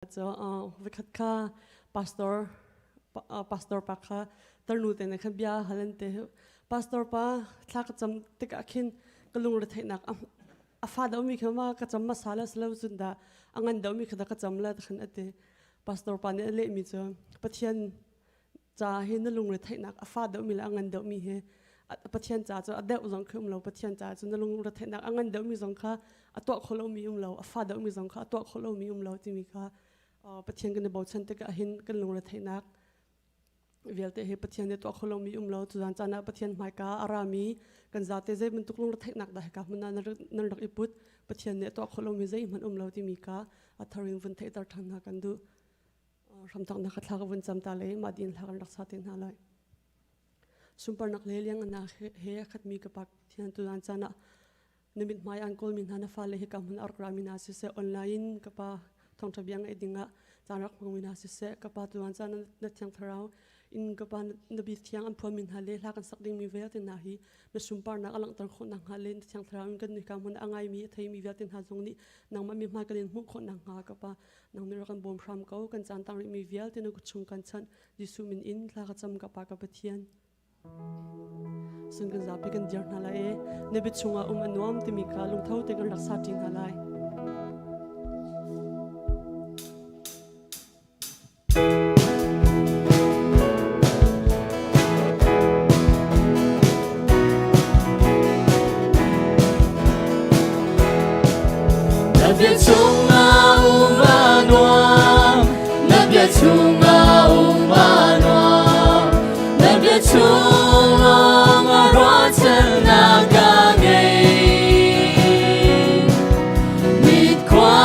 Cu vikhat kha pastor pastor pa kha tarnu te ne khan bia hal an te. Pastor pa, thla ka cam tikah khin ka lungre theihnak a fa deuhmi kha ma ka cam hmasa la silo cun dah a ngan deuhmi kha dah ka cam la khan a ti. Pastor pa nih a lehmi cu, Pathian ca hi na lungre theihnak a fa deuhmi le a ngan deuhmi hi Pathian ca cu a deuh zong khi um lo. Pathian ca cu na lungre theihnak a ngan deuhmi zong kha a tuah kho lomi um lo, a fa deuhmi zong kha a tuah kho lomi um lo timi kha. Pathian kan i bochan tikah hin kan lungre theihnak vialte hi Pathian nih tuah kho lomi um lo. Tuzan caan ah Pathian hmaika a rami kan zate zei bantuk lungre theihnak dah hika hmun ah nan rak i put? Pathian nih tuah kho lomi zeihmanh um lo timi kha a thar in vun theihter ṭhan hna kan duh. Hramthoknak ka thla ka vun cam ta le mah din hla kan rak sa te hna lai. Sunparnak le liangngannak he a khatmi ka Pa Pathian, tuzan caan ah na mithmai an kawlmi hna na fale hi ka hmun a rak rami hna siseh, online ka Pa, thawngṭha bia ngaih ding ah caan rak hmangmi hna siseh, ka Pa, tuzan caan na Thiang Thlarau in ka Pa na bi thiang an phuanmi hna le hla kan sak dingmi vialte hna hi na sunparnak a langhter khawh nakhnga le na Thiang Thlarau in kan nih ka hmun a ngaimi, a theimi vialte hna zong nih nangmah mi hmai kan in hmuh khawh nakhnga, ka Pa, nang nih rak kan bawm hram ko. Kan caan tang rihmi vialte na kut chung kan chanh. Jesuh min in thla ka cam, ka Pa, ka Pathian. Sun kan zapi kan dir hna lai i na bia chungah um a nuam timi kha lungtho te kan rak sa ṭi hna lai. Na bia chungah um a nuam, na bia chungah um a nuam, na bia chung lawng ah ruahchannak ka ngei. Mit khua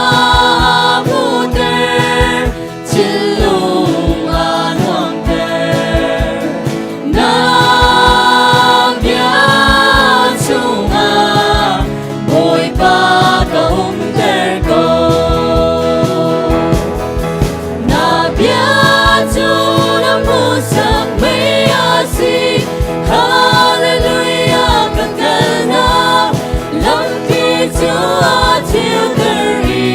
a hmuhter, thinlung a nuamter. Na bia chungah Bawipa ka umter ko. Na bia cu na hmuhsak mei a si. Hallelujah, ka kalnak lampi cu a ceuter i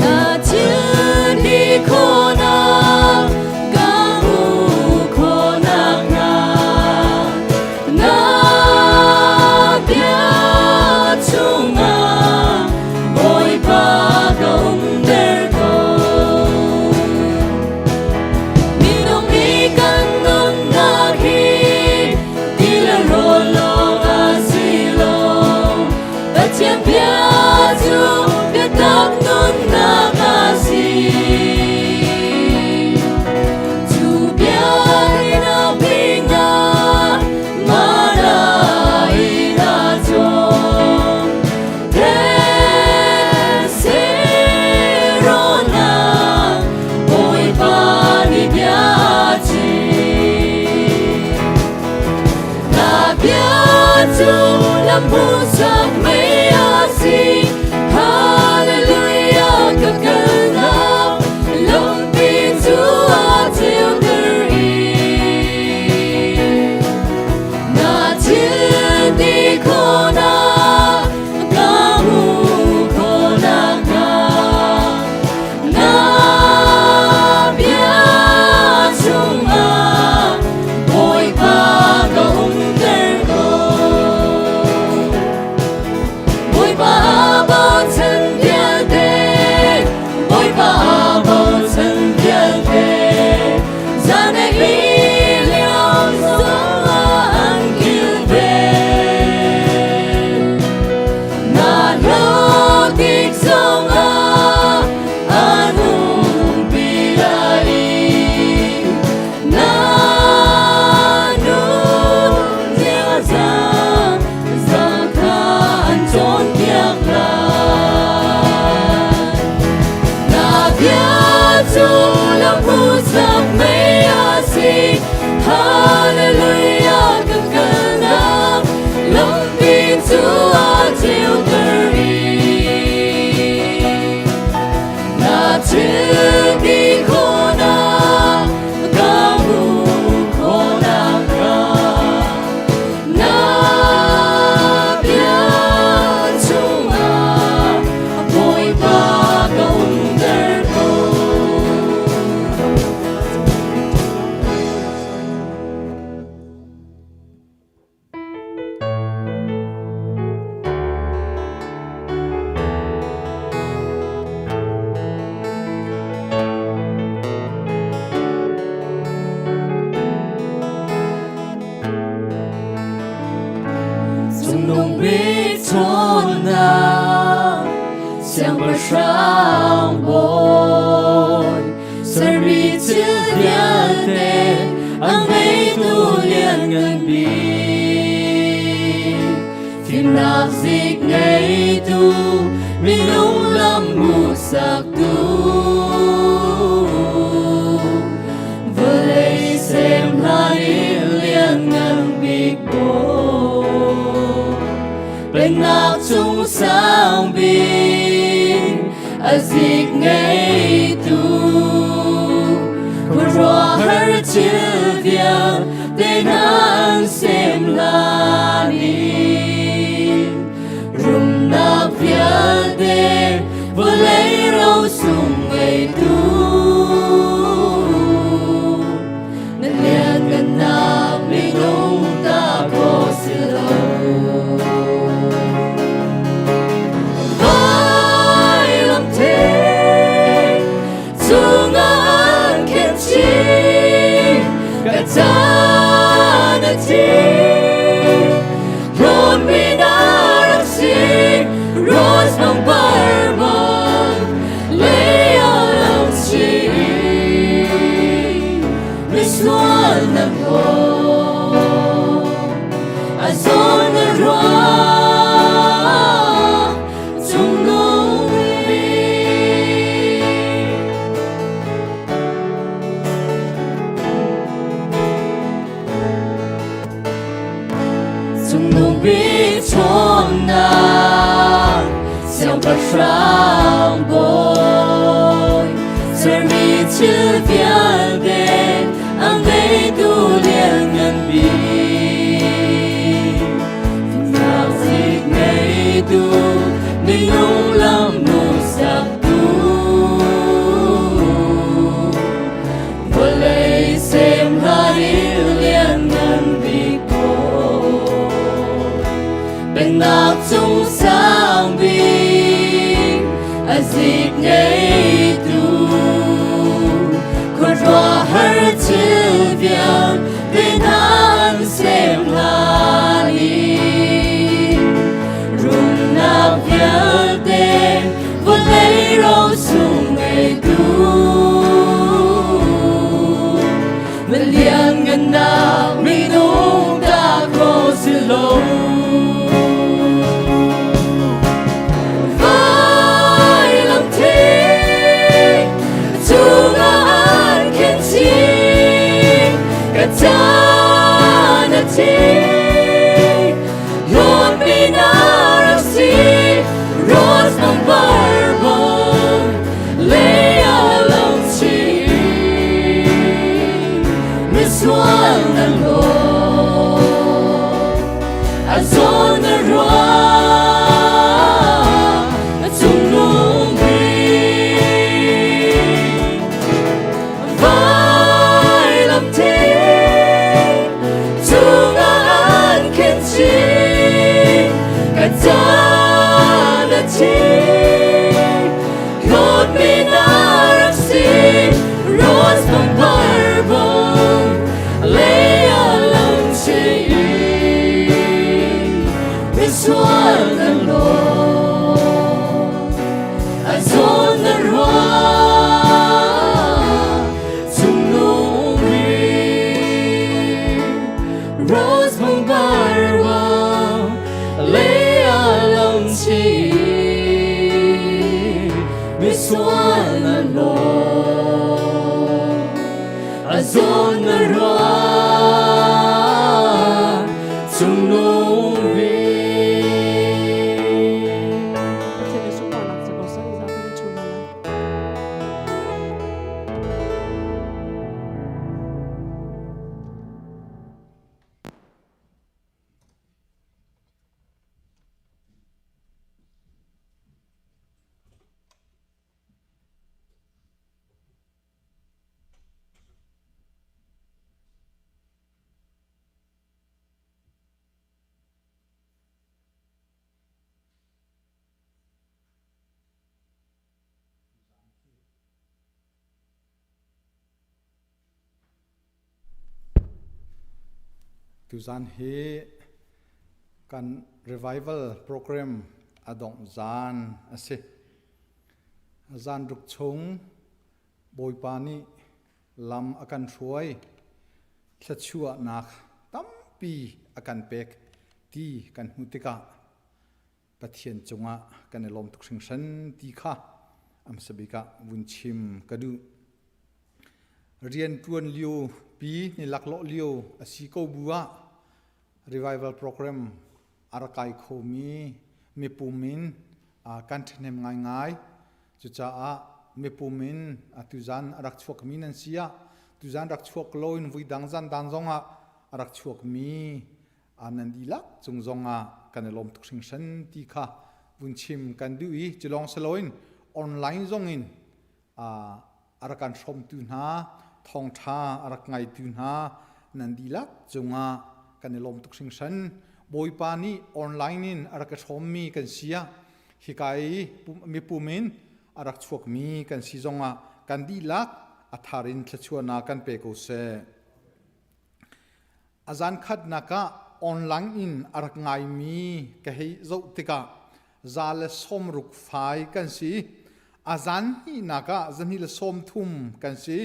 na thil ti khawhnak ka hmuh khawhnak hnga. Na bia chungah Bawipa ka umter ko. Minung nih kan nunnak hi ti le rawl lawng a si lo. Pathian bia cu biatak nunnak a si. Cu bia in a pinah mana in a cawm. Thesirona Bawipa nih bia a chim. Na bia cu lam hmuhsak mei a si. Hallelujah, ka kalnak lampi cu a ceuter i na thil ti khawhnak ka hmuh khawhnak hnga na bia chungah Bawipa ka umter ko. Siangpahrang bawi sermi thil vialte a ngeitu lianngan bik fimnak zik ngeitu minung lam hmuhsaktu vawlei sem hlan in lianngan bik bawi Pennak cung sang bik a zik ngeitu khuaruahhar thil vialte hna an sem hlan in rumnak vialte vawlei rosung ngeitu na lianngannak minung ta khawh si lo. Vailam thing cungah an khen chih, ka caan a thi. Hlawnmi na rak si, rose pangpar bang, lei ah lang chih. Misual na hlaw, a zawn na ruah, cungnung bik. Cungnung bik ṭhawnnak siangpahrang bawi sermi thil vialte a ngeitu lianngan bik fimnak zik ngeitu minung lam hmuhsaktu Vawlei sem hlan in lianngan bik ko Pennak cung sang bik a zik ngeitu khuaruahhar thil vialte hna an sem hlan in rumnak vialte vawlei ro sung ngeitu na lianngannak minung ta kho si lo. Vailam thing cungah an khen chih ka caan a thi Hlawnmi na rak si rose pangpar bang lei ah lang chih misual na law a zawn na ruah na cungnung bik vailam thing cungah an khen chih ka caan a thi hlawtmi na rak si rose pangpar bang lei ah lang chih misual na law a zawn na ruah cungnung bik rose pangpar bang lei ah lang chih misual na law a zawn na ruah cungnung bik. Pathian nih sunparnak cu ko seh, zapi in chum hna lai. Tuzan hi kan revival program a dongh zan a si. Zanruk chung Bawipa nih lam a kan hruai. Thluachuahnak tampi a kan pek ti kan hmuh tikah Pathian cungah kan i lawm tuk hringhran ti kha a hmasa bik ah vun chim ka duh. Rian ṭuan lio pi ni laklawh lio a si ko bu ah revival program a rak kai khomi mipum in kan ṭhahnem ngaingai. Cucaah mipum in tuzan a rak chuakmi nan si ah tuzan rak chuak loin vuidang zan dan zongah a rak chuakmi nan dihlak cung zongah kan i lawm tuk hringhran ti kha vun chim kan duh i culawng si loin online zongin a rak kan hrawmtu hna thawngṭha a rak ngaitu hna nan dihlak cungah kan i lawm tuk hringhran. Bawipa nih online in a rak i hrawmmi kan si ah hika i mipum in a rak chuakmi kan si zongah kan dihlak a thar in thluachuahnak kan pe ko seh. A zan khatnak ah online in a rak ngaimi ka hei zoh tikah 160 fai kan si. A zan hnihnak ah 130 kan si.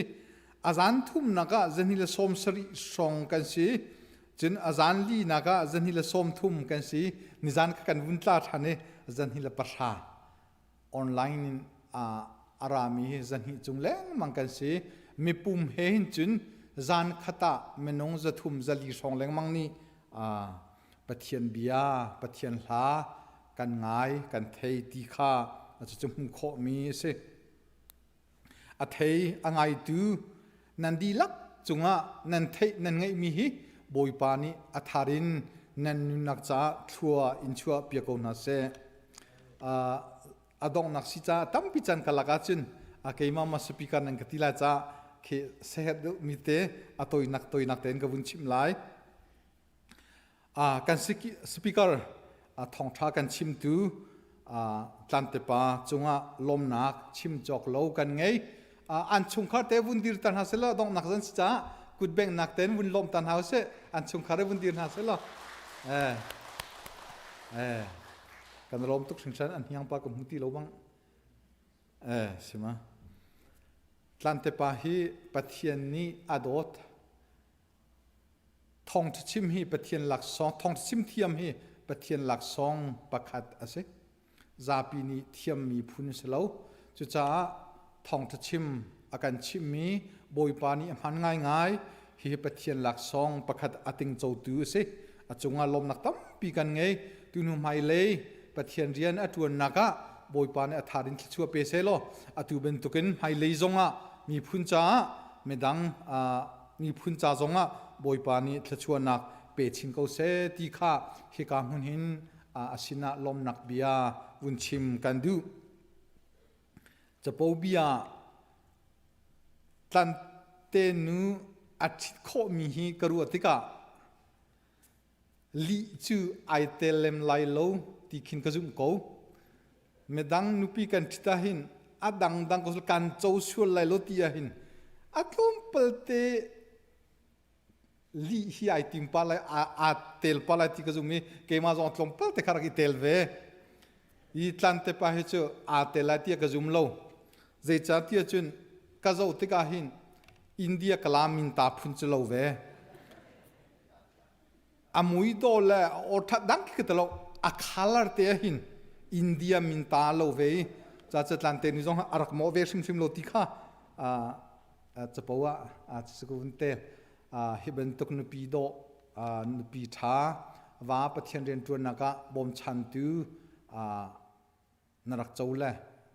A zan thumnak ah 170 hrawng kan si. Cun a zan linak ah 130 kan si. Nizan kha kan vun tla ṭhan i 110 online in a rami hi zahnih cung lengmang kan si. Mipum he hin cun zan khat ah minung 300 400 hrawng lengmang nih Pathian bia, Pathian hla kan ngai, kan thei ti kha cucu hmuh khawhmi a si. A thei a ngaitu nan dihlak cungah nan theih nan ngeihmi hi Bawipa nih a thar in nan nunnak caah thlua in chuah piak ko hna seh. A donghnak si caah tampi can ka lak ahcun keimah ma speaker nan ka ti lai caah khi sehet deuh mi te a toinak toinak tein ka vun chim lai. Kan speaker thawngṭha kan chimtu Tlantepa cungah lawmnak chim cawk lo kan ngei. An chungkhar te vun dir ta hna selaw donghnak zan si caah kutbengnak tein vun lawm ta hna usih. An chungkhar vun dir hna selaw. Eh, eh, kan lawm tuk hringhran an hiang pa ka hmu ti lo bang. Eh, sima. Tlantepa hi Pathian nih a dawt. Thawngṭha chim hi Pathian laksawng, thawngṭha chim thiam hi Pathian laksawng pakhat a si. Zapi nih thiammi phun a si lo. Cucaah thawngṭha chim a kan chimhmi Bawipa nih a hman ngaingai. Hihi Pathian laksawng pakhat a tingcotu a si. A cungah lawmnak tampi kan ngei. Tunu hmailei Pathian rian a ṭuannak ah Bawipa nih a thar in thluachuah pe sehlaw atu bantukin hmailei zongah miphun caah midang miphun ca zongah Bawipa nih thluachuahnak pe chin ko seh ti kha hika hmun hin a sinah lawmnak bia vun chim kan duh. Capo bia tlante nu a ṭhit khawhmi hi ka ruah tikah lih cu ai tel lem lai lo ti khin ka zumh ko. Midang nupi kan ṭhit ahhin a dangdang ko kan co sual lai lo ti ahhin a tlawmpalte lih hi ai tim pa lai aa tel pa lai ti ka zum i keimah zong tlawmpal te kha rak i tel ve. I tlante pa hi cu aa tel lai ti ka zum lo. Zeicahtiah cun ka zoh tikah hin India Kalamin ta phun cu lo ve. A mui dawh le a aw ṭhat dang khi ka lo a color te ah hin India min ta lo ve i ca catlan te ni zong a rak mawh ve hrimhrim lo ti kha capo ah cu te hi bantuk nupi dawh nupi ṭha va Pathian rianṭuannak ah bawmchantu na rak co le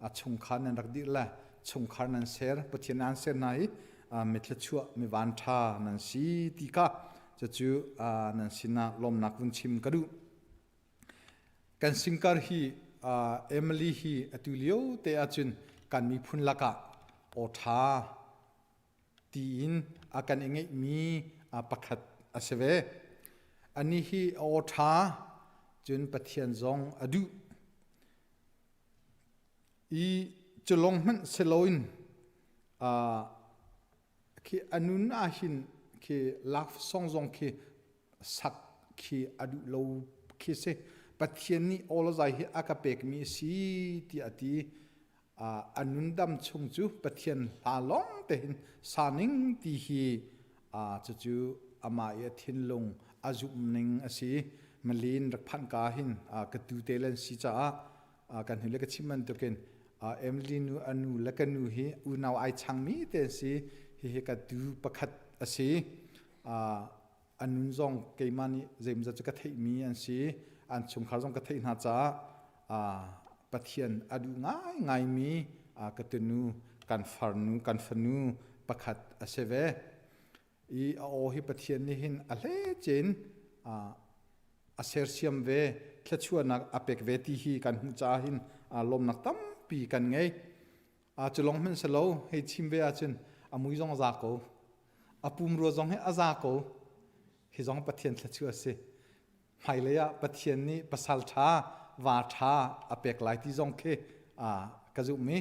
a chungkhar nan rak dirh le chungkhar nan ser Pathian an ser hna i mi thluachuah mi van ṭha nan si ti kha cucu nan sinah lawmnak vun chim ka duh. Kan singkar hi Emily hi atu lio te ahcun kan miphun lakah aw ṭha tiin a kan i ngeihmi pakhat a si ve. Anih hi a aw ṭha cun Pathian zong a duh. I culong hmanh si loin khi a nun ahhin khi love song zong khi sak khi a duh lo khi si. Pathian nih aw le zai hi a ka pekmi a si tiah a ti. A nundam chung cu Pathian hla lawng te hin sa ning ti hi cucu amah i a thinlung a zumhning a si. Malin rak phanh ka hin ka tu te lan si caah kan hnu le ka chim bantukin Emily nu a nu le ka nu hi unau ai changmi te an si. Hihi ka tu pakhat a si. A nun zong keimah nih zeimawzat cu ka theihmi an si. An chungkhar zong ka theih hna caah Pathian a duh ngaingaimi ka tunu kan farnu kan fanu pakhat a si ve. I a aw hi Pathian nih hin a hlecin a sersiam ve, thluachuahnak a pek ve ti hi kan hmuh caah hin lawmnak tampi kan ngei. Cu lawng hmanh si lo, hei chim ve ahcun a mui zong a za ko. A pumrua zong hi a za ko. Hi zong Pathian thluachuah a si. Hmailei ah Pathian nih pasal ṭha, va ṭha a pek lai ti zong khi ka zumh i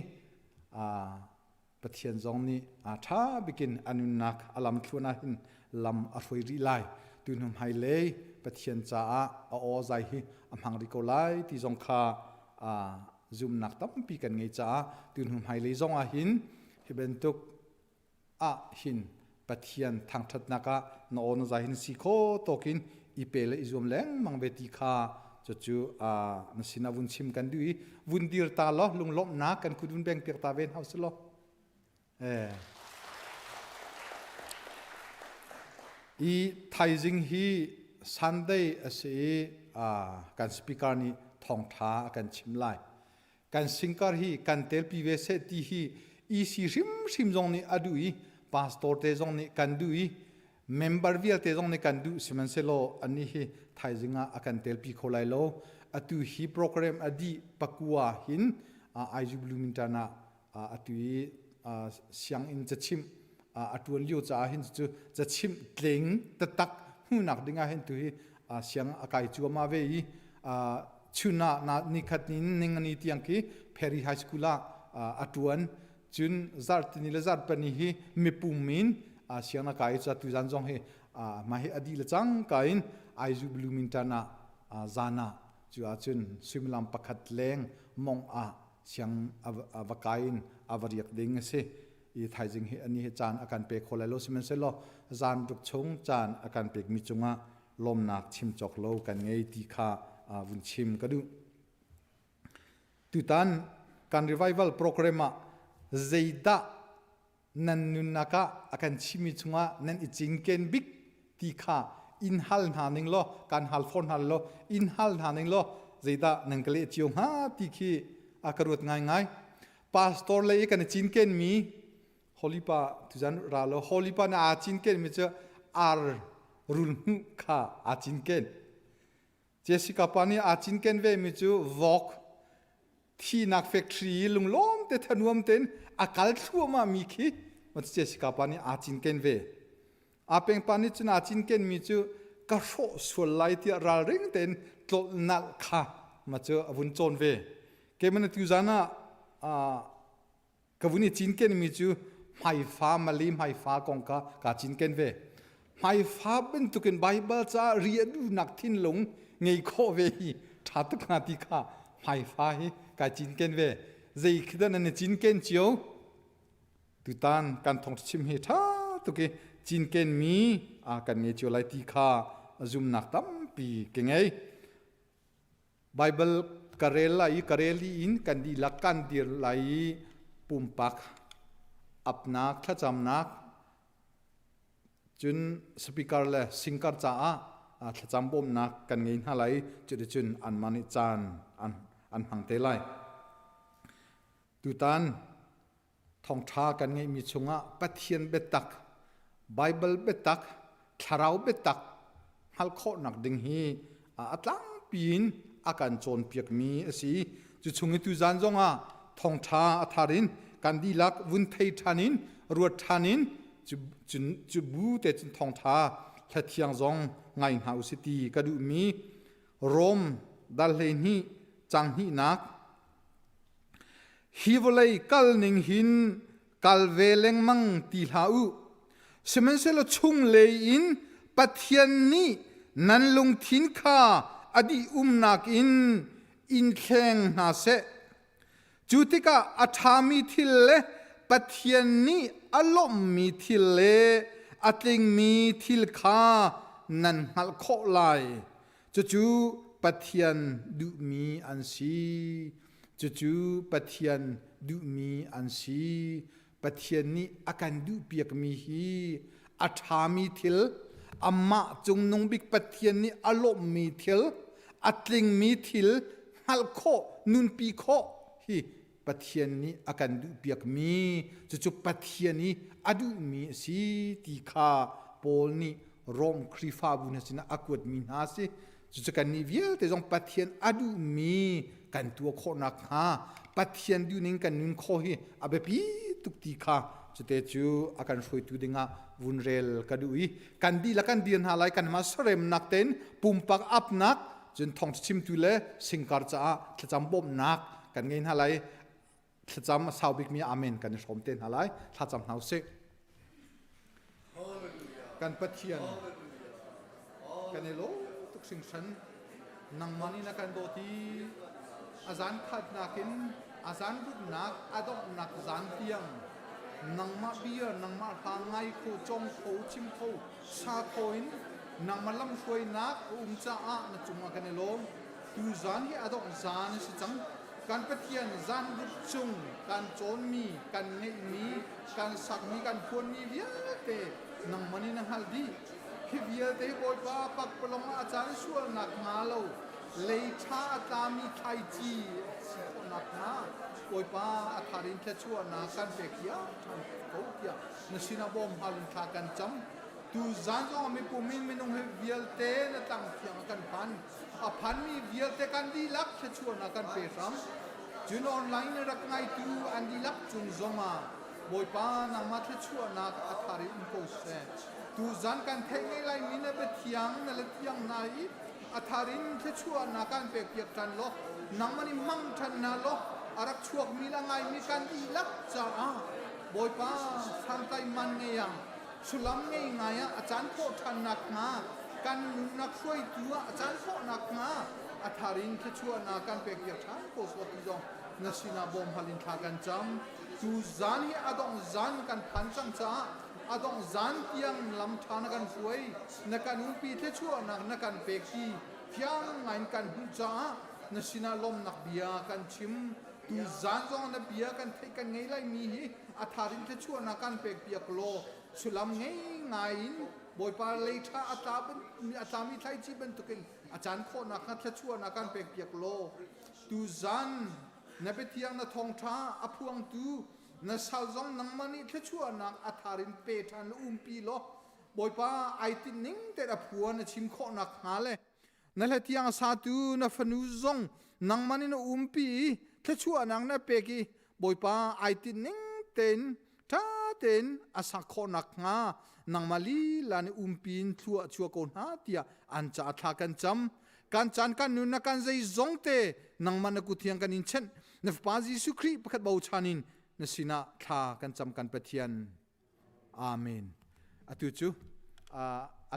Pathian zong nih ṭha bikin a nunnak a lamthluan ah hin lam a hruai rih lai. Tu hnu hmailei Pathian caah a aw zai hi a hmang rih ko lai ti zong kha zumnak tampi kan ngei caah tu hnu hmailei zong ah hin hi bantuk ah hin Pathian thangṭhatnak ah na aw na zai hin si kho tawkin i pe le i zuam lengmang ve ti kha cucu na sinah vun chim kan duh i vun dir ta law lunglawmhnak kan kut vun beng piak ta ve hna usih law. Eh. I thaizing hi Sunday a si i kan speaker nih thawngṭha a kan chim lai. Kan singkar hi kan telpi ve seh ti hi EC hrimhrim zong nih a duh i pastor te zong nih kan duh i member vialte zong nih kan duh sihmanhsehlaw annih hi thaizing ah a kan telpi kho lai lo. Atu hi program a dih pakua hin Aizu Bloomington ah atu i sianginn cachimh a ṭuan lio caah hin cu cachimh tleng taktak hmuhnak ding ah hin tu hi siang a kai cuahmah ve i chun ah na nikhat ni ning ani tiang khi Perry High School ah a ṭuan cun zarhtini le zarhpani hi mipum in siang a kai ca tuzan zong hi mah hi a dih le cang ka in Aizu Bloomington ah zan ah cu ahcun suimilam pakhat leng mong ah siang a va kai in a va riak ding a si i thaizing hi ani hi caan a kan pe kho lai lo sihmanhsehlaw zan ruk chung caan a kan pekmi cungah lawmnak chim cawk lo kan ngei ti kha vun chim ka duh. Tutan kan revival program ah zeidah nan nunnak ah a kan chimmi chungah nan i cinken bik ti kha in hal hna ning law kan hal fawn hna law in hal hna ning law zeidah nan ka leh cio hnga ti khi a ka ruat ngaingai pastor lei i kan i cinken mi Holy pa tuzan ra lo Holy pa na aa cinken mi cu ar rul hmuh kha aa cinken Jessica pa nih aa cinken ve mi cu vok thinak factory i lunglawm te thanuam tein a kal thluahmah mi khi Jessica pa nih aa cinken ve. A peng pa nih cun aa cinken mi cu ka hrawh sual lai tiah ralring tein tlolh nalh kha ma cu a vun cawn ve. Keimah tu zan ah ka vun i cinken mi cu hmaifa mali hmaifa kong kha kaa cinken ve hmaifa bantukin Baibal caah rian duhnak thinlung ngei khawh ve hi ṭha tuk hnga ti kha hmaifa hi kai cinken ve zei khi dah nan i cinken cio tutan kan thawng chim hi ṭha tuk i cinken mi kan ngei cio lai ti kha zumnak tampi ka ngei Baibal ka rel lai i ka rel dih in kan dihlak kan dir lai i pumpak apnak thlacamnak cun speaker le singer caah thlacam bawmhnak kan ngei hna lai cuticun anmah nih caan an, an hmang te lai. Tutan Thawngṭha kan ngeihmi chungah Pathian biatak, Baibal biatak, Thlarau biatak hngalh khawhnak ding hi a tlangpi in a kan cawnpiakmi a si. Cu chung i tuzan zongah thawngṭha a thar in kan dihlak vun thei ṭhan in ruat ṭhan in cu bu te cun thawngṭha hlathiang zong ngai hna usih ti ka duhmi Rom dal 12 cang hnihnak Hi vawlei kal ning hin kal ve lengmang ti hlah u. Sihmanhsehlaw chunglei in Pathian nih nan lungthin kha a dih umnak in in thleng hna seh. Cu tikah a ṭhami thil le Pathian nih a lawmhmi thil le a tlingmi thil kha nan hngalh khawh lai. Cucu Pathian duhmi an si. Cucu Pathian duhmi an si. Pathian nih a kan duhpiakmi hi a ṭhami thil, amah cungnung bik Pathian nih a lawmhmi thil, a tlingmi thil hngalh khawh, nunpi khawh hi Pathian nih a kan duhpiakmi, cucu Pathian i a duhmi a si ti kha Paul nih Rom Khrihfabu hna sinah a kuatmi hna a si. Cucu kannih vialte zong Pathian a duhmi kan tuah khawh nakhnga Pathian duhning kan nun khawh hi a biapi tuk ti kha cute cu a kan hruaitu dingah vun rel ka duh i kan dihlak kan dir hna lai kan mah saremnak tein pumpak apnak cun thawng chimtu le singkar caah thlacam bawmhnak kan ngei hna lai thlacam a sau bikmi amen kan i hrawm te hna lai thlacam hna usih kan Pathian kan i lawm tuk hringhran nangmah nih na kan dawt i a zan khatnak in a zan ruknak a donghnak zan tiang nangmah bia nangmah hla ngai kho cong kho chim kho sa kho in nangmah lamhruainak a um caah na cungah kan i lawm tu zan hi a dongh zan a si cang Kan Pathian zanruk chung kan cawnmi, kan ngeihmi, kan sakmi, kan phuanmi vialte nangmah nih na hngalh dih. Hi vialte hi Bawipa pakpalawng ah a caan sualnak hnga lo, lei ṭha a tlami thlaici si khawhnak hnga Bawipa a thar in thluachuahnak kan pek hiam ṭhan ko tiah na sinah bawm hal in thla kan cam. Tu zan zong ah mipum in minung hi vialte na tlang thiang a kan phan. A phanmi vialte kan dihlak thluachuahnak kan pe hram. Cun online rak ngaitu an dihlak cung zongah Bawipa nangmah thluachuahnak a thar in um ko seh. Tuzan kan theih ngei laimi na biathiang na le thiang hna i a thar in thluachuahnak kan pek piak ṭhan law nangmah nih hmang ṭhan hna law a rak chuakmi le a ngaimi kan dihlak caah Bawipa santlai man ngei ah sullam ngei ngai ah a caan khawh ṭhan nakhnga kan nunnak hruaitu ah a caan khawh nakhnga a thar in thluachuahnak kan pek piak ṭhan ko sawh ti zong na sinah bawm hal in thla kan cam. Tu zan hi a dongh zan kan phan cang caah a dongh zan tiang lam ṭha na kan hruai na kan umpi thluachuahnak na kan pek ti fiang ngai in kan hmuh caah na sinah lawmnak bia kan chim. Tu zan zong na bia kan theih kan ngei lai mi hi a thar in thluachuahnak kan pek piak law sullam ngei ngai in Bawipa lei ṭha a tla a tlami thlaici bantukin a caan khawhnak kha thluachuahnak kan pek piak law tu zan na biathiang na thawngṭha a phuangtu na sal zong nangmah nih thluachuahnak a thar in pe ṭhan la umpi law Bawipa ai tinh ning tein a phuan a chim khawhnak hnga le Na hlatiang satu na fanu zong nangmah nih na umpi i thluachuahnak na pek i Bawipa ai tinh ning tein ṭha tein a sak khawh nakhnga nangmah lila nih umpi in thlua chuah ko hna tiah an caah thla kan cam. Kan caan kan nun na kan zeizong te nangmah na kut thiang kan in chenh. Na Fapa Jesuh Khrih pakhat bochan in na sinah thla kan cam kan Pathian. Amen. Atu cu a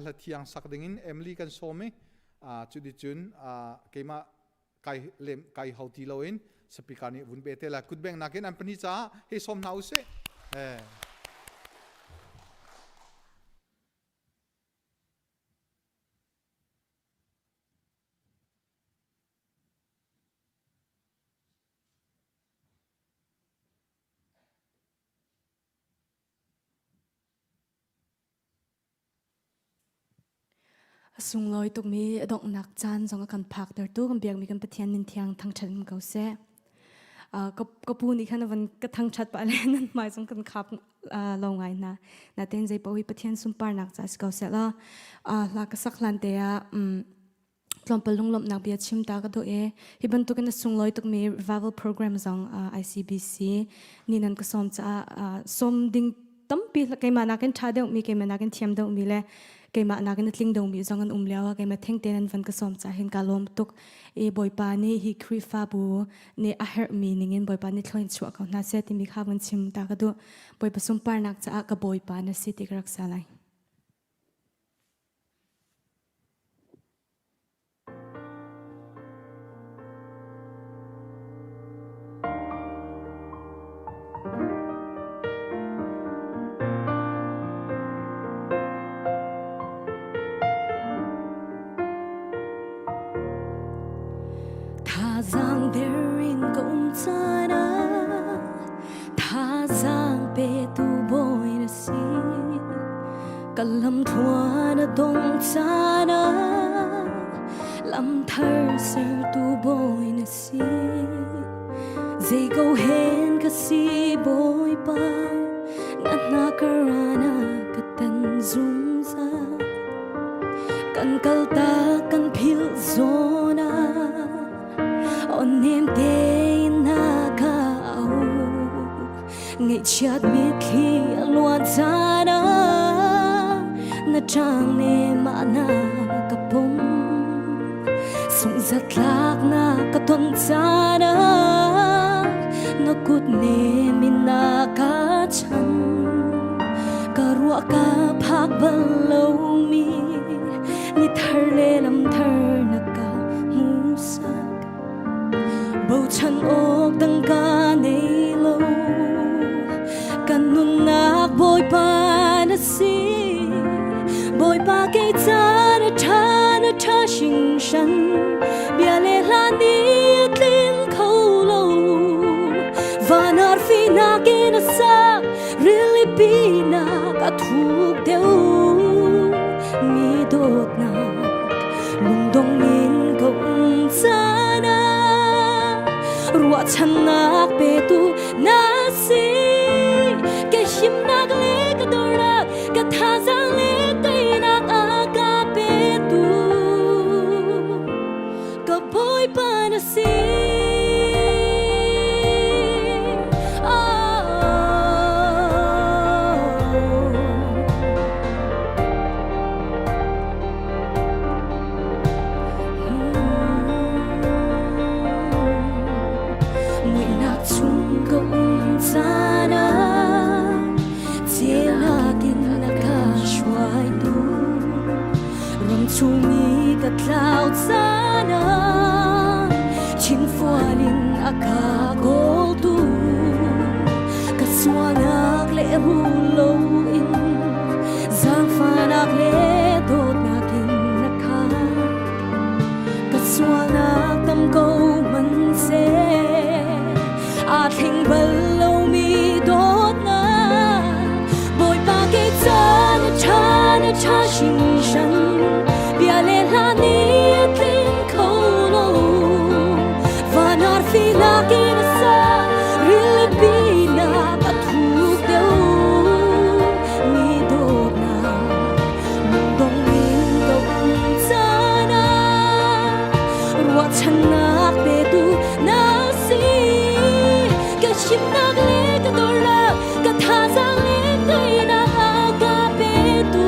hla thiang sak dingin Emily kan sawm i cuticun keimah kai lem kai ho ti loin speaker nih vun be te la kutbeng nakin an pahnih caah hei sawm hna usih. Eh. A sunglawi tukmi a donghnak caan zong a kan phaktertu kan biakmi kan Pathian min thiang thangṭhat in ko seh. Ka pu nih khan a van ka thangṭhat pah le nan hmai zong kan khap lo ngai hna. Natein zei paoh hi Pathian sunparnak ca si ko seh law hla ka sak hlan te ah tlawmpal lunglawmhnak bia chim ta ka duh i hi bantukin a sunglawi tukmi revival program zong ICBC nih nan ka sawm caah sawm ding tampi keimah nakin ṭha deuhmi keimah nakin thiam deuhmi le keimah nakin a tling deuhmi zong an um lio ah keimah theng te nan van ka sawm caah hin ka lawm tuk i Bawipa nih hi Khrihfabu nih a herhmi ningin Bawipa nih thluain chuah ko hna seh timi kha van chim ta ka duh Bawipa sunparnak caah ka Bawipa na si ti ka rak sa lai. petu bawi na si. Ka lam thluan a dong caan ah lam thar sertu bawi na si. Zei ko hen ka si Bawipa, na hna karana ka tan zungzal. Kan kaltak kan philh zawn ah aw nem tein na ka auh. Ngaihchiat mitthli a luan caan ah na ṭang nem ah na ka pom. Sungzatlak na ka ton caan ah na kut nem in na ka chan. Ka ruah ka phak bal lomi ni thar le lam thar na ka hmuhsak. Bochan awk dang ka nei lo. Kan nunnak Bawipa na si. Bawipa kei ca na ṭha na ṭha hringhran. Bia le hla nih a tling kho lo. Van arfi nakin a sak, rilipi nak a thuk deuh. Mi dawtnak lungdong in ka um caan ah ruahchannak petu na si. Ka himnak le ka dornak, ka thazaang le teinak a ka petu ka Bawipa na si. Oh. Muihnak chung ka um caan ah ceunak in na ka hruaitu. Ram chung i ka tlau caan ah thinfual in a ka kawltu. Ka sualnak le loin zaangfahnak le dawtnak in na khat. Ka sualnak tam ko hmanhseh aa thleng bal lomi dawtnak. Bawipa kei ca na ṭha na ṭha hringhran. Bia le hla nih a tling kho lo. Van arfi nakin a sa, rilipi nak a thuk deuh. Mi dawtnak lungdong in ka um caan ah ruahchannak petu na si. Ka himnak le ka dornak, ka thazaang le teinak a ka petu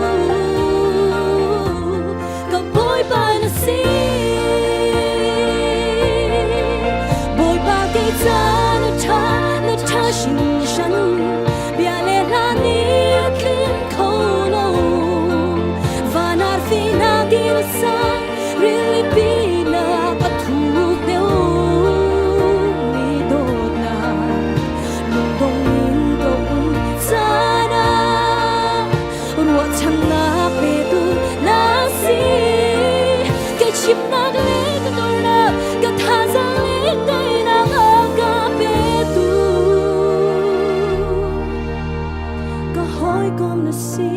ka Bawipa na si. Bawipa kei ca na ṭha, na ṭha hringhran. Bia le hla nih a tling kho lo. Van arfi nakin a sang, rilipi nak a thuk deuh. Mi dawtnak lungdong in ka um caan ah ruahchannak petu na si. Ka chimnak le ka dornak, ka thazaang le teinak a ka petu. Ka hawikom na si,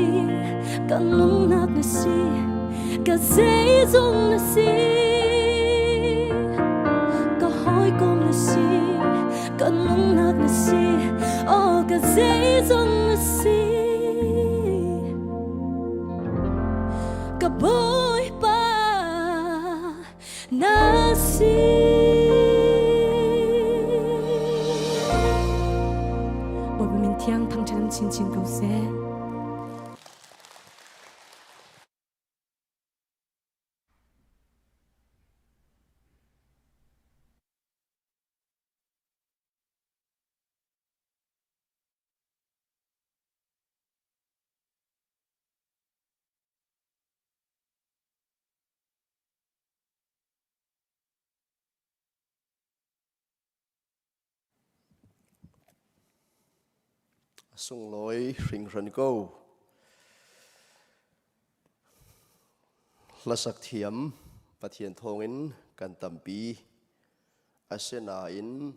ka nunnak na si, ka zeizong na si. Ka hawikom na si, ka nunnak na si, oh ka zeizong na si. Ka Bawipa na si. Bawipa min thiang thangṭhat chinchin ko seh. Sunglawi hringhran ko. Hlasak thiam Pathian thawngin kan tampi. Asinain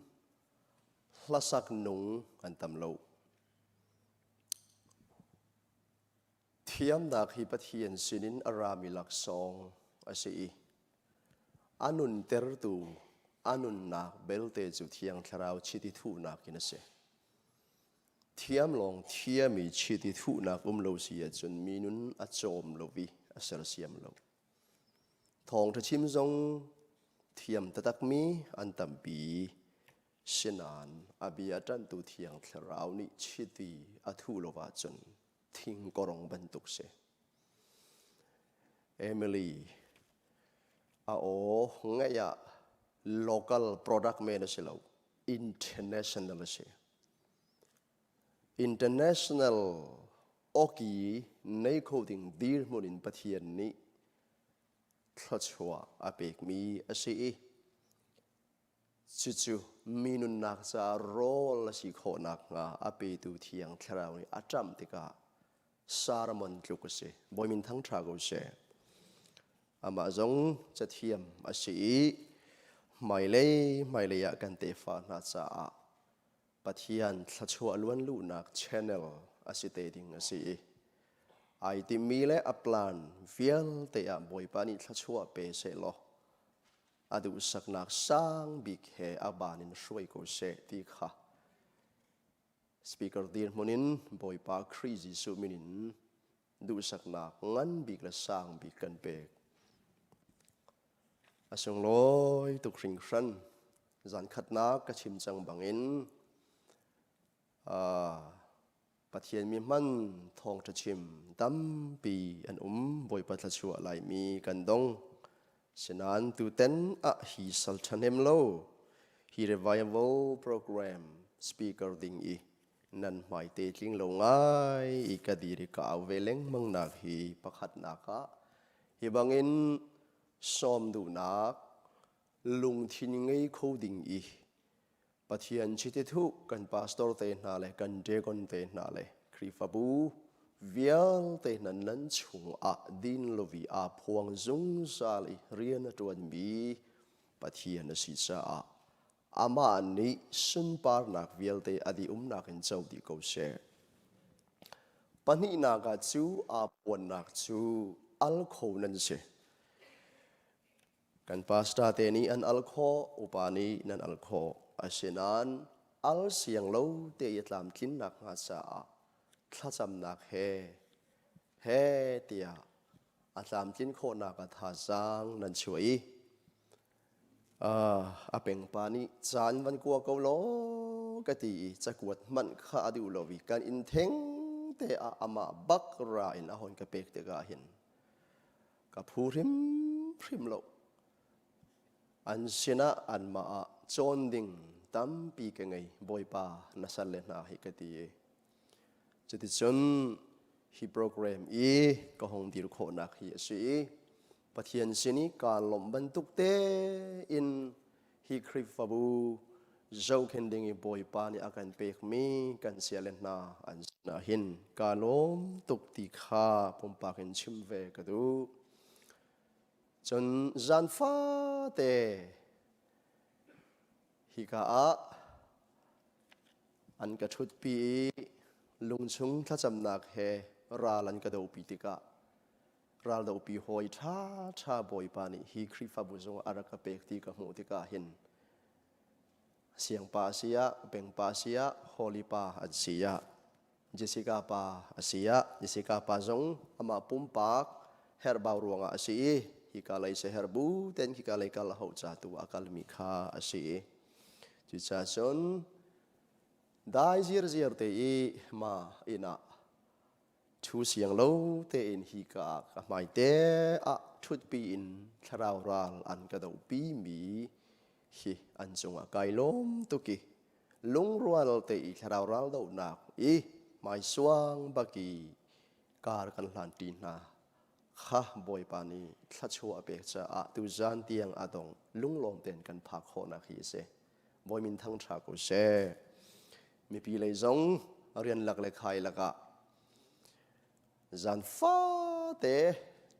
hlasak nung kan tam lo. Thiamnak hi Pathian sinin a rami laksawng a si i a nuntertu a nunnak belte cu Thiang Thlarau chiti thuhnak in a si. Thiam lawng thiam i chiti thuhnak um lo si ahcun mi nun a cawm lo i a sersiam lo. Thawngṭha chim zong thiam taktakmi an tampi. Sinain a bia ṭanhtu Thiang Thlarau nih chiti a thuh lo ahcun thingkorong bantuk si. Emily a aw ngaih ah local product men a si lo, international a si. International awki nei kho ding dirhmun in Pathian nih thluachuah a pekmi a si i cucu mi nunnak caah rawl a si khawh nakhnga a petu Thiang Thlarau nih a ṭamh tikah Saramon tluk a si. Bawi min thangṭha ko seh. Amah zong cathiam a si i hmailei hmailei ah kan tefa hna caah Pathian thluachuah luanluhnak channel a si te ding a si i ai timmi le a plan vialte ah Bawipa nih thluachuah pe sehlaw a duhsaknak sang bik he a baan in hruai ko seh ti kha speaker dirhmun in Bawipa Khrih Jesuh min in duhsaknak ngan bik le sang bik kan pek. A sunglawi tuk hringhran. Zan khatnak ka chim cang bangin uh, Pathian mi hman thawngṭha chim tampi an um Bawipa thluachuah laimi kan dong. Sinan tuten ah hi sal ṭhahnem lo hi revival program speaker ding i nan hmaite tling lo ngai i ka dir i ka au ve lengmang nak hi pakhatnak ah hi bangin sawm duhnak lungthin ngei kho ding i Pathian chiti thuh kan pastor te hna le kan deacon te hna le Khrihfabu vialte hna nan chungah din lovi aa phuang zungzal i rian a ṭuanmi Pathian a si caah amah nih sunparnak vialte a dih umnak in co dih ko seh. Pahnihnak ah cu aa puannak cu al kho nan si. Kan pastor te nih an al khawh, upa nih nan al khawh. Asinain al siang lo te i tlamtlinnak hnga caah thlacamnak he he tiah a tlamtlin khawhnak ah thazaang nan chuah i a pengpa nih caan van kua ko law ka ti i cakuat hmanh kha a duh lo i kan inn theng te ah amah bak ra in a hon ka pek tikah hin ka phu hrimhrim lo. An sinah anmah ah cawn ding tampi ka ngei Bawipa na sal le hna hi ka ti i cuticun hi program i ka hong dir khawhnak hi a si i Pathian sin i kaa lawmh bantuk tein hi Khrihfabu zohkhenh ding i Bawipa nih a kan pekmi kan siale hna an sinah hin kaa lawm tuk ti kha pumpak in chim ve ka duh. Cun zan fate hika ah an ka ṭhutpi i lungchung thlacamnak he ral an ka dopi tikah raldopi hawi ṭhaṭha Bawipa nih hi Khrihfabu zung a rak ka pek ti ka hmuh tikah hin siangpa si ah pengpa si ah Holy pa an si ah Jessica pa a si ah Jessica pa zong amah pumpak herhbau ruangah a si i hika lei se herh bu ten hika lei kal a hauh ca tu a kalmi kha a si i cucaah cun dai zirziar te i ma inn ah Ṭhu siang lo tein hika ah ka hmaite ah ṭhutpi in thlarau ral an ka dohpi mi hi an cungah kai lawm tuk i lungrual te i thlarau ral dohnak i hmaisuang bak i kar kan hlanṭi hna kha Bawipa nih thluachuah a pek caah tuzan tiang a dong lunglawm tein kan phak khawhnak hi a si. Bawi min thangṭha ko seh. Mipi lei zong rian lak le khai lakah zan fate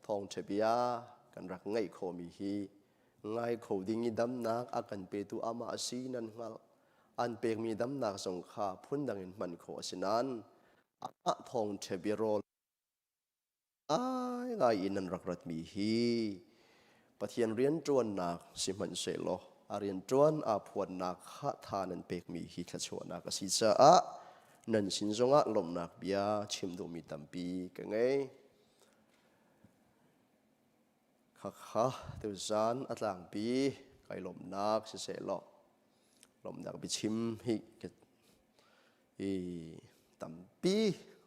thawngṭha bia kan rak ngaih khawhmi hi ngai kho ding i damnak a kan petu amah a si nan hngalh. An pekmi damnak zong kha phundang in hman khawh a si nain amah thawngṭha bia rawl. Ngaingai in nan rak ratmi hi Pathian rianṭuannak sihmanhsehlaw a rianṭuan aa phuannak kha tha nan pekmi hi thluachuahnak a si caah nan sin zongah lawmhnak bia chim duhmi tampi ka ngei. Khakha tuzaan a tlangpi kai lawmhnak siseh law lawmhnak biachim hi i tampi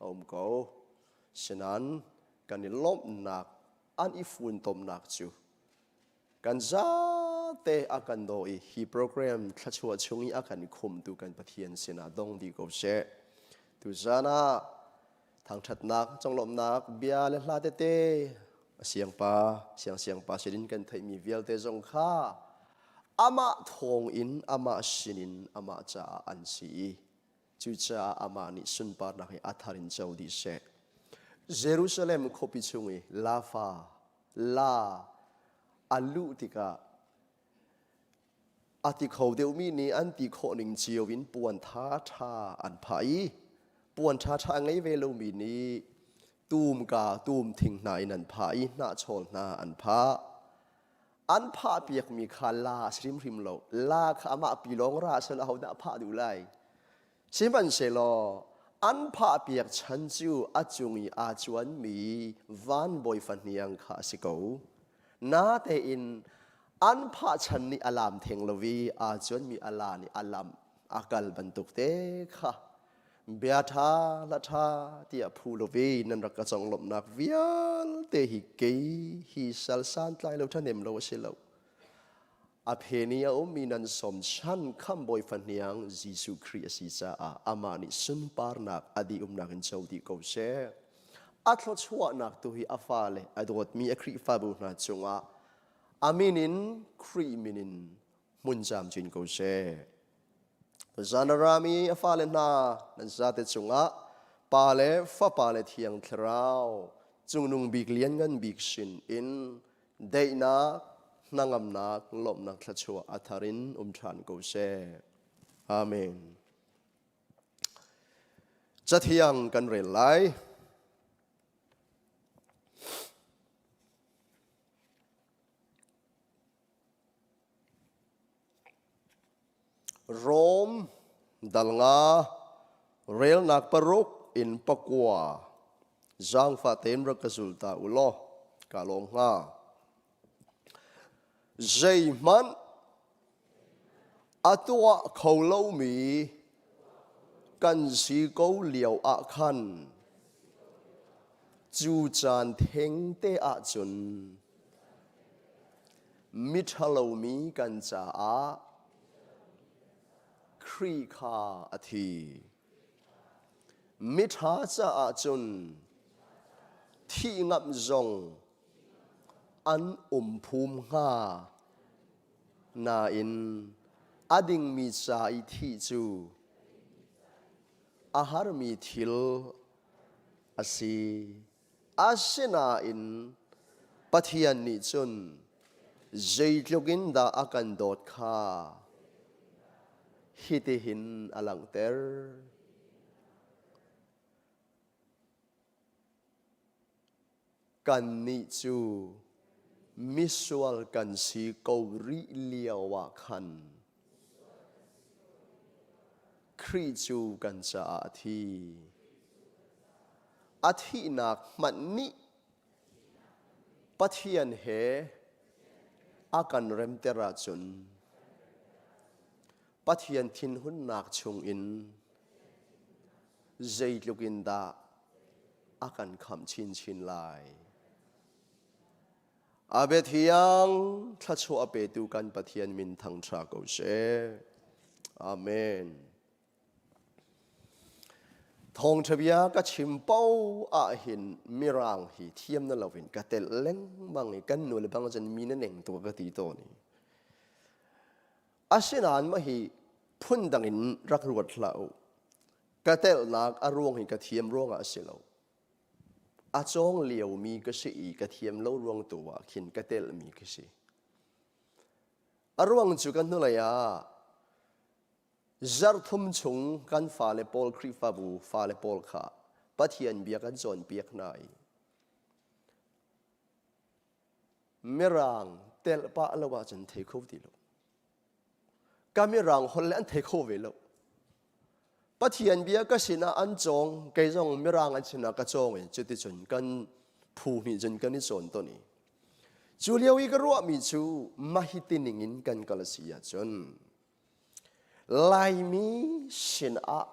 a um ko. Sinain kan i lawmhnak an i funtomnak cu kan zate a kan daw i hi program thluachuah chung i a kan khumtu kan Pathian sinah dong dih ko seh. Tuzaan ah thangṭhatnak, conglawmhnak bia le hla tete a siangpa, siangsiangpa sinin kan theihmi vialte zong kha amah thawngin amah sinin amah caah an si i cucaah amah nih sunparnak hi a thar in co dih seh. Jerusalem khuapi chung i lafa la a luh tikah A ti kho deuhmi nih an ti khawh ning cio in puan ṭhaṭha an phah i puan ṭhaṭha a ngei ve lomi nih tumka tum thing hna in an phah i hnahchawl hna an phah. An phahpiakmi kha la a si hrimhrim lo. La kha amah pi lawng ra seh ahodah a phah duh lai? Sihmanhsehlaw an phahpiak chan cu a cung i aa cuanmi van bawi fahniang kha a si ko. Natein an phah chan nih a lam theng lo i aa cuanmi a la nih a lam a kal bantuk te kha bia ṭha hla ṭha tiah phu lo i nan rak ka conglawmhnak vialte hi kei hi sal santlai lo ṭhahnem lo a si lo. A phen i a ummi nan sawm chan khamhbawi fahniang Jesuh Khrih a si caah amah nih sunparnak a dihumnak in co dih ko seh. A thluachuahnak tu hi a fale a dawtmi a Khrihfabu hna cungah a min in Khrih min in hmun camcin ko seh. Zan a rami a fale hna nan zate cungah Pa le Fapa le Thiang Thlarau cungnung bik lianngan bik sin in daihnak, hnangamnak, lawmhnak thluachuah a thar in um ṭhan ko seh. Amen. Cathiang kan rel lai. Rom dal nga relnak paruk in pakua zaangfah tein rak ka zul ta u law ka lawm hnga. Zeihmanh a tuah kho lomi kan si ko lio ah khan cu caan thengte ahcun Miṭhalomi kan caah Khrih kha a thi. Miṭha caah cun thih ngamh zong an um phum hnga. Nain a dingmi ca i thih cu a harmi thil a si. Asinain Pathian nih cun zeitluk in dah a kan dawt kha hitihin a langhter. Kannih cu misual kan si ko rih lio ah khan Khrih cu kan caah a thi. A thihnak hmanh nih Pathian he a kan remter ahcun Pathian thinhunnak chungin zeitluk in dah a kan khamh chinchin lai. A biathiang thluachuah a petu kan Pathian min thangṭha ko seh. Amen. Thawngṭha bia ka chim paoh ahhin Mirang hi thiam na loin ka telh lengmang i kan nu le bang cun mi na neng tuk ka ti tawn i. Asinain mah hi phundang in rak ruat hlah u. Ka telhnak a ruang hi ka thiam ruangah a si lo. A cawng liomi ka si i ka thiam lo ruang tu ah khin ka telhmi ka si. A ruang cu kan hnulei ah zarhthum chung kan fale pawl Khrihfabu fale pawl kha Pathian bia kan cawnpiak hna i. Mirang telh pah lo ahcun thei kho ti lo. Ka mirang holh le an thei kho ve lo. Pathian bia ka sinah an cawng, kei zong mirang an sinah ka cawng i cuticun kan phu nih cun kan i cawn ton i cu lio i ka ruahmi cu mahhi tining in kan kal a si ahcun Laimi sinah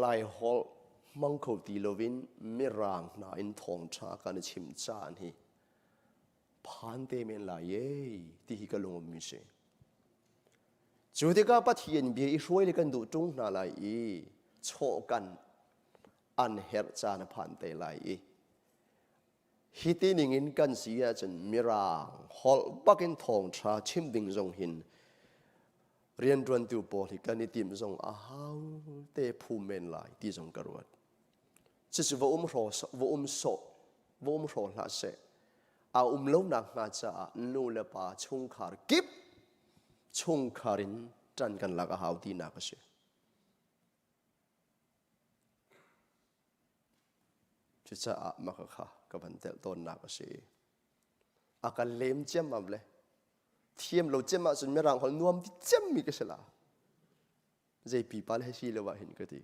Laiholh hmang kho ti loin Mirang hna in thawngṭha kan i chim caan hi phan te men lai ee ti hi ka lung ummi si. Cu tikah Pathian bia i hruai le kan duh ṭung hna lai i chawh kan an herh caan a phan te lai i Hi ti ningin kan si ahcun Mirang holh bakin thawngṭha chim ding zong hin rianṭuantu pawl hi kan i timh zong a hau te phu men lai ti zong ka ruat. Cucu va um hraw va um sawh va um hraw hlah seh. A um lonak hnga caah nu le pa chungkhar kip chungkhar in ṭan kan lak a hau tinak a si. Cucaah mah kha ka van telh tawnnak a si. A kan lem ciammam le thiam lo ciam ahcun mirang holh nuam ti ciammi ka si la. Zei pipa le hei si lo ah hin ka ti.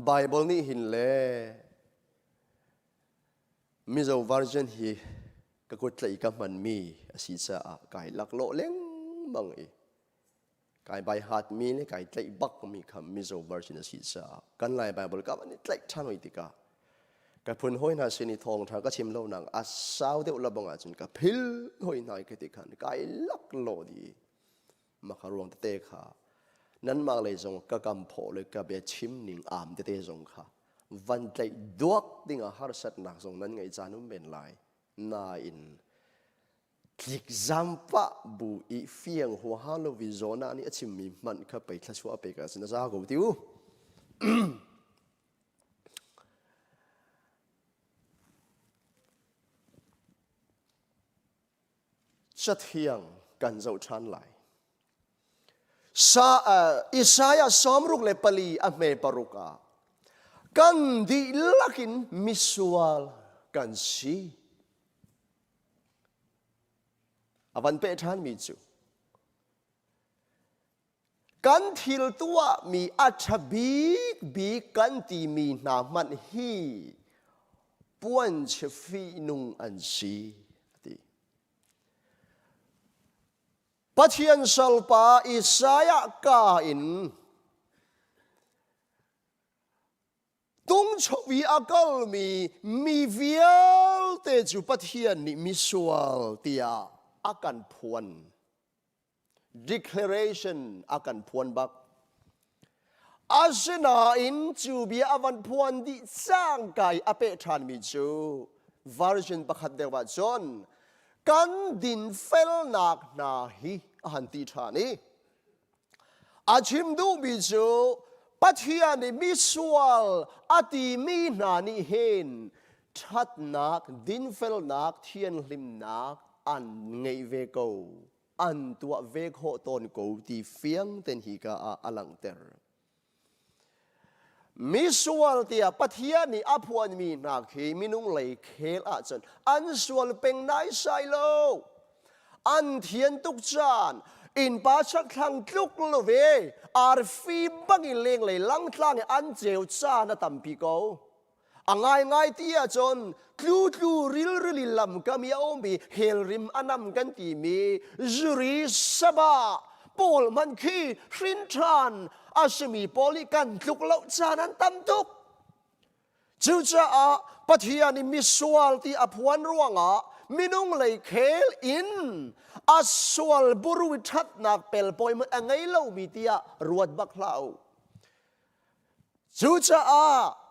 Bible nih hin le Mizo version hi ka kut tlaih ka hmanmi a si caah kai laklawh lengmang i Kai bai hatmi le kai tlaih bakmi kha Mizo version a si caah kan Lai Bible ka van i tlaih ṭhan hoi tikah ka phun hawi hna sin i thawngṭha ka chim lonak a sau deuh labang ahcun ka phil hoi hna i ka ti khan kai laklawh dih maka ruang tete kha nanmah lei zong ka kam phawh le ka bia chim ning aam tete zong kha van tlaih duak dingah harsatnak zong nan ngeih caan um men lai nain Tlikzamfah bu i fiang huaha lo i Jonah nih a chimmi hmanh kha pei thluachuah a pek ahcun a za ko ti u. Cathiang kan zoh ṭhan lai. Sa, uh, Isaiah 64 a hme paruk ah kan dihlak in misual kan si. A van peh ṭhanmi cu kan thil tuahmi a ṭha bikbik kan timi hna hmanh hi puanchia fihnung an si a ti. Pathian salpa Isaiah ka in Tungcho i a kalmi mi vialte cu Pathian nih misual tiah a kan phuan. Declaration a kan phuan bak. Asinain cu bia a van phuan dih cangka i a peh ṭhanmi cu version pakhat deuh ah cun kan dinfelnak hna hi a han ti ṭhan i A chim duhmi cu Pathian nih misual a timi hna nih hin ṭhatnak, dinfelnak, thianhlimnak an ngeih ve ko, an tuah ve khawh tawn ko ti fiang ten hika ah a langhter. Misual tiah Pathian nih a phuanmi hna khi minung lei khel ahcun an sual peng naisai lo. An thian tuk caan innpa chakthlang tluk lo ve arfi bangin lenglei langtlang i an ceu caan a tampi ko. A ngaingai ti ahcun tlu tlu rilril in lam kam i a ummi helrim a nam kan timi zuri sabah pawl hmanh khi hrin ṭhan a simi pawl nih kan tluk lo caan an tam tuk. Cucaah Pathian i misual ti a phuan ruangah minung lei khel in a sual buru i ṭhatnak pelpawi hmanh a ngei lomi tiah ruat bak hlah u. Cucaah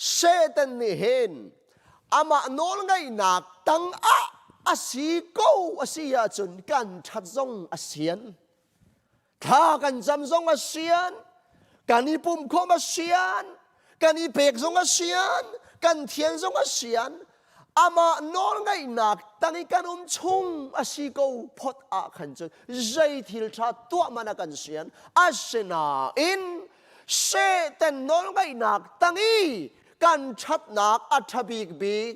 Satan nih hin amah nawlngeihnak tangah a si ko a si ahcun kan ṭhat zong a sian. Thla kan cam zong a sian. Kan i pumkhawm a sian. Kan i pek zong a sian. Kan thian zong a sian. Amah nawlngeihnak tang i kan um chung a si ko phot ah khan cun zei thil ṭha tuah man a kan sian. Asinain Satan nawlngeihnak tang i Kan ṭhatnak a ṭha bikbik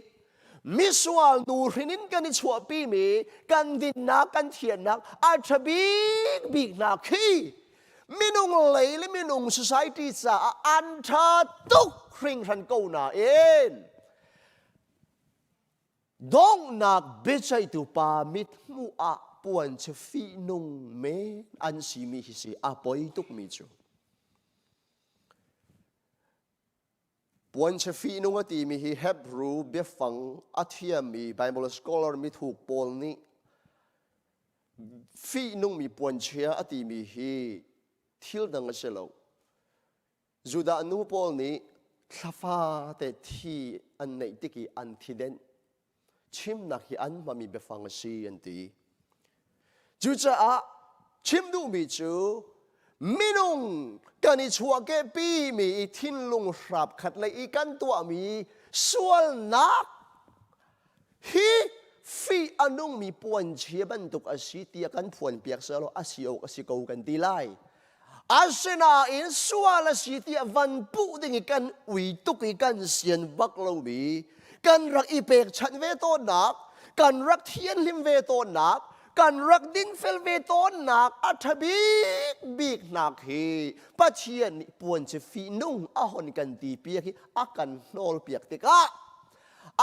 misual nu hrin in kan i chuahpimi kan dinnak kan thiannak a ṭha bikbik hna khi minung lei le minung society caah an ṭha tuk hringhran ko nain donghnak biaceihtu pa mithmuh ah puan cu fihnung men an simi hi si a poi tukmi cu. Puanchia fihnung a timi hi Hebrew biafang a thiammi Bible scholar mithuk pawl nih fihnungmi puanchia a timi hi thil dang a si lo. Judah nu pawl nih thlafa te thi an neih tik i an thidenh chimnak hi an hmami biafang a si an ti. Cucaah chim duhmi cu minung kan i chuahkehpimi i thinlung hrap khat lei i kan tuahmi sualnak hi fih a nungmi puanchia bantuk a si tiah kan phuanpiak selaw a si awk a si ko kan ti lai. Asinain sual a si tiah van puh ding i kan ui tuk i kan sian bak lomi kan rak i pekchanh ve tawnnak, kan rak thianhlim ve tawnnak, kan rak dinfel ve tawnnak a ṭha bikbik nak hi Pathian nih puan cu fihnung a hon kan ti piak i a kan hnawl piak tikah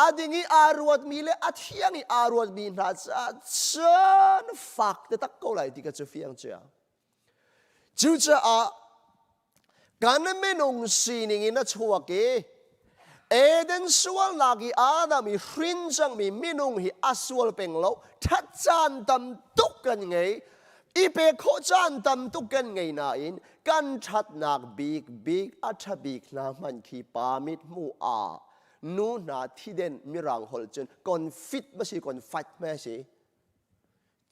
a ding i aa ruatmi le a thiang i aa ruatmi hna caah cun fak taktak ko lai ti ka cu fiang cia. Cucaah kan minung sining in a chuak i Eden sualnak i Adam i hrin cangmi minung hi a sual peng lo. Ṭhat caan tam tuk kan ngei. I pek khawh caan tam tuk kan ngei nain kan ṭhatnak bikbik a ṭha bik hna hmanh khi pa mithmuh ah nu hna thiden mirang holh cun kon fit ma si kon fight ma si.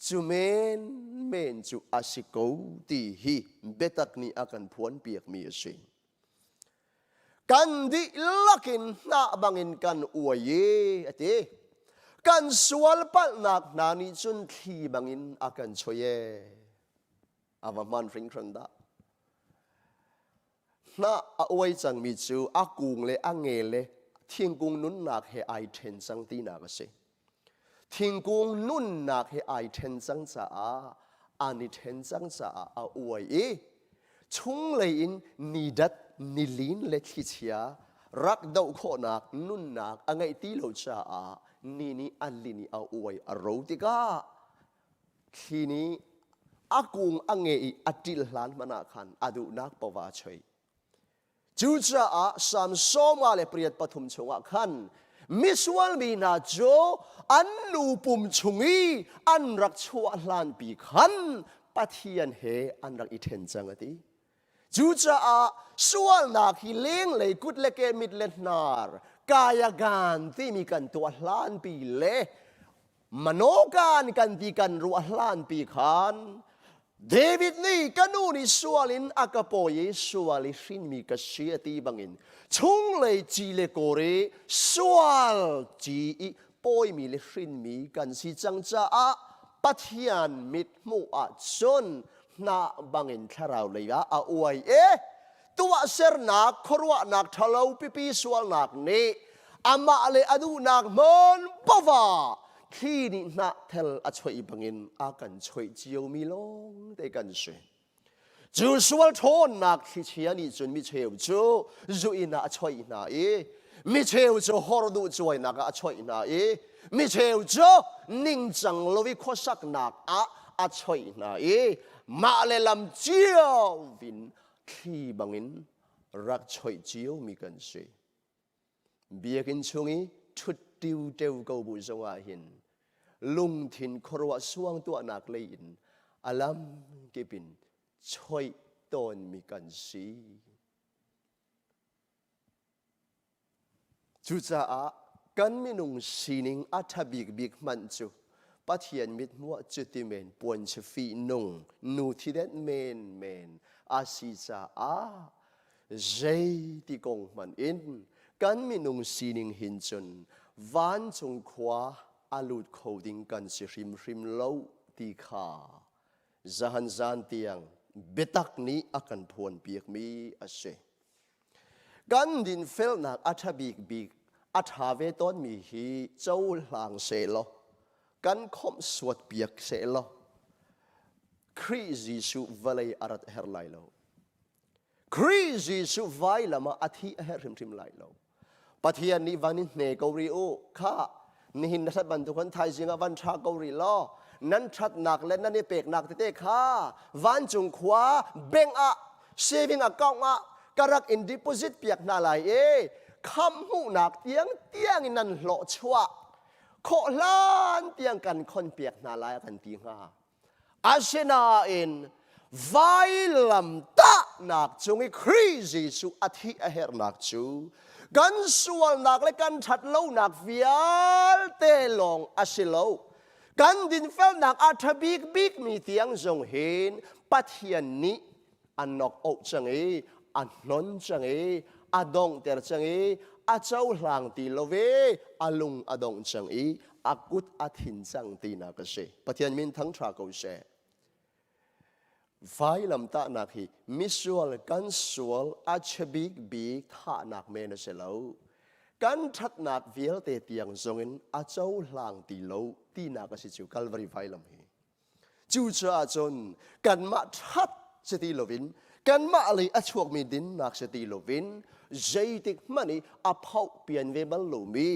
Cu menmen cu a si ko ti hi biatak nih a kan phuanpiakmi a si. Kan dihlak in hnah bangin kan uai i a ti. Kan sual palhnak hna nih cun thli bangin a kan choi e. A va hman hringhran dah. Hnah a uai cangmi cu a kung le a nge le thingkung nunnak he ai ṭhen cang tinak a si. Thingkung nunnak he ai ṭhen cang caah an i ṭhen cang caah a uai i chunglei in nidat nilin le thlichia rak doh khawhnak nunnak a ngeih ti lo caah ni nih a lin i a uai a ro tikah thli nih a kung a nge i a ṭil hlan hmanh ah khan a duhnak paoh a choi. Cucaah Salm sawma le pariat pathum chungah khan misual mi hna cu an nu pum chung i an rak chuah hlanpi khan Pathian he an rak i ṭhen cang a ti. Cucaah sualnak hi lenglei kut le ke mit le hnar kayagan timi kan tuah hlanpi le manokan kan ti kan ruah hlanpi khan David nih ka nu nih sual in a ka pawi i sual i hrinmi ka si a ti bangin chunglei ci le kawr i sual ci i pawimi le hrinmi kan si cang caah Pathian mithmuh ah cun hnah bangin thlarau lei ah a uai i tuahsernak khuaruahnak ṭhalo pipi sualnak nih amah le a duhnak hmun paoh thli nih hnahthel a choih bangin a kan choih ciomi lawng te kan si. Cu sual ṭhawnnak thlichia nih cun micheu cu zu inn ah a choih hna i micheu cu horduh cuainak ah a choih hna i micheu cu ningcang lo i khuasaknak ah a choih hna i mah le lam cio in thli bangin rak choih ciomi kan si. Biakinn chung i ṭhut ṭiuteu ko bu zongah hin lungthin khuaruah suang tuahnak lei in a lam kip in choih tawnmi kan si. Cucaah kan minung sining a ṭha bikbik hmanh cu Pathian mithmuh ah cuti men puanchia fihnung nu thidenh menmen a si caah zeiti kong hmanh in kan minung sining hin cun vancung khua a lut kho ding kan si hrimhrim lo ti kha zahan zan tiang biatak nih a kan phuanpiakmi a si. Kan dinfelnak a ṭha bikbik a ṭha ve tawnmi hi cohlang sehlaw kan khawmh suatpiak sehlaw Khrih Jesuh vawlei a rat a herh lai lo. Khrih Jesuh vailam ah a thih a herh hrimhrim lai lo. Pathian nih van in hne ko rih u. Kha nihin na ṭhat bantuk thaizing ah van ṭha ko rih law nan ṭhatnak le nan i peknak tete kha vancung khua bank ah saving account ah ka rak in deposit piak hna lai i khamh hmuhnak tiang tiang in nan hlawh chuah khawh hlan tiang kan khon piak hna lai a kan ti hnga. Asinain vailam tahnak cung i Khrih Jesuh a thih a herhnak cu kan sualnak le kan ṭhatlonak vialte lawng a si lo. Kan dinfelnak a ṭha bikbikmi tiang zong hin Pathian nih a nok oh cang i a hnon cang i a donghter cang i a cohlang ti lo i a lung a dongh cang i a kut a thin cang tinak a si. Pathian min thangṭha ko seh. Vailamtahnak hi misual kan sual a chabik bik thahnak men a si lo. Kan ṭhatnak vialte tiang zongin a cohlang ti lo tinak a si cu Calvary vailam hi. Cucaah cun kanmah ṭhat si ti loin kanmah lei a chuakmi dinnak si ti loin zeitik hmanh i a phoh pian ve bal lomi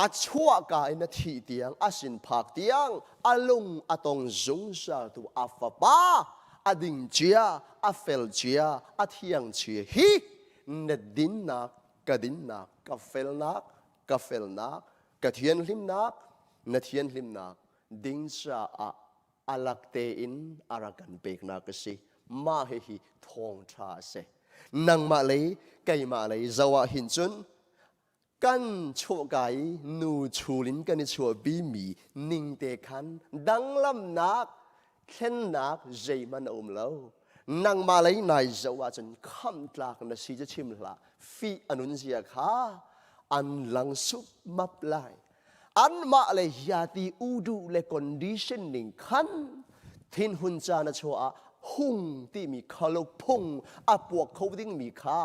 a chuahka in a thih tiang a sin phak tiang a lung a tong zungzaltu a fapa a ding cia a fel cia a thiang cia hi na dinnak ka dinnak ka felnak ka felnak ka thianhlimnak na thianhlimnak ding caah alak tein a rak kan peknak a si. Mah hihi thawngṭha a si. Nangmah lei, keimah lei zoh ah hin cun kan chuahka i nu chul in kan i chuahpimi ning te khan danglamnak, thlennak zeihmanh a um lo. Nangmah lei nai zoh ahcun khamh tlak na si cu chim hlah. Fih a nun zia kha an lang supmap lai. Anmah le hiati uduh le condition ning khan thinhun caan a chuah ah hung timi khalo phung a puak kho dingmi kha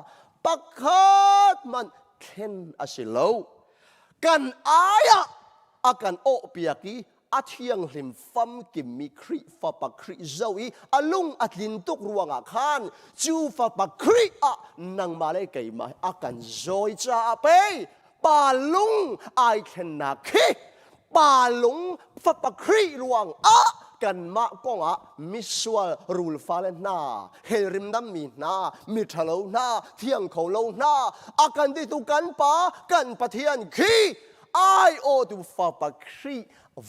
pakhat hmanh thlen a si lo. Kan ai ah a kan awhpiak i a thianghlim famkimmi Khrih Fapa Khrih zo i a lung a tlin tuk ruangah khan cu Fapa Khrih ah nangmah le keimah a kan zawi caah pei pa lung ai thlennak khi pa lung fapa Khrih ruang ah kanmah kongah misual rul fale hna helrim dammi hna mi ṭhalo hna thiang kho lo hna a kan titu kan pa kan Pathian khi ai awtu fapa Khrih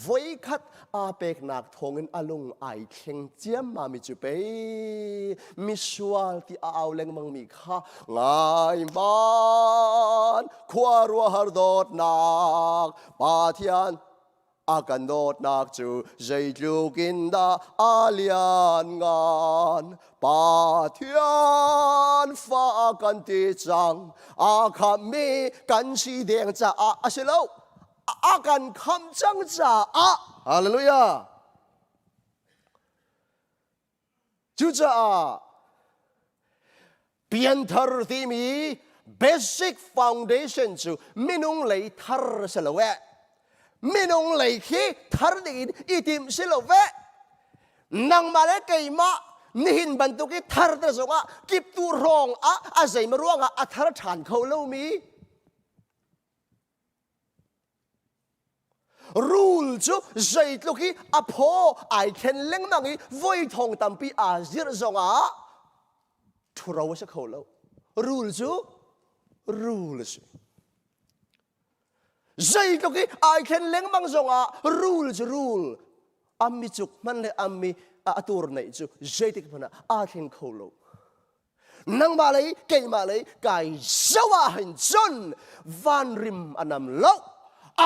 voikhat aa peknak thawngin a lung ai thleng ciammami cu pei misual ti a au lengmangmi kha ngai hmanh khuaruahhar dawtnak Pathian a kan dawtnak cu zeitluk in dah a lian ngan Pathian fa a kan ti cang a khammi kan si deng caah a si lo a kan khamh cang caah hallelujah cucaah pianthar timi basic foundation cu minung lei thar si lo eh minung lei khi thar ding in i timh si lo ve nangmah le keimah nihin bantuk i thar te zongah kiptu hrawng ah a zeima ruangah a thar ṭhan kho lomi Rul cu zeitluk i a phaw ai thlen lengmang i voi thong tampi aa zirh zongah ṭhuro a si kho lo. Rul cu rul a si. Zeitluk i ai thlen lengmang zongah rul cu rul. Ammi cuk hmanh le ammi a tur neih cu zeitik hmanh ah aa thleng kho lo. Nangmah lei keimah lei kai zoh ah hin cun vanrim a nam lo.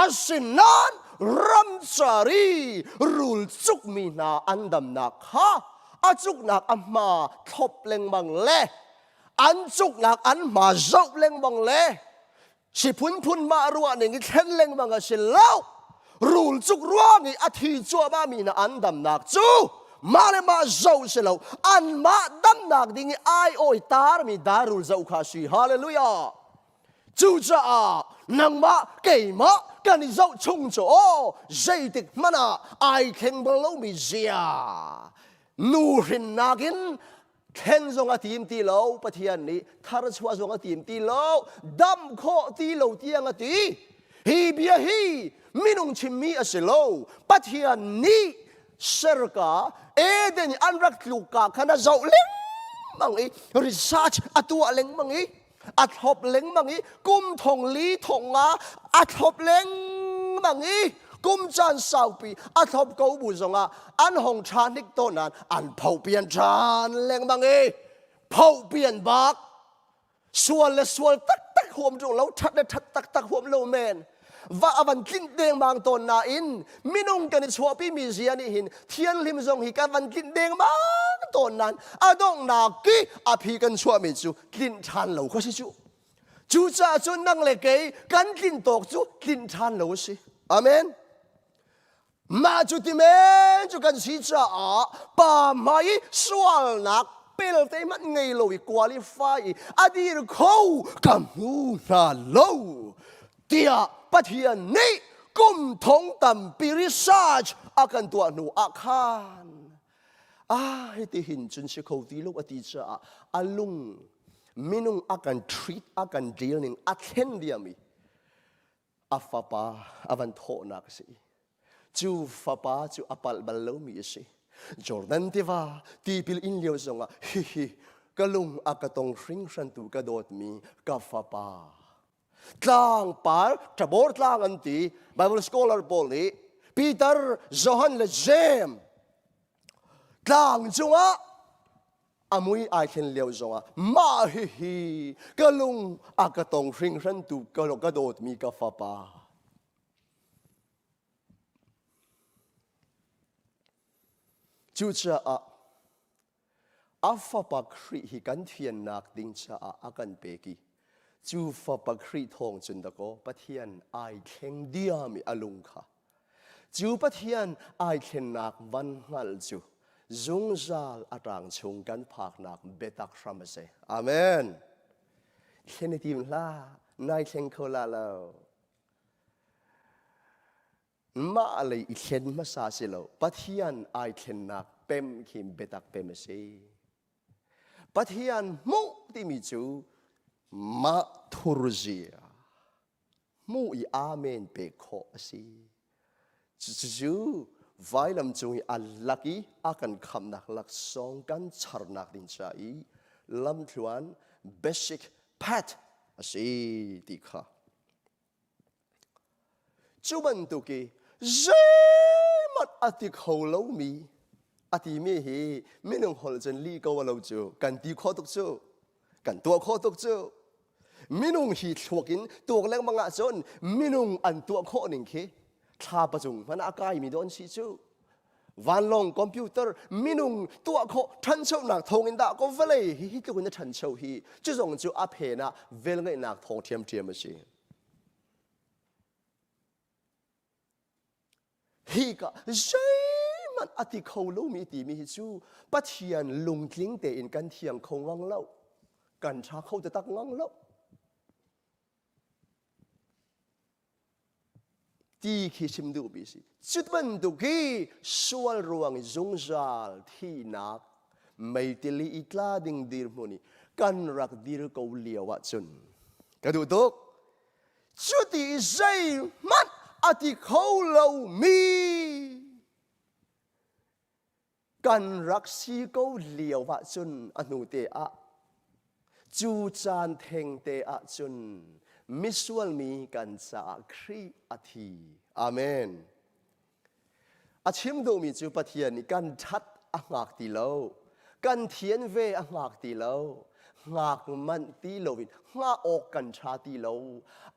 Asinain ramcar i rul cukmi hna an damnak kha a cuknak a hma thlop lengmang le an cuknak an hma zoh lengmang le si phunphun mah ruah ning i thlen lengmang a si lo. Rul cuk ruang i a thi cuahmah mi hna an damnak cu. Mah le mah zoh si lo, anmah damnak ding i aiawi tarmi darul zoh kha si. Hallelujah! Cucaah nangmah keimah kan i zoh chung cu aw zeitik hmanh ah ai thleng bal lomi zia nu hrinnak in thlen zong a tim ti lo Pathian nih tharchuah zong a tim ti lo dam khawh ti lo tiang a ti hi bia hi minung chimmi a si lo Pathian nih serka Eden i an rak tluk ka khan a zoh lengmang i research a tuah lengmang i a thlop lengmang i kum thong li thong nga a thlop lengmang i kum caan saupi a thlop ko bu zongah an hong ṭha hnik to nain an pho pian ṭhan lengmang i pho pian bak sual le sual taktak huam ṭung lo ṭhat le ṭhat taktak huam lo men va a van tlinh dengmang tawn nain minung kan i chuahpi mi zia nih hin thianghlim zong hi kan van tlinh dengmang tawn nain a donghnak i a phi kan chuahmi cu tlinh ṭhan lo kha si cu cucaah cun nang le kei kan tlin tawk cu tlinh ṭhan lo a si amen Mah cu ti men cu kan si caah pa hmai i sualnak pelte hmanh ngei lo i qualify i a dir kho ka hmu hna lo tiah Pathian nih kum thong tampi research a kan tuah hnu ah khan ah hiti hin cun si kho ti lo a ti caah a lung minung a kan treat a kan deal ning a thlen diam i a fapa a van thawhnak a si. Cu fapa cu a palh bal lomi a si. Jordan tiva tipil in lio zongah hihi ka lung a ka tong hringhrantu ka dawtmi ka fapa. Tlangpar Tabor tlang an ti Bible scholar pawl nih Peter, Johan le James tlang cungah a mui ai thlen lio zongah mah hihi ka lung a ka tong hringhrantu ka ka dawtmi ka fapa cucaah a fapa Khrih hi kan thiannak ding caah a kan pek i cu fapa Khrih thawng cun dakaw Pathian ai thleng diam i a lung kha Cu Pathian ai thlennak van hngalh cu zungzal a ṭang chung kan phaknak biatak hram a si. Amen. Thlen i tim hlah, nai thleng kho la lo. Mah lei i thlen hmasa si lo, Pathian ai thlennak pem khi biatak pem a si. Pathian hmuh timi cu mah thurzia hmuh i amen pek khawh a si. Cucu vailam cung i a lak i a kan khamhnak laksawng kan charnak ding ca i lamthluan basic path a si ti kha. Cu bantuk i zeihmanh a ti kho lomi a timi hi minung holh cun lih ko a lo cu kan ti khawh tuk cu kan tuah khawh tuk cu Minung hi thluak in tuak lengmang ahcun minung an tuah khawh ning khi thla pacung hmanh ah a kaimi dawn si cu. Vanlawng computer minung tuah khawh ṭhanchonak thawngin dah ko vawlei hi hi tluk in a ṭhancho hi cu zong cu a phen ah velngeihnak thawng ṭhiamṭhiam a si. Hika zeihmanh a ti kho lomi timi hi cu Pathian lungtling tein kan thiang kho ngang lo. Kan ṭha kho taktak ngang lo. Ti khi chim duhmi si. Cu bantuk hi sual ruang i zungzal thihnak meitili i tla ding dirhmun i kan rak dir ko lio ahcun ka duh tuk. Cuti zeihmanh a ti kho lomi kan rak si ko lio ahcun a hnu te ah cu caan theng te ahcun misual mi kan caah Khrih a thi. Amen. A chim duhmi cu Pathian nih kan ṭhat a hngak ti lo, kan thian ve a hngak ti lo, hngak manh ti loin hngah awk kan ṭha ti lo.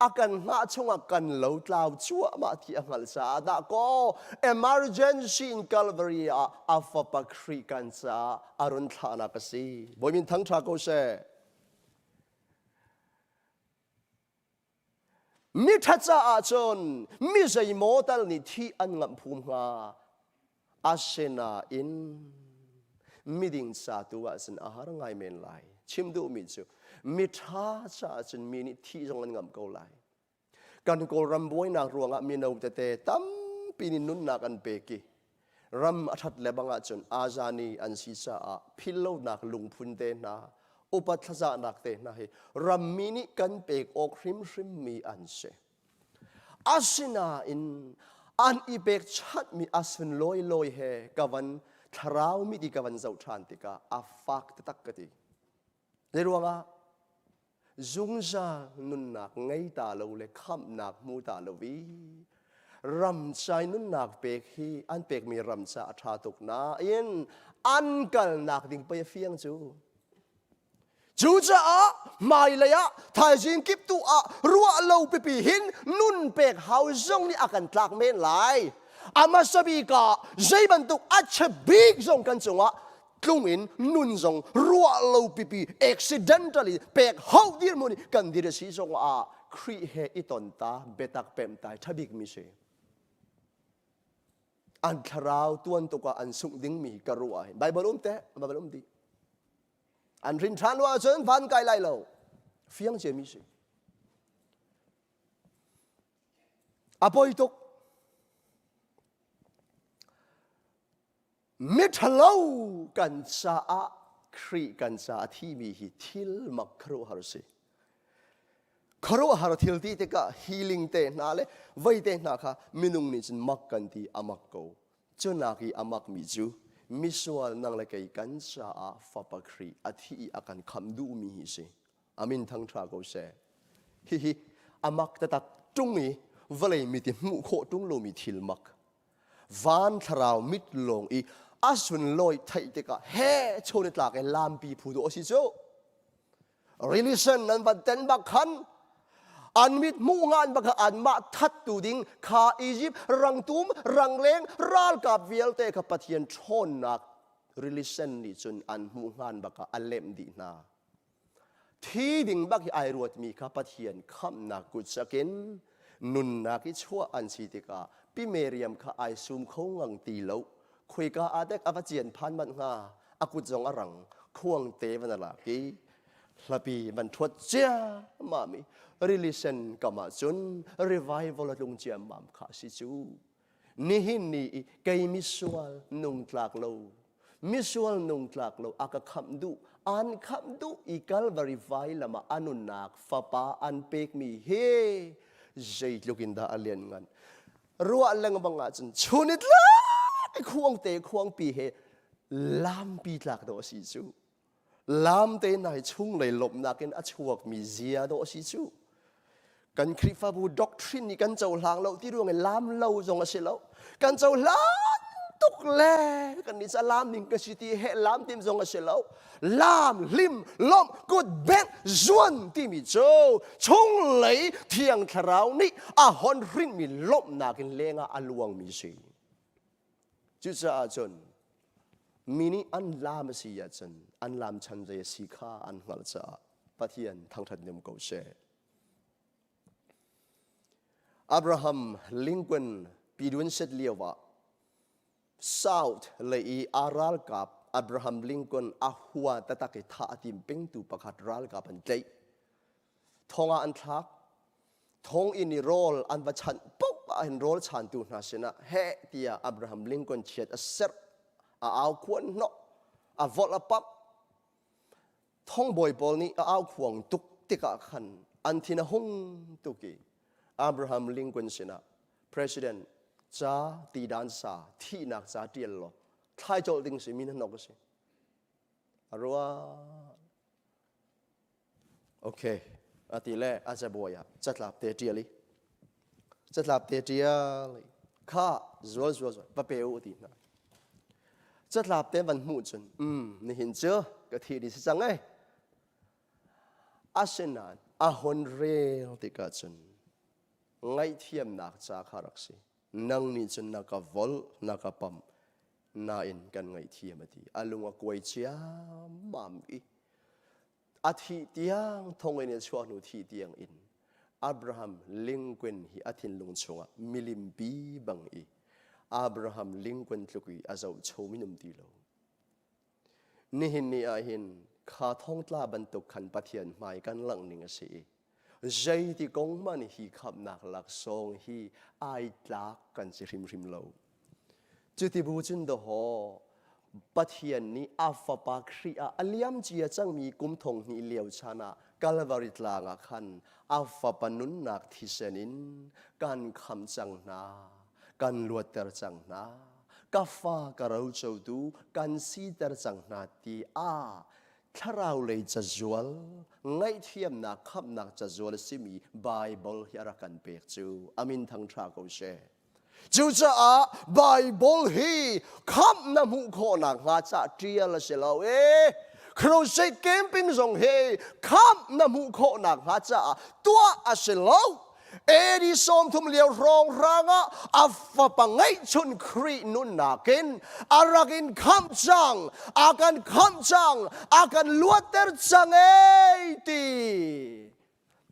A kan hngah chungah kan lo tlau cuahmah ti a hngalh caah dah kaw emergency in Calvary ah a fapa Khrih kan caah a run thlahnak a si. Bawi min thangṭha ko seh. Miṭha caah cun mi zeimaw tal nih thih an ngamh phum hnga. Asinain miding ca tu ah cun a har ngai men lai. Chim duhmi cu miṭha caah cun mi nih thih zong an ngamh ko lai. Kan Kawlram buainak ruangah mino tete tampi nih nunnak an pek i ram a ṭhat le bang ahcun azani an si caah philhlonak lungphun te hna, upat thlazahnak te hna hi rammi nih kan pek awk hrimhrimmi an si. Asinain an i pekchanhmi a sunlawi lawi he ka van thlarau mit i ka van zoh ṭhan tikah a fak taktak ka ti. Zei ruangah zungzal nunnak ngei ta lo le khamhnak hmu ta lo i ramcai nunnak pek hi an pekmi ramca a ṭha tuk nain an kalnak ding pei a fiang cu. Cucaah hmailei ah thaizing kip tu ah ruah lo pipi hin nun pek hau zong nih a kan tlak men lai. A hmasa bik ah zei bantuk a chia bik zong kan cungah tlung in nun zong ruah lo pipi accidentally pek hau dirhmun i kan dir a si zong ah Khrih he i ton ta biatak pemh tai ṭha bik mi si. An thlarau tuan tuk ah an sungh dingmi ka ruah hin Bible um te Bible um dih. An hrin ṭhan lo ahcun van kai lai lo. Fiang ciami si. A poi tuk. Miṭhalo kan caah Khrih kan caah a thimi hi thil mak khuaruahhar si. Khuaruahhar thil ti tikah healing te hna le vei te hna kha minung nih cun mak kan ti a mak ko. Cunak i a makmi cu misual nang le kei kan caah Fapa Khrih a thi i a kan khamh duhmi hi si. Amin thangṭha ko seh. Hihi a mak taktak ṭung i vawlei mit i hmuh khawh ṭung lomi thil mak. Van thlarau mit lawng i a sunlawi theih tikah he chawn i tlak i lampi phu dawh a si cu. Relation nan van ten bak khan an mit hmuh ngan bak anmah thattu ding kha Egypt rangtum rangleng ralkap vialte kha Pathian ṭhawnnak relation nih cun an hmuh ngan bak ah a lemh dih hna. Thi ding bak hi ai ruatmi kha Pathian khamhnak kut sakin nunnak i chuah an si tikah Pi Meriam kha ai sum kho ngang ti lo. Khuika ah dek a va cian phan manh hnga a kut zong a rang khuang te van a lak i hlapi van ṭhuat ciammam i rili sen kam ah cun revival a tlung ciammam kha a si cu. Nihin ni i kei misual nung tlak lo misual nung tlak lo a ka khamh duh an khamh duh i Calvary vailam ah a nunnak fapa an pekmi he zeitluk in dah a lian ngan ruah lengmang ahcun chun i tlak i khuangte khuangpi he lampi tlak dawh a si cu lamte nai chunglei lawmhnak in a chuakmi zia dawh a si cu kan Khrihfabu doctrine nih kan cohlang lo ti ruang i lam lo zong a si lo kan cohlan tuk le kan nih ca lam ning ka si ti he lam tim zong a si lo lam hlim lawmh kut bengh zuan timi cu chunglei thiang thlarau nih a hon hrinmi lawmhnak in lengah a luangmi si cucaah cun mi nih an lam a si ahcun an lam chan zei a si kha an hngalh caah Pathian thangṭhat nim ko seh. Abraham Lincoln pidun set lio ah South lei i a ralkap Abraham Lincoln a hua tatak i thah a tim pengtu pakhat ralkap an tlaih. Thong ah an thlak. Thong inn i rawl an va chanh paoh ah hin rawl chantu hna sinah heh tiah Abraham Lincoln chiat a serh, a au khuan hnawh, a volh a pamh. Thongbawi pawl nih a aukhuang tuk tikah khan an thin a hung tuk i Abraham Lincoln sinah President ca ti dan sa thihnak ca ṭial law thlai colh ding si min hnok a si. A ruah. Okay, a ti le a cabuai ah catlap te ṭial i catlap te ṭial i kha zual zual zual va pe u ti hna. Catlap te van hmuh cun um nihin cu ka thi dih si cang ei. Asinain a hon rel tikah cun ngaihthiamnak ca kha rak si. Nang nih cun na ka volh, na ka pamh, nain kan ngaihthiam a ti. A lung a kuai ciammam i A thih tiang thonginn in chuah hnu thih tiang in Abraham Lincoln hi a thinlung chungah milimpi bang i. Abraham Lincoln tluk i a zohcho min um ti lo. Nihin ni ah hin kha thongtla bantuk khan Pathian hmai kan langh ning a si i zeiti kong hmanh hi khamhnak laksawng hi ai tlak kan si hrimhrim lo. Cuti bu cun dawhaw Pathian nih a fapa Khrih ah a liam cia cangmi kum thong hnih lio chan ah Kalvari tlang ah khan a fapa nunnak thisen in kan khamh cang hna, kan luatter cang hna. Ka fa ka rocotu kan siter cang hna ti ah thlarau lei cazual ngaihthiamnak khamhnak cazual a simi Baibal hi a rak kan pek cu amin thangṭha ko seh. Cucaah Baibal hi khamh na hmuh khawhnak hnga ca ṭial a si lo i crusade camping zong hi khamh na hmuh khawhnak hnga caah tuah a si lo. AD 30 lio hrawnghrang ah a fapa ngeihchun Khrih nunnak in a rak in khamh cang, a kan khamh cang, a kan luatter cang ei ti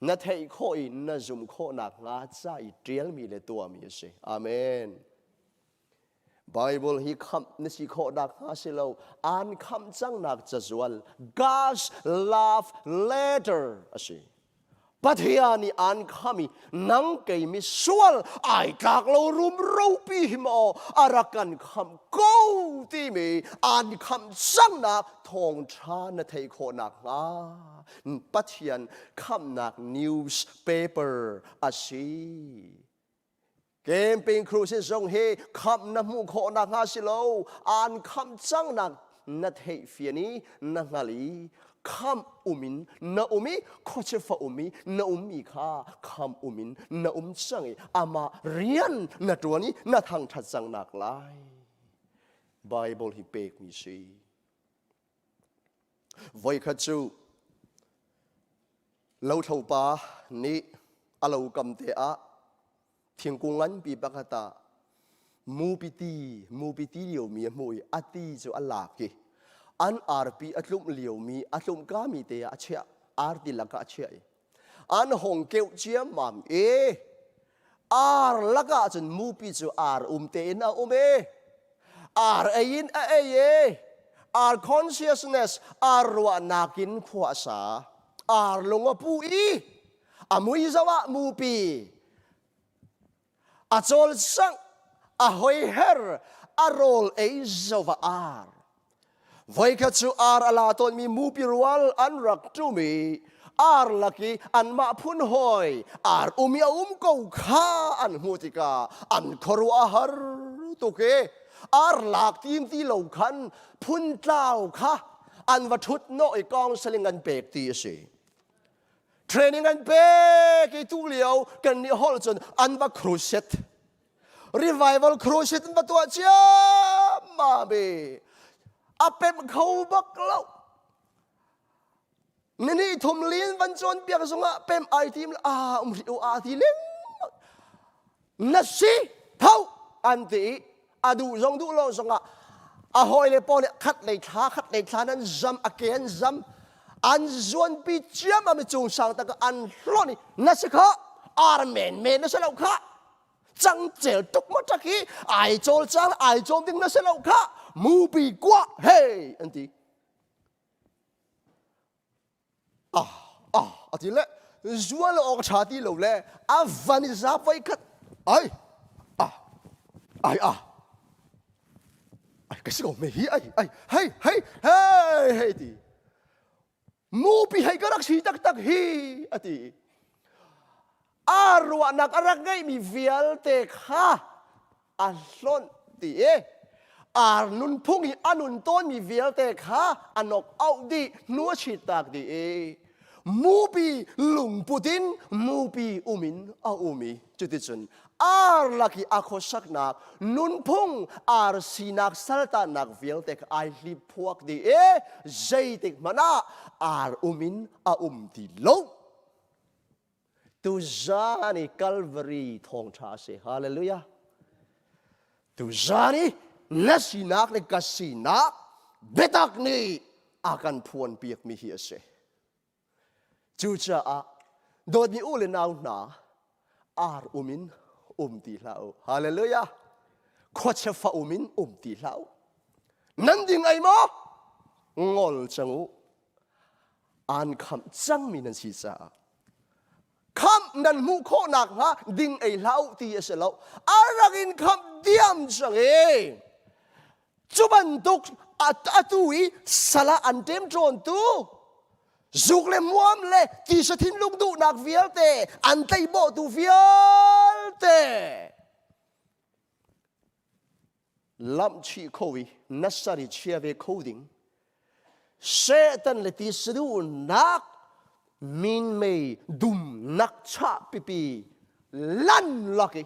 na theih khawh i na zumh khawh nakhnga ca i ṭialmi le tuahmi a si. Amen. Bible hi khamh na si khawh nakhnga si lo, aan khamh cangnak cazual God's love letter a si. Pathian nih aan khamh i nang kei misual ai tlak lo rumropi hi maw a rak kan khamh ko timi aan khamh cangnak thawngṭha na theih khawh nakhnga Pathian khamhnak newspaper a si. Camping crusade zong hi khamh na hmuh khawh nakhnga si lo, aan khamh cangnak na theih fian i na hngal i khamh um in na um i khuachia fa um i na ummi kha khamh um in na um cang i amah rian na ṭuan i na thangṭhat cang nak lai. Bible hi pekmi si. Voikhat cu lothlopa nih a lo kam te ah thingkung nganpi pakhat ah mupi ti mupi ti liomi a hmuh i a ti cu a lak i an arpi a tlumh liomi a tlumhkami te ah a chiah arti lakah a chiah i an hong keuh ciammam i ar lakah cun mupi cu ar um tein a um i ar ei in a ei i ar consciousness ar ruahnak in khua a sa ar lung a pu i a mui zoh ah mupi a cawlcangh a hoiher a rawl ei zoh ah ar Voikhat cu ar a la tawnmi mupi rual an rak ṭum i ar lak i anmah phun hawi ar um i a um ko kha an hmuh tikah an khuaruah a har tuk i ar lak tim ti lo khan phun tlau kha an va ṭhut hnawh i counseling an pek ti a si. Training an pek i tu lio kan nih holh cun an va crusade revival crusade in va tuah ciammam i a pemh kho bak lo nini thum lin van cawn piak zongah pemh ai tim a um ri u a ti leng na si tho an ti i a duh zong duh lo zongah a hawi le pawl nih khat lei thla khat lei thla nan zam a ke an zam an zuanpi ciammam i cung sang tak an hlon i na si kha ar men men na si lo kha cangcel tuk ma tak hi ai cawl cang ai cawm ding na si lo kha mupi kua hei an ti ah ah a ti le zual awk tha ti lo le a van i za voi khat ai ah ai ah ai ka si ko me hi ai ai hei hei hei hei ti Mupi hei ka rak si taktak hi a ti. Aa ruahnak a rak ngeihmi vialte kha a hlonh ti i ar nunphung i a nun tawnmi vialte kha a nok auh dih hnu a chittak dih i mupi lungput in mupi um in a um i cuticun ar lak i a khuasaknak nunphung ar sinak saltannak vialte kha ai hliphuak dih i zeitik hmanh ah ar um in a um ti lo tuzan i Calvary thawngṭha a si hallelujah tuzan i na sinak le ka sinak biatak nih a kan phuanpiakmi hi a si Cucaah dawtmi u le nau hna, ar um in um ti hlah u. Hallelujah! Khuachia fa um in um ti hlah u. Nan ding ai maw? Ngol cang u. An khamh cangmi nan si caah khamh nan hmuh khawh nakhnga ding ei hlah u ti a si lo. A rak in khamh diam cang e. Cu bantuk atu i sal ah an ṭemṭawntu zuk le muam le tisa thinlung duhnak vialte an tleihbawhtu vialte lamh chih kho i na sar i chia ve kho ding Satan le ti saduhnak minmei dumnak chah pipi lan lak i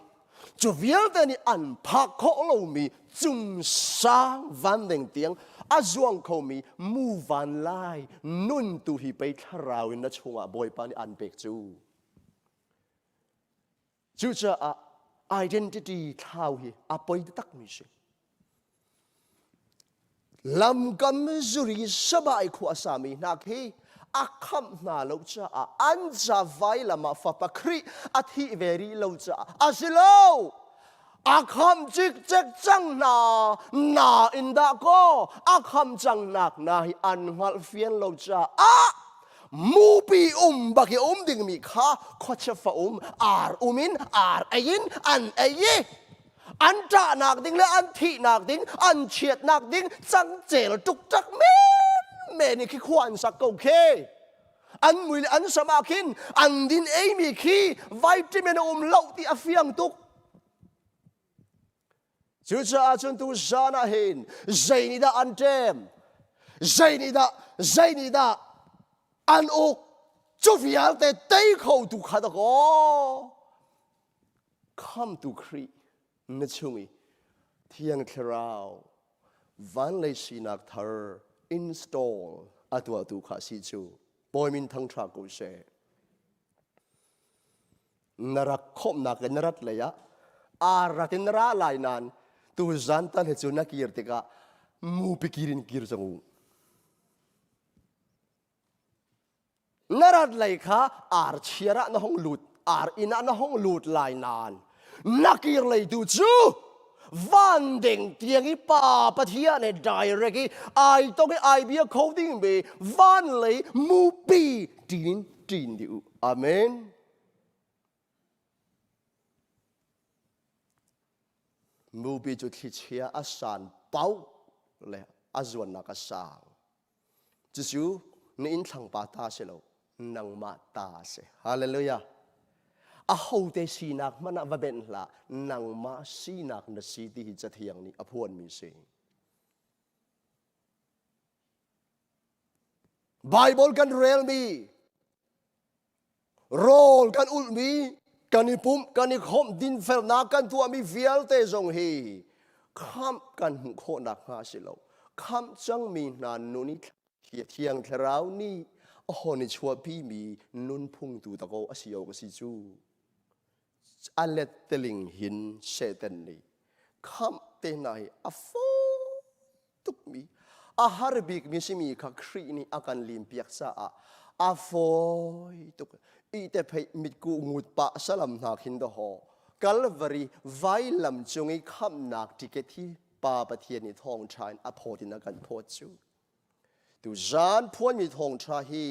cu vialte nih an phak khawh lomi cung sang vandeng tiang a zuang khomi mu van lai nun tu hi pei thlarau in na chungah Bawipa nih an pek cu. Cucaah identity thlau hi a poi takmi si. Lamkam zuri sabai khua sami hna khi a khamh hna lo caah an ca vailam ah fapa Khrih a thih ve rih lo caah a si lo. A khamh cikcek cang hna na in dah kaw a khamh cang nak hna hi an hngalh fian lo caah mupi um bak i um dingmi kha khuachia fa um ar um in ar ei in an ei i an ṭahnak ding le an thihnak ding an chiatnak ding cangcel ṭukṭak men men i khi khua an sak ko khi an mui le an sam ah khin an din eimi khi vitamin a um lo ti a fiang tuk Cucaah cun tu zan ah hin zei nih dah an ṭem? Zei nih dah zei nih dah an uk? Cu vialte tei khotu kha dakaw khamtu Khrih na chung i Thiang Thlarau vanlei sinak thar install a tuahtu kha si cu Bawi min thangṭha ko seh. Na rak khawmhnak le na rat lei ah aa rat in na ra lai nain tuzan tan he cu na kir tikah mupi kir in kir cang u. Na rat lei kha ar chiar ah na hong lut, ar inn ah na hong lut lai nain na kir lei tu cu van deng tiang i pa Pathian he direct i ai tong i ai bia kho ding mi van lei mupi ṭin ṭin dih u. Amen. Mupi cu thlichia a san paoh le a zuannak a sang. Cucu na innthlang pa ta si lo, nangmah ta a si. Hallelujah. Ahote sinak hmanh ah va benh hlah, nangmah sinak na si ti hi Cathiang nih a phuanmi si. Bible kan relmi rawl kan ulhmi kan i pumh kan i khawmh dinfelnak kan tuahmi vialte zong hi khamh kan hmuh khawh nakhnga a si lo khamh cangmi hna nun i thiang thlarau nih a hon i chuahpimi nunphung tu dakaw a si awk a si cu a letteling hin Satan nih khamh te hna hi a fawi tukmi a har bikmi simi kha Khrih nih a kan limpiak caah a fawi tuk i te phei mitku ngut pah salam hna khin dahaw Calvary vailam cung i khamhnak ticket hi Pa Pathian nih thawngṭha in a phawt in a kan phawt cu Tuzaan phuanmi thawngṭha hi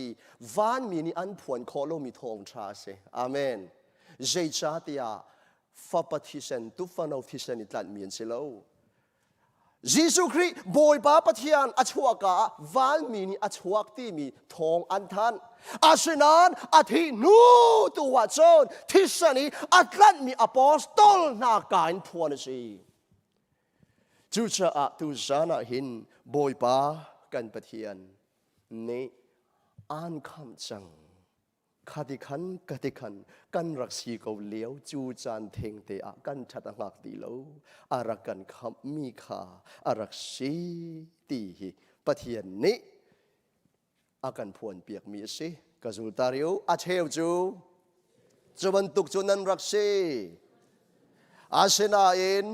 vanmi nih an phuan khawh lomi thawngṭha a si. Amen. Zeicahtiah Fapa thisen, Tufano thisen i tlanhmi an si lo. Jesuh Khrih Bawipa Pathian a chuahka ah vanmi nih a chuak timi thawng an thanh. Asinain a thih hnu tu ah cun thisen i a tlanhmi apostol hna ka in phuan a si. Cucaah tuzan ah hin Bawipa kan Pathian nih aan khamh cang. Khati khan kati khan kan rak si ko lio cu caan thengte ah kan ṭhat a hngak ti lo. A rak kan khamhmi kha a rak si ti hi Pathian nih a kan phuanpiakmi a si. Ka zultari u, a cheu cu cu bantuk cu nan rak si. Asinain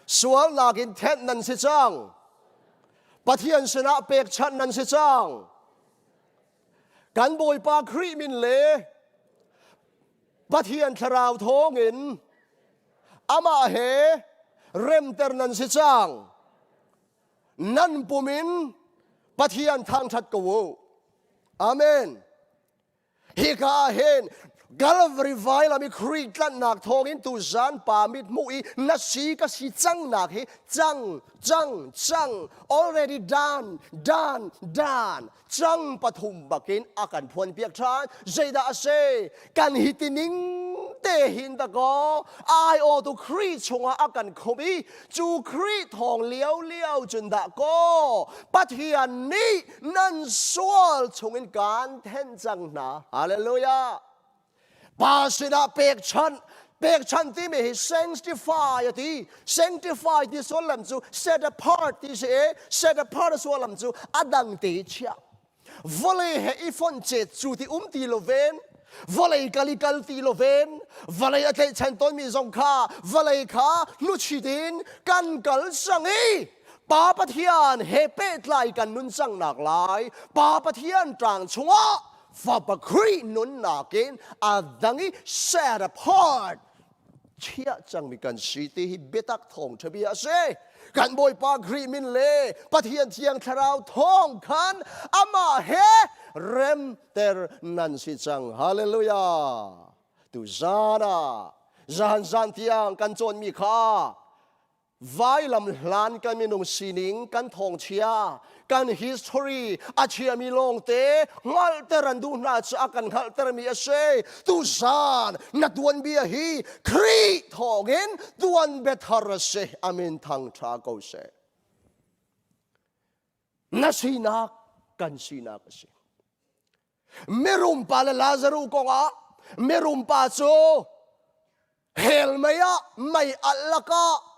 sualnak in thenh nan si cang. Pathian sinah pekchanh nan si cang. Kan Bawipa Khrih min le Pathian Thlarau thawngin amah he Remter nan si cang. Nan pum in Pathian thangṭhat ko u. Amen. Hika ah hin Calvary vailam i Khrih tlanhnak thawngin tuzan pa mit hmuh i na si ka si cangnak hi cang cang cang already done done done cang pathum bakin a kan phuan piak ṭhan zeidah a si kan hi tining te hin dakaw ai aw tu Khrih chungah a kan khumh i cu Khrih thawng liao liao cun dah kaw Pathian nih nan sual chungin kaan thenh cang hna. Hallelujah. Pa sinah pekchanh pekchanh timi hi sanctify a ti sanctify ti sullam cu set apart ti si i set apart sullam cu a dang te chiah vawlei he i fonh cet cu ti um ti lo ven vawlei kal i kal ti lo ven vawlei a tlaihchan tawnmi zong kha vawlei kha hnuchit in kan kal sang i Pa Pathian he pehtlai kan nun cang nak lai Pa Pathian ṭang chungah Fapa Khrih nunnak in a dang i set apart chiah cangmi kan si ti hi biatak thawngṭha bia a si. Kan Bawipa Khrih min le Pathian Thiang Thlarau thawng khan amah he remter nan si cang. Hallelujah! Tu zan ah zan zan tiang kan cawnmi kha Vailam hlan kan minung sining kan thawngchia kan history a chiami lawngte hngalhter an duh hna cu a kan hngalhtermi a si. Tuzan na tuanbia hi Khrih thawngin tuanbia thar a si. Amin thangṭha ko seh. Na sinak kan sinak a si. Mirum pa le Lazaruh kongah mirum pa cu hell mei ah mei alh lakah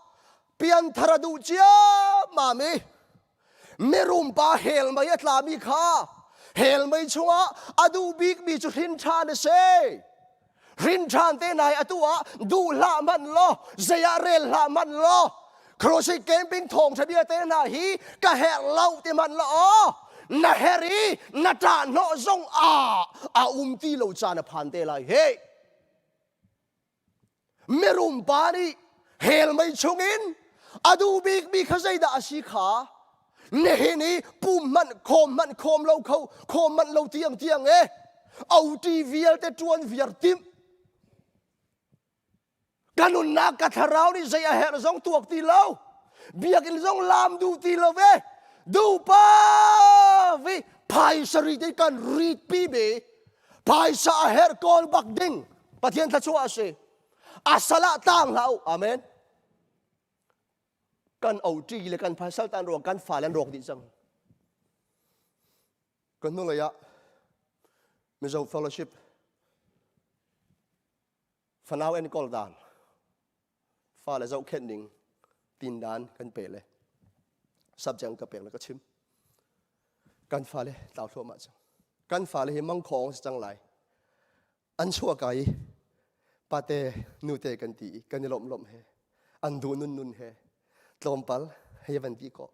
pianthar a duh ciammam i mirum pa hell mei a tlami kha hell mei chungah a duh bikmi cu hrin ṭhan a si. Hrin ṭhan te nai atu ah duh hlah hmanh law zei ah rel hlah hmanh law Crusade camping thawngṭha bia te hna hi ka herh lo ti hmanh law aw na her i na ṭah hnawh zong ah a um ti lo caan a phan te lai he mirum pa nih hell mei chungin a duh bikmi kha zeidah a si kha nihin i pum hmanh khawm hmanh khawm lo kho khawm manh lo tiang tiang e OT vialte ṭuan viar timh ka nunnak ka thlarau nih zei a herh zong tuak ti lo biakinn zong lam duh ti lo ve duhpa vi phaisa ri te kan rit pi be phaisa a herh kawl bak ding pathian thluachuah a si a salah tang hlah u amen kan OT le kan phaisal tan ruang kan fale an rawk dih cang kan hnulei ah Mizo Fellowship fanau enkawl dan fale zohkhenh ning tin dan kan pe le subject ka pek le ka chim kan fale tlau thluahmah cang kan fale hi mangkhawng si cang lai an chuah ka i pate nute kan ti i kan i lawmh lawmh he an duh nun nun he tlawmpal hei van ti ko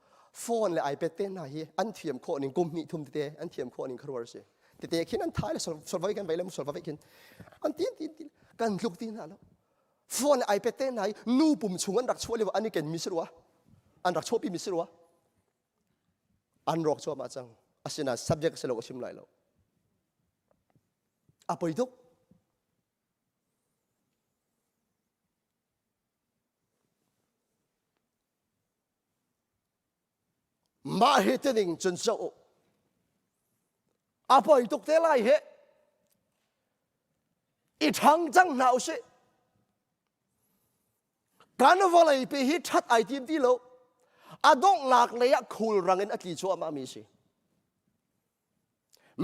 phone le iPad te hna hi an thiam khawh ning kum hnih thum tete an thiam khawh ning kharuar si tete khin an thai le solvai kan vai le solvai khin an tin tin tin kan tluk ti hna lo phone le iPad te hna hi nu pum chung an rak chuah lio an i ken mi si rua an rak chuahpi mi si rua an rawk cuahmah cang asinain subject si lo ka chim lai lo a poi tuk mah hi te ning cun zoh u a poi tuk te lai he i ṭhang cang hna usih kan vawlei pi hi ṭhat ai tim ti lo a donghnak lei ah khulrang in a tli cuahmah mi si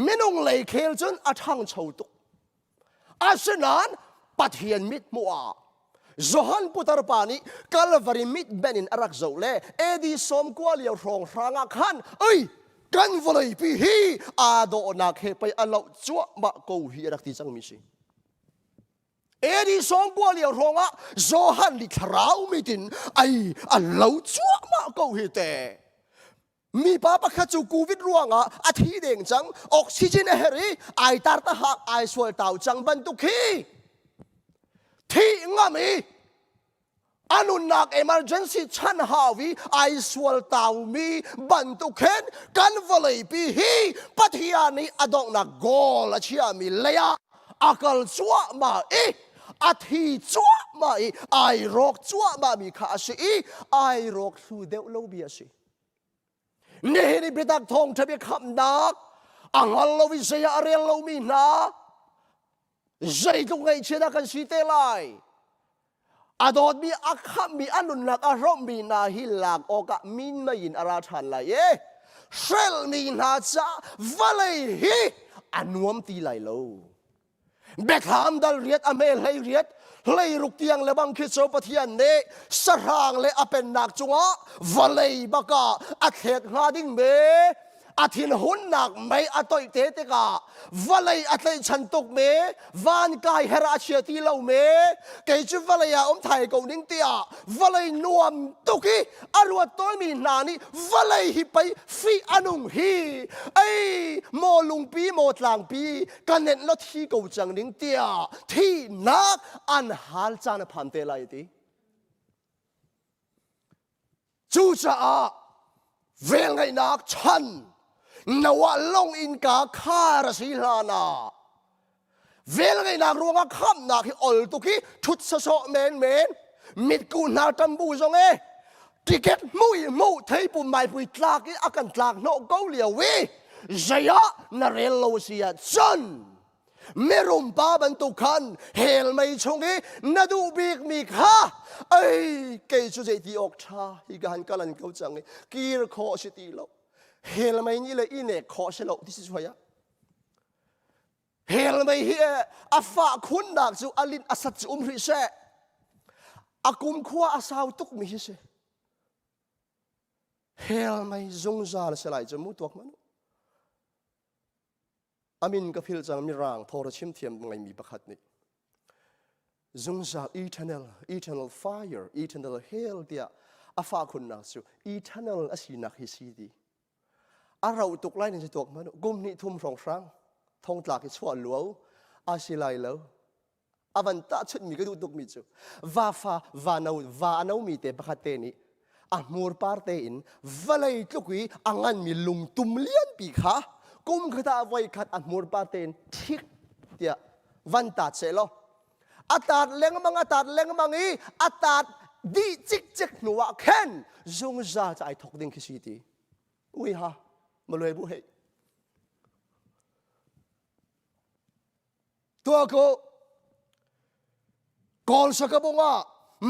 Minung lei khel cun a ṭhangcho tuk. Asinain Pathian mithmuh ah Johan putar pa nih Calvary mitben in a rak zoh le AD 90 lio hrawng hrang ah khan oi kan vawleipi hi aa dawhnak he pei a loh cuahmah ko hi a rak ti cangmi si. AD 90 lio hrawng ah Johan nih thlarau mit in ai a lo cuahmah ko hi te. Mipa pakhat cu COVID ruangah a thi deng cang, oxygen a herh i ai tar ta hak ai sual tau cang bantuk khi thih ngam i A nunnak emergency chan hau i ai sual taumi bantuk hin kan vawleipi hi Pathian nih a donghnak goal a chiahmi lei ah a kal cuahmah i a thi cuahmah i ai rawk cuahmahmi kha a si i ai rawk thlu deuh lo bia a si. Nihin i biatak thawngṭha bia khamhnak a hngal lo i zei ah a rel lomi hna zeitluk ngaihchia dah kan si te lai a dawtmi a khamhmi a nunnak a hrawmhmi hna hi lak awkah min mei in a ra ṭhan lai i hrelhmi hna caah vawlei hi a nuam ti lai lo Biathlam dal riat a hme hlei riat hlei ruk tiang le bang khi cu Pathian nih sahrang le a pennak cungah vawlei bakah a thlek hnga ding me a thinhunnak mei a toih te tikah vawlei a tlaihchan tuk me van kai her a chia ti lo me kei cu vawlei ah um thai ko ning tiah vawlei nuam tuk i a ruat tawimi hna nih vawlei hi pei fih a nung hi ei maw lungpi maw tlangpi ka nenh lo thi ko cang ding tiah thihnak an hal caan a phan te lai ti Cucaah velngeihnak chan Noah lawng innka khar a si hlan ah velngeihnak ruangah khamhnak hi ol tuk i ṭhut sawsawh menmen mitkuh hna ṭambu zong e ticket hmuh i hmuh theipum maipui tlak i a kan tlak hnawh ko lio i zei ah na rel lo si ah cun Mirum pa bantuk khan hell mei chung i na duh bikmi kha ei kei cu zei ti awk ṭha hi ka han kalan ko cang i kir khawh si ti lo hell mei nih le i nek khawh si lo ti si chuai ah hell mei hi a fah khunnak cu a linh a sat cu um hrih seh a kumkhua a sau tuk mi hi si hell mei zungzal si lai cu mu tuak man Amin ka philh cang mirang thawr a chim thiam ngaimi pakhat nih zungzal eternal eternal fire eternal hell tiah a fah khunnak cu eternal a sinak hi si ti a rauh tuk lai ni tuak man kum hnih thum hrawng hrang thongtlak i chuah luo a si lai lo a van tahchunhmi ka duh tukmi cu vafa va no va a nomi te pakhat te nih a hmur par tein vawlei tluk i a nganmi lungtum lianpi kha kum khat ah voi khat a hmur par tein thik tiah van taat seh law a taat lengmang a taat lengmang i a taat dih cikcek hnu ah khan zungzal ca ai thok ding khi si ti ui ha maluai bu hei Tuah ko Kawl sakabung ah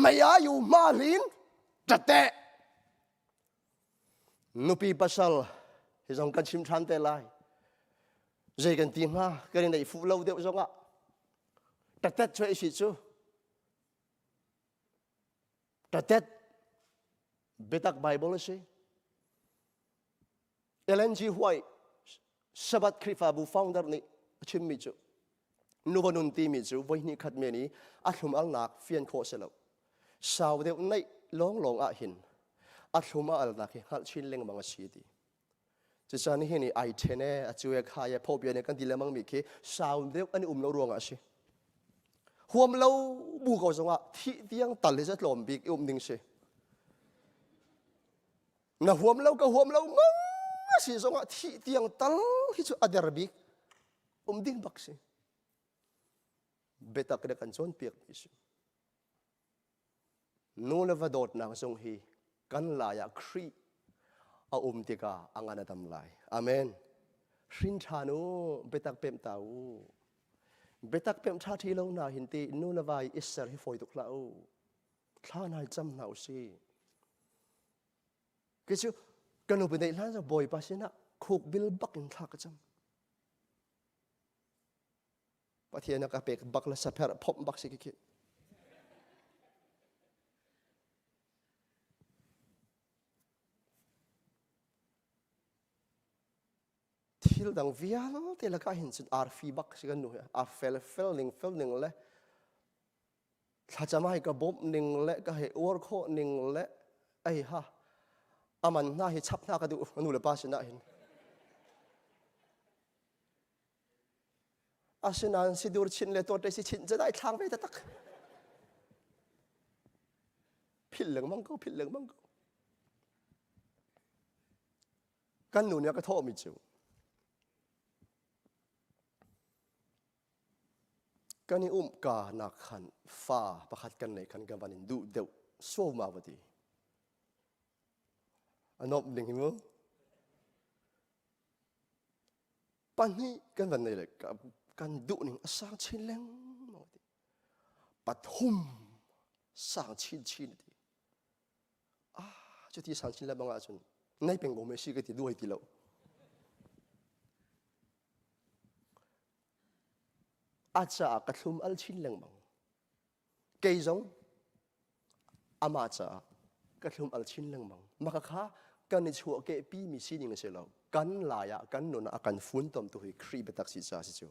mei yu ma hlin tate nupi pasal hi zong kan chim ṭhan te lai zei kan ti hnga kan i neih fuh lo deuh zong ah tatet cu si cu tatet biatak Bible a si Ellen G. White Sabbath Khrihfabu founder nih a chimmi cu nuva nun timi cu voihnih khat men i a thlum alnak fian khawh si lo. Sau deuh neih lawnglawng ah hin a thlum a alnak hi hngalh chin lengmang a si ti. Cucaah nihin i ai ṭhen e, a cu e kha e phobia ne kan ti lengmang mi khi sau deuh an i um lo ruangah a si. Huam lo bu ko zongah thih tiang tal hi tlawm bik i um ding si. Na huam lo ka huam lo mang a si zongah thih tiang tal hi cu a der bik um ding bak si. Biatak in a kan cawnpiak mi si. Nu le va dawtnak zong hi kan lai ah Khrih a um tikah a ngan a dam lai. Amen. Hrin ṭhan u, biatak pemh ta u. Biatak pemh ṭha ṭhi lo na hin ti nu le va i i ser hi fawi tuk hlah u. Thla nai cam hna u si. Kei cu ka nupi neih hlan cu Bawipa sinah khuk bil bak in thla ka cam. Pathian a ka pek bak le sapherh phomh bak si khi. Thil dang vialte lakah hin cun arfi bak si kan nu hi a fel fel ning fel ning le thlacam ai ka bawmh ning le ka hei uar khawh ning le ei ha aman hna hi chap hna ka duh nu le pa sinah hin asinain sidur chin le tawte si chin zedai thlang ve taktak. Philh lengmang ko, philh lengmang ko. Kan nu nih a ka thawhmi cu kan i umh ka nak khan fa pakhat kan nei khan kan van in duh deuh suauma va ti. A nomh ding hi mu. Pahnih kan van nei le kan duh ning a sang chin lengmang ti. Pathum sang chin chin ti. Ah, cuti sang chin lengmang ahcun nei peng ko me si ka ti duai ti lo. A caah ka thlum al chin lengmang. Kei zong amah caah ka thlum al chin lengmang. Maka kha kan i chuahkehpi mi sining a si lo. Kan lai ah kan nun ah a kan funtom tu hi Khrih biatak si ca si cu.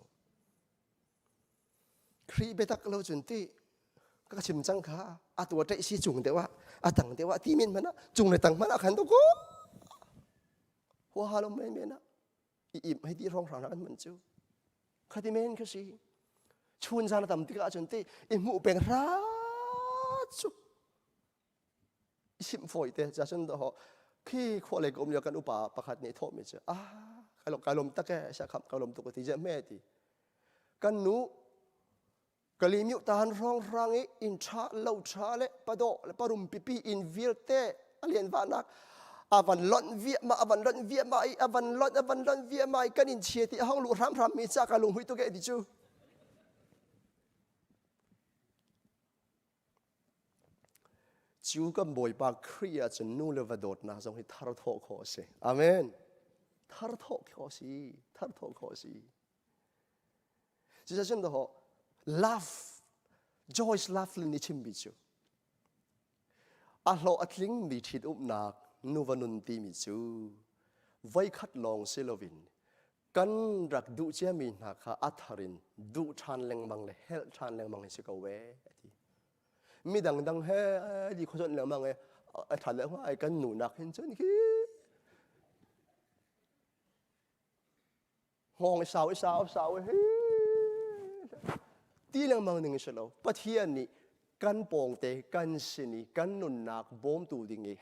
Khrih biatak lo cun ti ka chim cang kha a tua ṭaih si cung deuh ah a tang deuh ah ti men hmanh ah cung le tang hmanh ah khan to ko huaha lo men men ah i im hei ti hrawng hrang an man cu khati men kha si chun zan a tam tikah cun te i hmuh peng hra cu i simh fawi te cha cun ho khi khua lei ka um lio kan upa pakhat nih thawh mi cu ah kai lom kai lom tak e sia kham kai lom tuk ti je me ti kan nu Kalimyu tahan hrawnghrang i inn ṭha lo ṭha le padawh le parum pipi inn vialte a lian vahnak a van lonh viahmah a van lonh viahmah i a van lonh a van lonh viahmah i kan in chia ti a hong luh hramhram mi ca ka lunghmui tuk e ti cu cu kan Bawipa Khrih ah cun nu le va dawtnak zong hi thar thawh khawh a si. Amen. Thar thawh khawh a si. Thar thawh khawh a si. Cucaah daw love Joyce Laughlin nih chimmi cu a hlawh a tlingmi ṭhitumnak nuva nun timi cu voikhat lawng si loin kan rak duh ciami hna kha a thar in duh ṭhan lengmang le helh ṭhan lengmang hi si ko ve a ti. Mi dangdang he di khuazonh lengmang e a ṭhan lengmang ai kan nunak hin cun khi hngawng i sau i sau sau hi ti lengmang ning si lo pathian nih kan pawngte kan sin i kan nunnak bawmtu ding i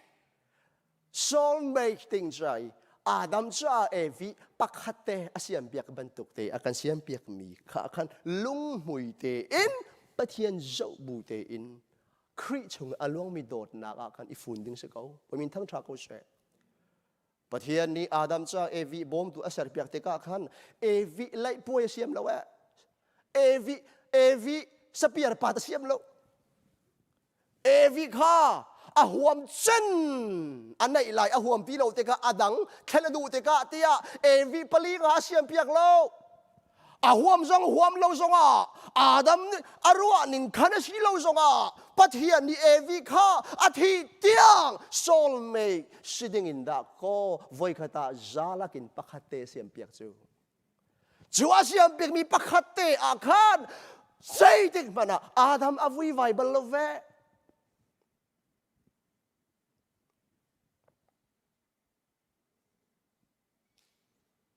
soulmate ding ca i Adam ca Evi pakhat te a siam piak bantuk te a kan siam piak mi kha khan lunghmui te in Pathian zoh bu te in Khrih chung a luangmi dawtnak ah khan i fun ding si ko. Pamin thang ṭha ko seh. Pathian nih Adam ca Evi bawmtu a serpiak tikah khan Evi laihpuai a siam lo eh. Evi Evi sapiar pat a siam lo. Evi kha a huam cen a neih lai a huam ti lo tikah a dang thlen a duh tikah tiah Evi pali nga a siam piak lo. A huam zong huam lo zongah Adam nih a ruah ning khan a si lo zongah Pathian nih Evi kha a thih tiang soulmate si ding in dah kaw voikhat ah zalak in pakhat te siam piak cu. Cu a siam piakmi pakhat te ah khan zeitik hmanh ah Adam a vuivai bal lo ve.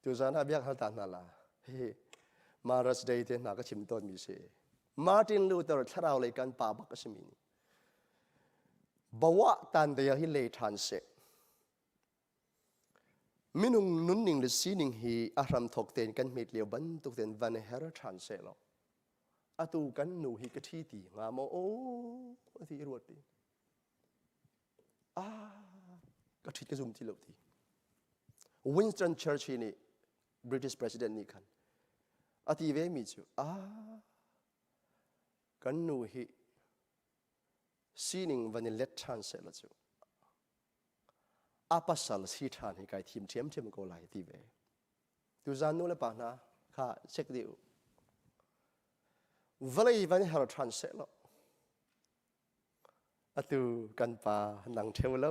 Tuzan ah biak hal ta hna la. Hihi Mother's Day te hna ka chim tawnmi si. Martin Luther thlarau lei kan pa bak a simi nih bawa tan dea hi le ṭhan seh. Minung nunning le sining hi a hramthawk tein kan hmet lio bantuk tein van her ṭhan seh law atu kan nu hi ka ṭhi ti hnga maw aw ti i ruat ti. Ah, ka ṭhit ka zum ti lo ti. Winston Churchill nih British President nih khan a ti ve mi cu ah kan nu hi sining van i let ṭhan seh la cu a pasal si ṭhan hi kai thim ṭhiamṭhiam ko lai ti ve. Tuzan nu le pa hna kha check dih u. Vawlei van i her ṭhan seh law Atu kan pa nang ṭheo lo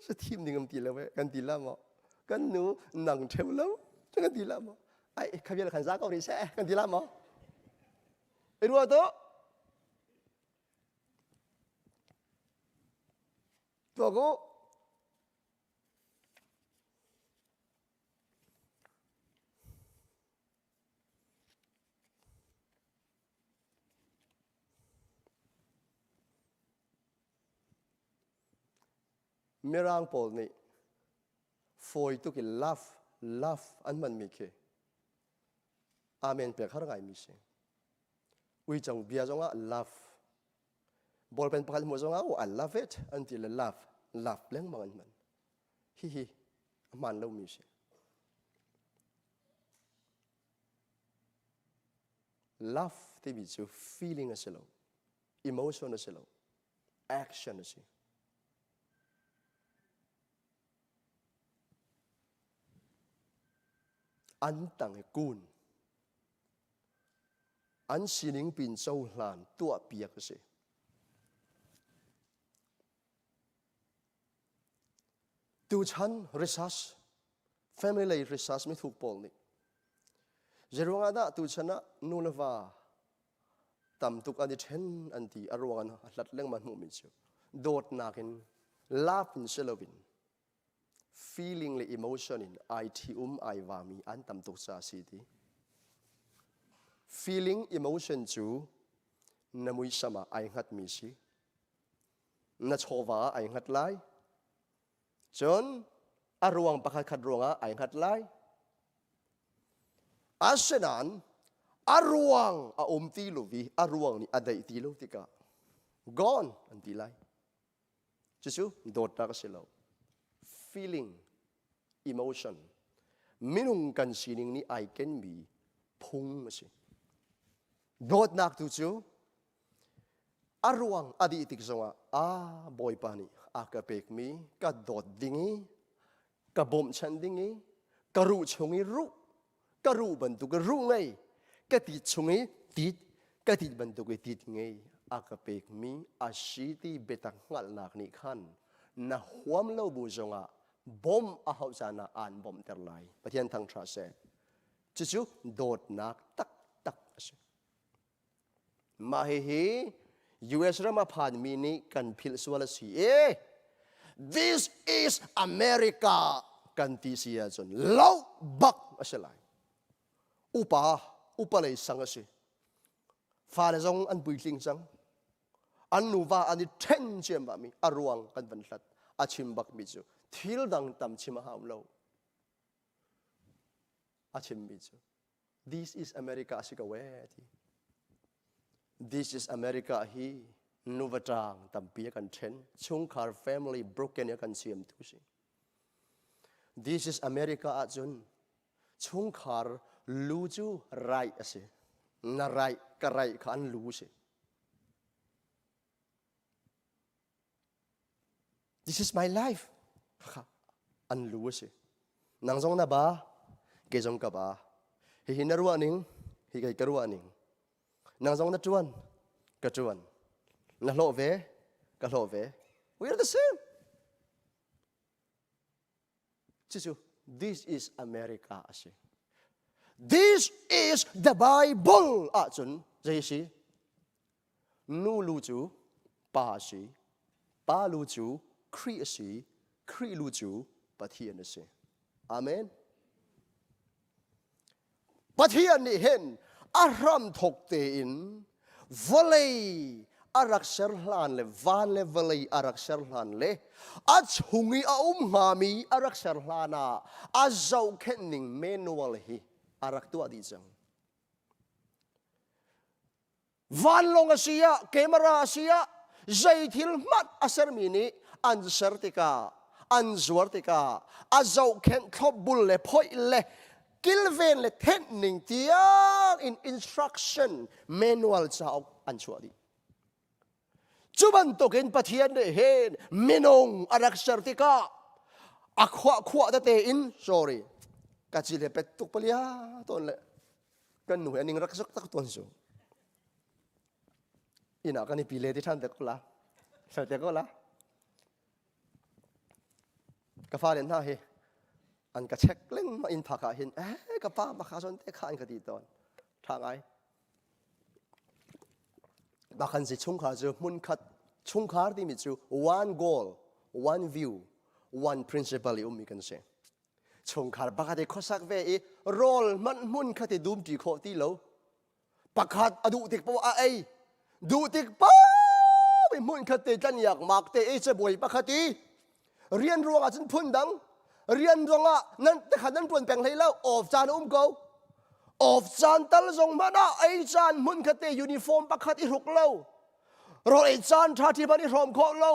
cu thim ding um ti lo eh kan ti la maw? Kan nu nang ṭheo lo cu kan ti la maw? Ai kha vial khan za ko rih seh kan ti la maw? I ruah tuah. Tuah ko. Mirang pawl nih fawi tuk in love love an hmanmi khi amen pek har ngaimi si. Uico bia zongah love ballpen pakhat hmuh zongah oh I love it an ti le love love lengmang an hman. Hihi a hmaan lomi si. Love timi cu feeling a si lo, emotion a si lo, action a si. An tang i kun. An sining pin cohlan tuah piak a si. Tuchan research, family lei research mithuk pawl nih zeiruang ah dah tuchan ah nu le va tam tuk an i ṭhen an ti a ruang an hlat lengmang hmuhmi cu dawtnak in love in si loin feeling le emotion in ai ṭhi-um ai vami an tam tuk caah a si ti. Feeling emotion cu na muisam ah ai hngatmi si. Na chawva ah ai hngat lai. Cun a ruang pakhat khat ruangah ai hngat lai. Asinain a ruang a um ti lo i a ruang nih a daih ti lo tikah gone an ti lai. Cucu dawtnak a si lo. Feeling, emotion, minung kan sining nih ai kenmi phung a si. Dawtnak tu cu a ruang a dih tik zongah a Bawipa nih a ka pekmi ka dawt ding i ka bawmhchanh ding i ka ruh chung i ruh ka ruh bantuk i ruh ngei ka tit chung i tit ka tit bantuk i tit ngei a ka pekmi a si ti biatak hngalhnak nih khan na huam lo bu zongah bawmh a hauh caan ah aan bawmhter lai Pathian thangṭha seh cucu dawtnak taktak a si Mah hihi US ram a phanmi nih kan philh sual a si i this is America kan ti si ahcun lo bak a si lai. Upa, upa lei sang a si. Fale zong an puitling cang. An nuva an i ṭhen ciammahmi a ruang kan van hlat. A chim bakmi cu thil dang tam chim a hau lo. A chimmi cu This is America a si ko ee ti. This is America hi nuva ṭang tampi a kan ṭhen. Chungkhar family broken a kan siamtu si. This is America ahcun chungkhar lu cu right a si. Na right ka right kha an lu si. This is my life. Kha an lu a si. Nang zong na ba, kei zong ka ba. Hihi na ruah ning, hi kei ka ruah ning. Nang zong na ṭuan, ka ṭuan. Na hlawh ve, ka hlawh ve. We are the same. Cucu this is America a si. This is the Bible ahcun zei si? Nu lu cu pa a si, pa lu cu Khrih a si, Khrih lu cu Pathian a si. Amen. Pathian nih hin a hramthok tein vawlei a rak ser hlan le van le vawlei a rak ser hlan le a chung i a um hngami a rak ser hlan ah a zohkhenh ning manual hi a rak tuah dih cang. Vanlawng a si ah, camera a si ah, zei thil hmanh a sermi nih an ser tikah, an zuar tikah, a zohkhenh thlopbul le phoih le kilven le thenh ning tiang in instruction manual cauk an chuah dih. Cu bantukin Pathian nih hin minung a rak ser tikah a khuah khuah tete in sorry ka cil he pet tuk palia tawn le kan nu he ning rak zak tak tawn su inn ah kan i pi le ti ṭhan te ko la fel te ko la ka fale hna hi an ka check lengmang inn phak ah hin eh ka pa ma kha zawn te kha an ka ti tawn ṭha ngai Bakhan si chungkhar cu hmunkhat chungkhar timi cu one goal one view one principle i ummi kan si chungkhar pakhat i khuasak ve i rawl hmanh hmun khat i dumṭi khawh ti lo pakhat a duh tik poah a ei duh tik paoh i hmun khat te tlan yak mak te i cabuai pakhat i. Rian ruang ah cun phun dang. Rian ruang ah nan tekhat nan tuan peng hlei lo. Off caan a um ko. Off caan tal zong hmanh ah ei caan hmun khat te uniform pakhat i hruk lo. Rawl ei caan ṭha ṭhi hmanh i hrawm khawh lo.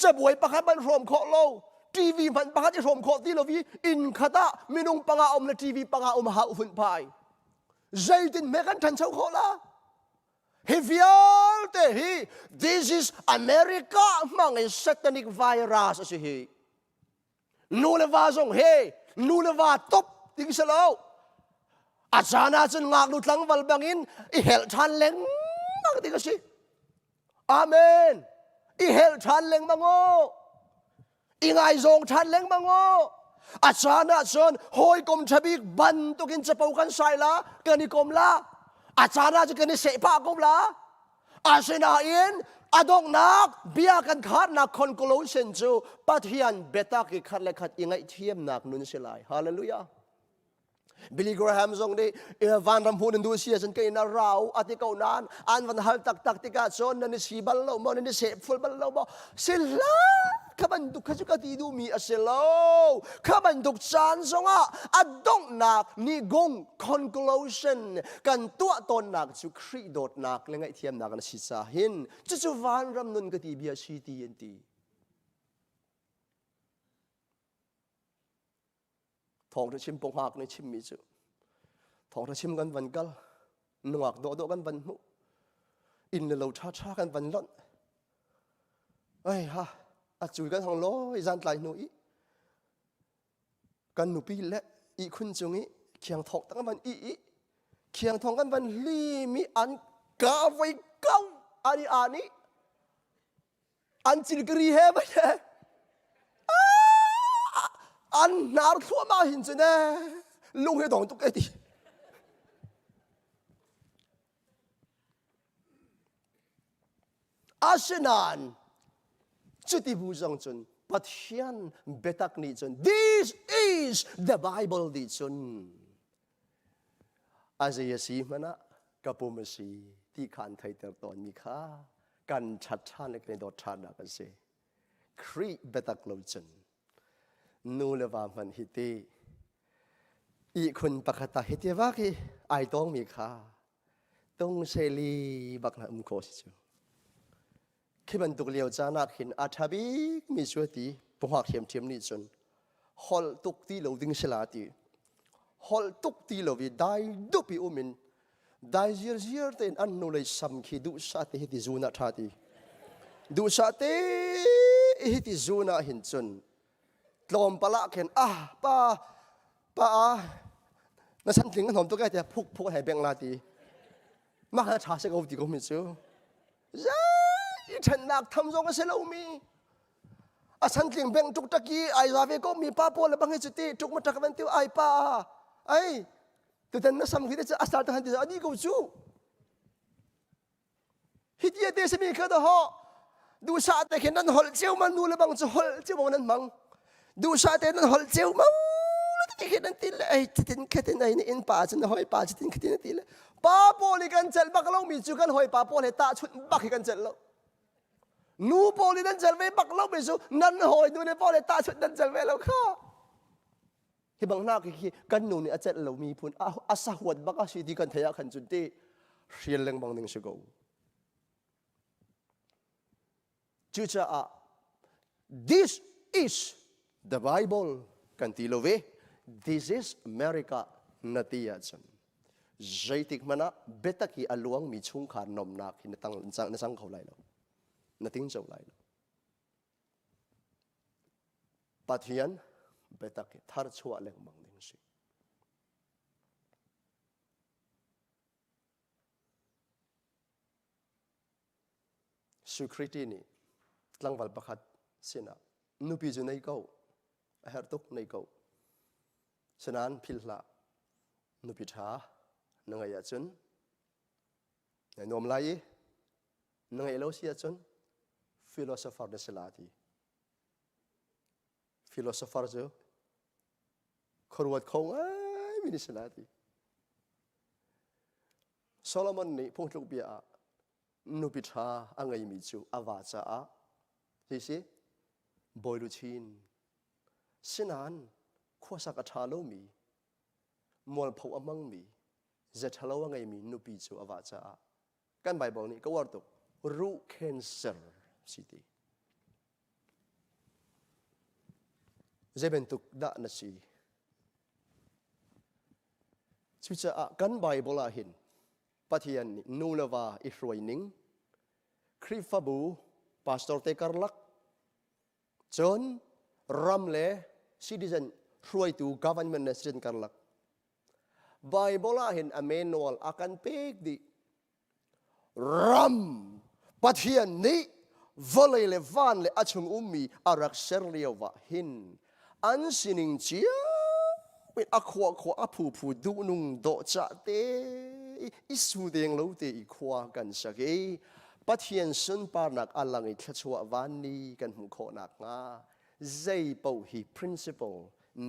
Cabuai pakhat hmanh hrawm khawh lo. TV hmanh pakhat i hrawm khawh ti lo i inn khat ah minung panga um le TV panga um hau hun phai. Zeitin hme kan ṭhancho khawh la? Hi vialte hi this is America hmang in satanic virus a si hi. Nu le va zong he nu le va top ding si lo. A caan ah cun ngaknu tlangval bangin i helh ṭhan lengmang ding a si. Amen. I helh ṭhan lengmang aw. I ngaizawng ṭhan lengmang aw. A caan ah cun hawikom ṭha bik bantukin capo kan sai la, kan i kom la. A caan ah cun kan i seh pah ko la. Asinain a donghnak bia kan kharnak conclusion cu Pathian biatak i khat le khat i ngaihthiamnak nun si lai. Hallelujah. Billy Graham zong nih vanram hmuh nan duh si ahcun ka inn ah ra u a ti ko nain an van hal taktak tikah cun nan i si bal lo maw nan i seh ful bal lo maw si hlah kha bantuk kha cu ka ti duhmi a si lo kha bantuk caan zongah a donghnak ni gung conclusion kan tuah tawnnak cu Khrih dawtnak le ngaihthiamnak an si ca hin cucu vanram nun ka ti bia si ti an ti Thawngṭha chim pawngak nih chimmi cu thawngṭha chim kan van kal nungak dawhdawh kan van hmuh inn le lo ṭhaṭha kan van lonh ai ha a cui kan hang lawi zan tlai hnu i kan nupi le ihkhun cung i khiang thawk tak van i i khiang thong kan van hlim i an ka voi kau ani ani An cilkari he vai he an hnar thluahmah hin cun ee lung hi dong tuk e ti. Asinain cuti bu zong cun Pathian biatak nih cun this is the Bible nih cun a zei a si hmanh ah ka pum a si ti kha an theiter tawnmi kha kan ṭhat ṭhan le kan i dawt ṭhannak an si. Khrih biatak lo cun nu le va hmanh hi ti ihkhun pakhat ah hiti vak i ai tawngmi kha tung seli bak na um khawh si cu. Khi bantuk lio caan ah khin a ṭha bikmi cu ti pawhak thiamthiam nih cun holh tuk ti lo ding si la ti. Holh tuk ti lo i dai dup i um in dai zirziar tein an hnulei sam khi duhsah te hi ti zun ah ṭha ti. Duhsah te hi ti zun ah hin cun tlawmpal ah khin ah pa pa na santling ka hnawm tuk ai tiah phuk phuk hei bengh la ti. Mah kha ṭha si ko ti ko mi cu. Zei ṭhennak tham zong a si lomi a santling beng tuk tak i ai za ve ko mi pa pawl le bang hi cu ti tuk ma tak van tiu ai pa ai tutan na sam khi te a sar han ti ani ko cu hi tia te simi kha da ho duhsah te khin nan holh ceu ma nu le bang cu holh ceu ma nan mang duhsah te nan holh ceu ma ti khin nan ti le ai titin khatin ai ni in pa cun hoi pa titin khatin ti le pa pawl i kan celh bak lo mi cu kan hoi pa pawl he tahchunh bak hi kan celh lo nu pawl i nan celh ve bak lo mi cu nan hawi nu le pawl he tahchunh nan celh ve lo kha hi bang hna khi kan nu nih a celh lo mi phun a sahuat bak a si ti kan thei ah khan cun ti hrial lengmang ding si ko Cucaah this is the Bible kan ti lo ve. This is America na ti ahcun zeitik hmanh ah biatak i a luangmi chungkhar nomnak hi na tang na cang kho lai lo. Na tingco lai lo. Pathian biatak hi tharchuah lengmang ding si. Security nih tlangval pakhat sinah nupi cu nei ko a herh tuk nei ko sinain philh hlah nupi ṭha na ngeih ahcun na nuam lai i na ngeih lo si ahcun philosopher na si la ti philosopher cu khuaruat kho ngaimi na si la ti Solomon nih phungtluk bia ah nupi ṭha a ngeimi cu a va caah hi si. Bawi luchin. Sinain khuasak a ṭha lomi, mualpho a hmangmi, ze ṭhalo a ngeimi nupi cu a vah caah kan Baibal nih ka uar tuk ruh cancer si ti. Zei bantuk dah na si? Cucaah kan Baibal ah hin Pathian nih nu le va i hruai ning, Khrihfabu pastor te karlak, cun ram le citizen hruaitu government le citizen karlak Bible ah hin a manual a kan pek dih. Ram Pathian nih vawlei le van le a chung ummi a rak ser lio ah hin an sining cio in a khua khua a phu phu duhnung dawhcah te i su deng lo te i khua kan sak i Pathian sunparnak a lang i thluachuah vanni kan hmuh khawh nakhnga zei paoh hi principle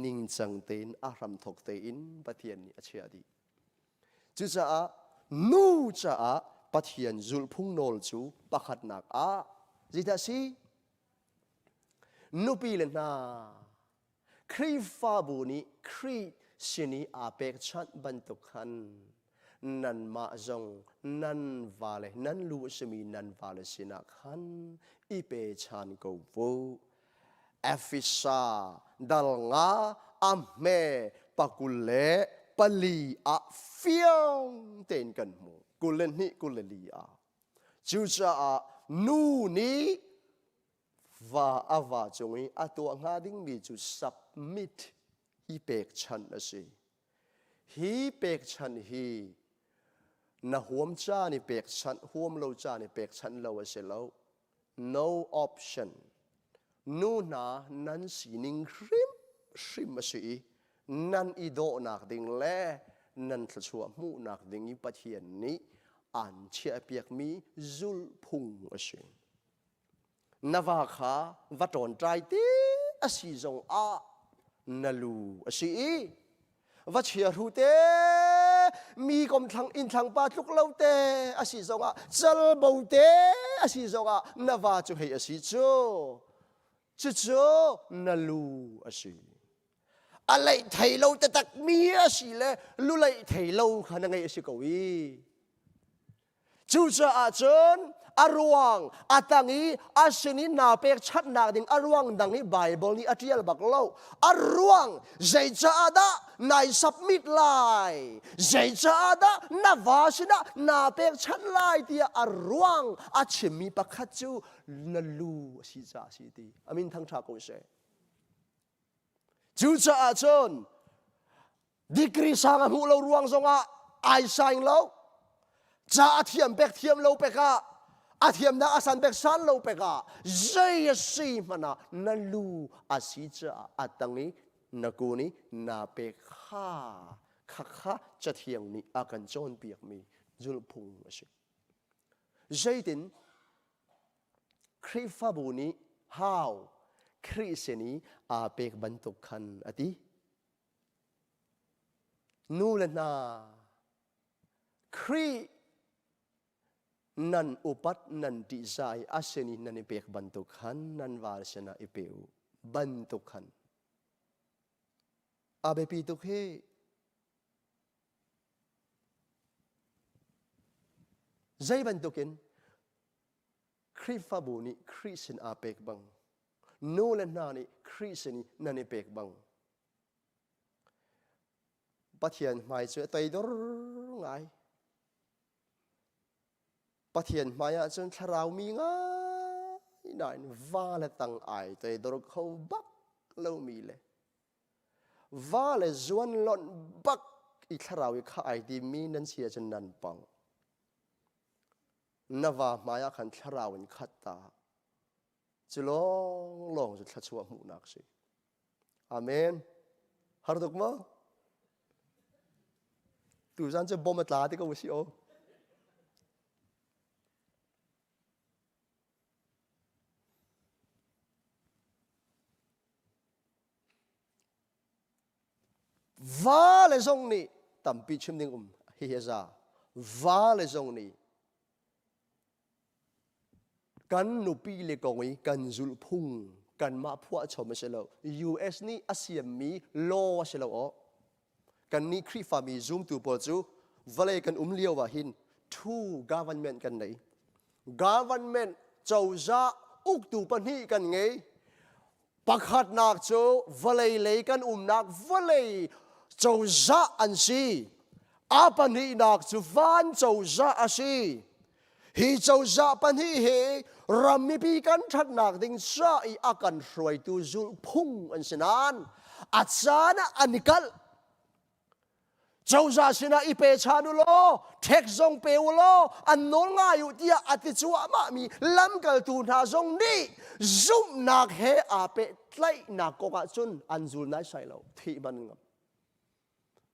ningcang tein a hramthawk tein Pathian nih a chiah dih. Cucaah nu caah Pathian zulhphung nawl cu pakhatnak ah zeidah si? Nupi le hna Khrihfabu nih Khrih sin i aa pekchanh bantuk khan nanmah zong nan vale nan lu a simi nan vale sinah khan i pechan ko u. Efesa dal nga a hme pakul le pali ah fiang tein kan hmu 22 24 ah cucaah nu nih va a va cung i a tuah hnga dingmi cu submit i pekchanh a si hi pekchanh hi na huam caan i pekchanh huam lo caan i pekchanh lo a si lo no option nu hna nan sining hrimhrim a si i nan i dawhnak ding le nan thluachuah hmuhnak ding i Pathian nih aan chiahpiakmi zulhphung a si. Na va kha va ṭawnṭai te a si zong ah na lu a si i va chiahru te mi komthlang innthlang pa tluk lo te a si zongah calbo te a si zongah na va cu hei a si cu cucu na lu a si a leih thei lo taktak mi a si le lu leih thei lo kha na ngeih a si ko i Cucaah cun a ruang a tang i a sin i naa pekchanhnak ding a ruang dang hi Baibal nih a ṭial bak lo. A ruang zeicaah dah nai submit lai? Zeicaah dah na va sinah naa pekchanh lai tiah a ruang a chimmi pakhat cu na lu a si caah a si ti. Amin thangṭha ko seh. Cucaah cun degree sang a hmuh lo ruang zongah ai saing lo ca a thiam pek thiam lo pek ah a thiamnak a san pek san lo pek ah zei a si hmanh ah na lu a si caah a tang i na kun i na pek kha khakha cathiang nih a kan cawnpiakmi zulhphung a si zeitin Khrihfabu nih hau Khrih sin i aa pek bantuk khan a ti Nu le hna, Khrih nan upat nan ṭihzah i a sin i nan i pek bantuk khan nan val sinah i pe u bantuk khan. A biapi tuk hi. Zei bantukin Khrihfabu nih Khrih sin aa pek bang, nu le hna nih Khrih sin i nan i pek bang, Pathian hmai cu a toidor ngai. Pathian hmai ahcun thlarau mi ngai nain va le tang ai toidor kho bak lomi le va le zuan lonh bak i thlarau i kha ai timi nan si ahcun nan pang. Na va hmai ah khan thlarau in khat ta. Cu lawnglawng cu thluachuah hmuhnak si. Amen. Har tuk maw? Tuzan cu bom a tla ti ko si o. Va le zong nih tampi chim ding um hihi a za. Va le zong nih kan nupi le kong i kan zulhphung Kanmah phuahchom a si lo. US nih a siammi law a si lo aw. Kannih Khrihfami zumtu pawl cu vawlei kan um lio ah hin two government kan nei. Government cozah uktu pahnih kan ngei. Pakhatnak cu vawlei lei kan umnak vawlei cozah an si. A pahnihnak cu van cozah a si. Hi cozah pahnih hi ram mipi kan ṭhatnak ding ca i a kan hruaitu zulhphung an si nain a caan ah an i kalh. Cozah sinah i pe chan u law, ṭhek zong pe u law, an nawl ngai u tiah a ti cuahmahmi lamkaltu hna zong nih zumhnak he aa pehtlaihnak kong ah cun an zul naisai lo, thih hmanh an ngam.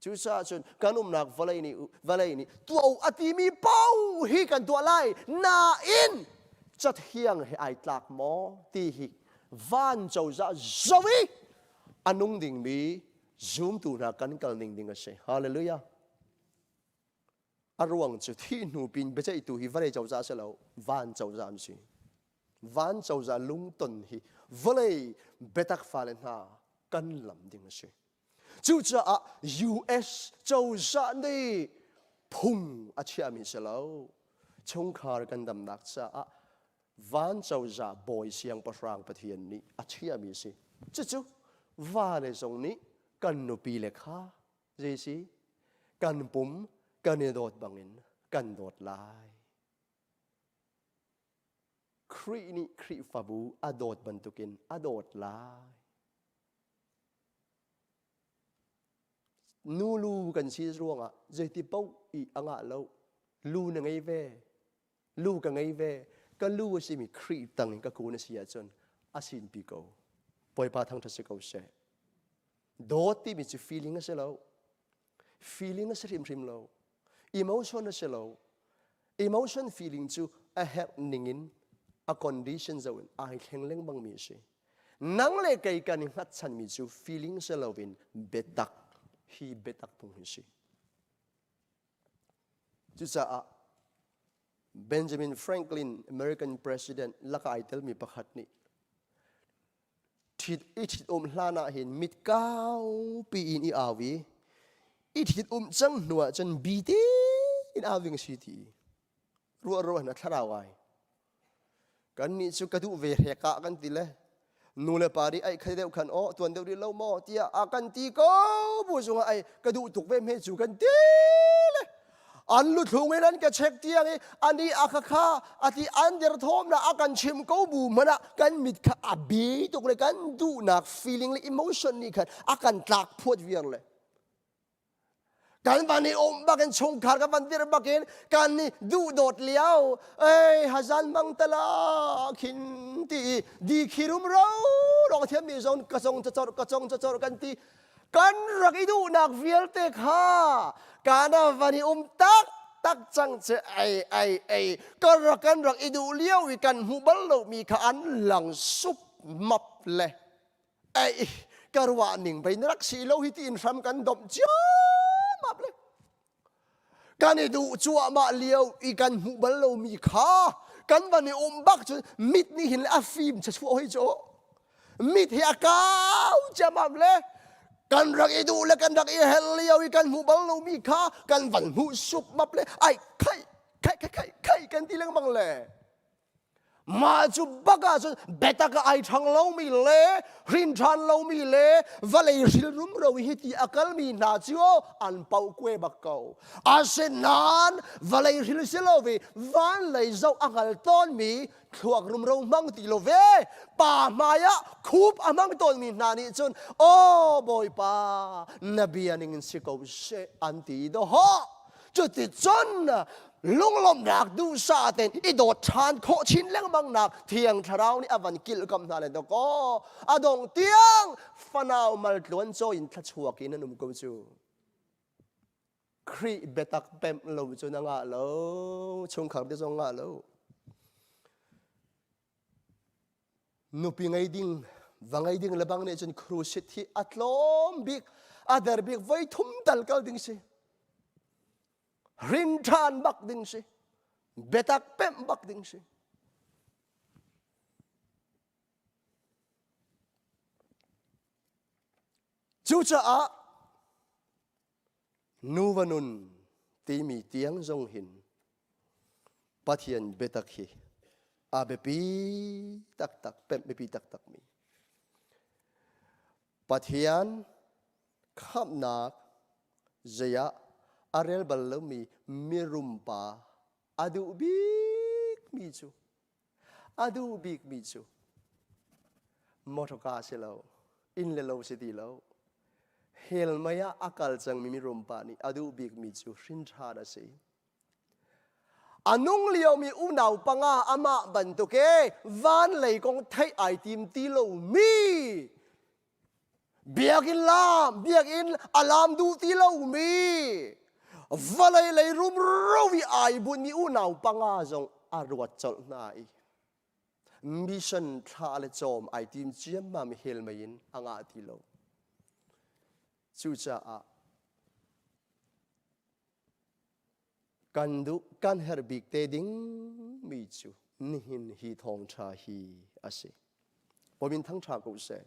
Cucaah cun kan umnak vawlei nih vawlei nih tuah u a timi paoh hi kan tuah lai nain cathiang he ai tlak maw ti hi van cozah zo i a nung dingmi zumtu hna kan kal ning ding a si. Hallelujah. A ruang cu thih hnu pin biaceihtu hi vawlei cozah si lo van cozah an si. Van cozah lungton hi vawlei biatak fale hna kan lam ding a si. Cucaah US cozah nih phung a chiahmi si lo. Chungkhar kan damnak caah van cozah bawi siangpahrang Pathian nih a chiahmi si. Cucu vale zong nih kan nupi le kha zei si kan pum kan i dawt bangin kan dawt lai. Khrih nih Khrihfabu a dawt bantukin a dawt lai. Nu lu kan si ruangah zeiti paoh i a ngah lo. Lu na ngei ve. Lu ka ngei ve. Ka lu a simi Khrih tang in ka kun a si ahcun a sinpi ko. Bawipa thangṭhat si ko seh. Dawt timi cu feeling a si lo. Feeling a si hrimhrim lo. Emotion a si lo. Emotion feeling cu a herh ningin a condition zoh in ai thleng lengmang mi a si. Nang le kei kan i hngatchanmi cu feeling si loin biatak hi biatak phung hi si. Cucaah Benjamin Franklin American president laka ai telmi pakhat nih ṭhit i ṭhit-um hlan ah hin mit kaupi in i au i i ṭhit-um cang hnu ah cun bi tein au ding a si ti ruah ruah in a thlarau ai. Kannih cu ka duh ve hrek ah kan ti le nu le pa nih ai khai deuh khan aw tuan deuh rih lo maw tiah a kan ti ko bu zungah ai ka duh tuk ve hme cu kan ti le an luthlung in an ka check tiang i ani a kha kha ati an derthawm na a kan chim ko bu hmanh ah kan mit kha a bi tuk le kan duhnak feeling le emotion nih khan a kan tlak phuat viar le kan van i um bakin chungkhar kan van dir bakin kan ni duhdawt lio ei hazan mang tala khin ti di khirum ro rong thiam mi zong ka chong chachor ka chong chachor kan ti kan rak i duhnak vialte kha kana van i um tak tak cang che ei ei ei kan rak kan rak i duh lio i kan hmuh bal lo mi kha an lang sup map le ei ka ruah ning bei na rak si lo hi tiin hram kan domh ciammam le kan i duh cuahmah lio i kan hmuh bal lomi kha kan van i um bak cun mit nih hin a fim chachuah hoi cu mit hi a kau ciammam le kan rak i duh le kan rak i hel lio i kan hmuh bal lomi kha kan van hmuh sup map le ai khai khai khai khai khai kan ti lengmang le Mah cu bak ahcun biatak ah ai ṭhang lomi le hrin ṭhan lomi le vawlei hril rumro hi ti a kalmi hna cu an pohkue bak ko. Asinain vawlei hril si lo i van lei zoh a hngal tawnmi thluak rumro hmang ti lo ve pa hmai ah khup a hmang tawnmi hna nih cun aw Bawipa na bia ning in si ko seh an ti dawhawh. Cuticun lunglawmhnak duhsah tein i dawt ṭhan khawh chin lengmang nak Thiang Thlarau nih a van kilhkamh hna le dawkaw a dong tiang fanau maltluan cawi in thlachuak in an um ko cu. Khrih biatak pemh lo cu na ngah lo, chungkhar te zong ngah lo. Nupi ngei ding, va ngei ding le bang nih cun crusade hi a tlawm bik, a der bik voi thum tal kal ding si. Rin ṭhan bak ding si. Biatak pemh bak ding si. Cucaah nuva nun timi tiang zong hin Pathian biatak hi a biapi taktak, pemh biapi taktak mi. Pathian khamhnak zei ah a rel bal lomi mirum pa a duh bikmi cu a duh bikmi cu motorka si lo inn le lo si ti lo hell mei ah a kal cangmi mirum pa nih a duh bikmi cu hrin ṭhan a si a nung liomi unau panga amah bantuk e van lei kong theih ai tim ti lomi Biakinn lam, biakinn a lam duh ti lomi vawlei lei rumro i ai bunhmi unau panga zong a ruat colh hna i mission thla le cawm ai tim ciammam hel mei in a ngah ti lo. Cucaah kan duh kan herh bik te ding mi cu nihin hi thawngṭha hi a si. Bawmin thangṭha ko seh.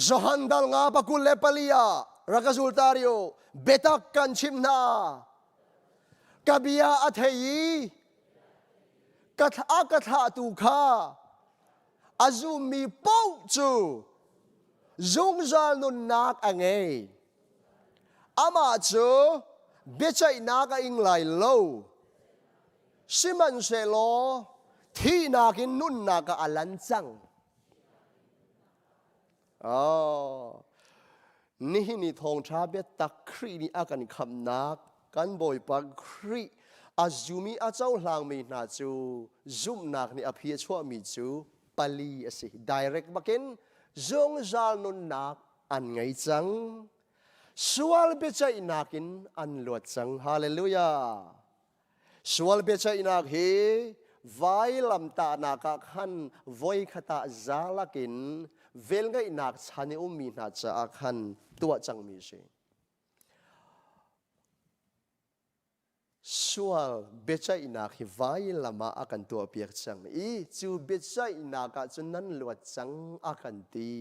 Johan dal nga pakul le pali ah rak ka zul ta rio biatak kan chimh hna. Ka bia a thei i ka a ka thlahtu kha a zummi paoh cu zungzal nunnak a ngei. Amah cu biaceihnak a ing lai lo. Sihmanhsehlaw thihnak in nunnak ah a lan cang. Oh, nihin i thawngṭha biatak Khrih nih a kan khamhnak kan Bawipa Khrih a zum i a cohlangmi hna cu zumhnak nih a phi a chuahmi cu pali a si. Direct bakin zungzal nunnak an ngei cang. Sual biaceihnak in an luat cang. Hallelujah. Sual biaceihnak hi vailamtahnak ah khan voikhat ah zalak in velngeihnak chan i ummi hna caah khan tuah cangmi a si. Sual biaceihnak hi vailam ah a kan tuahpiak cang i cu biaceihnak ah cun nan luat cang a kan ti.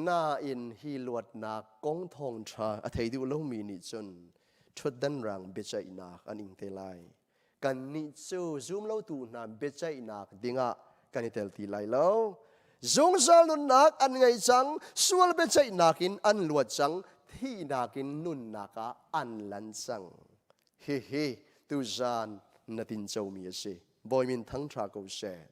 Nain hi luatnak kong thawngṭha a thei duh lomi nih cun ṭhutdan rang biaceihnak an ing te lai. Kannih cu zumlotu hna biaceihnak dingah kan i tel ti lai lo. Zungzal nunnak an ngei cang, sual biaceihnak in an luat cang, thihnak in nunnak ah an lan cang. Hihi tuzaan na tincomi a si. Bawi min thangṭha ko seh.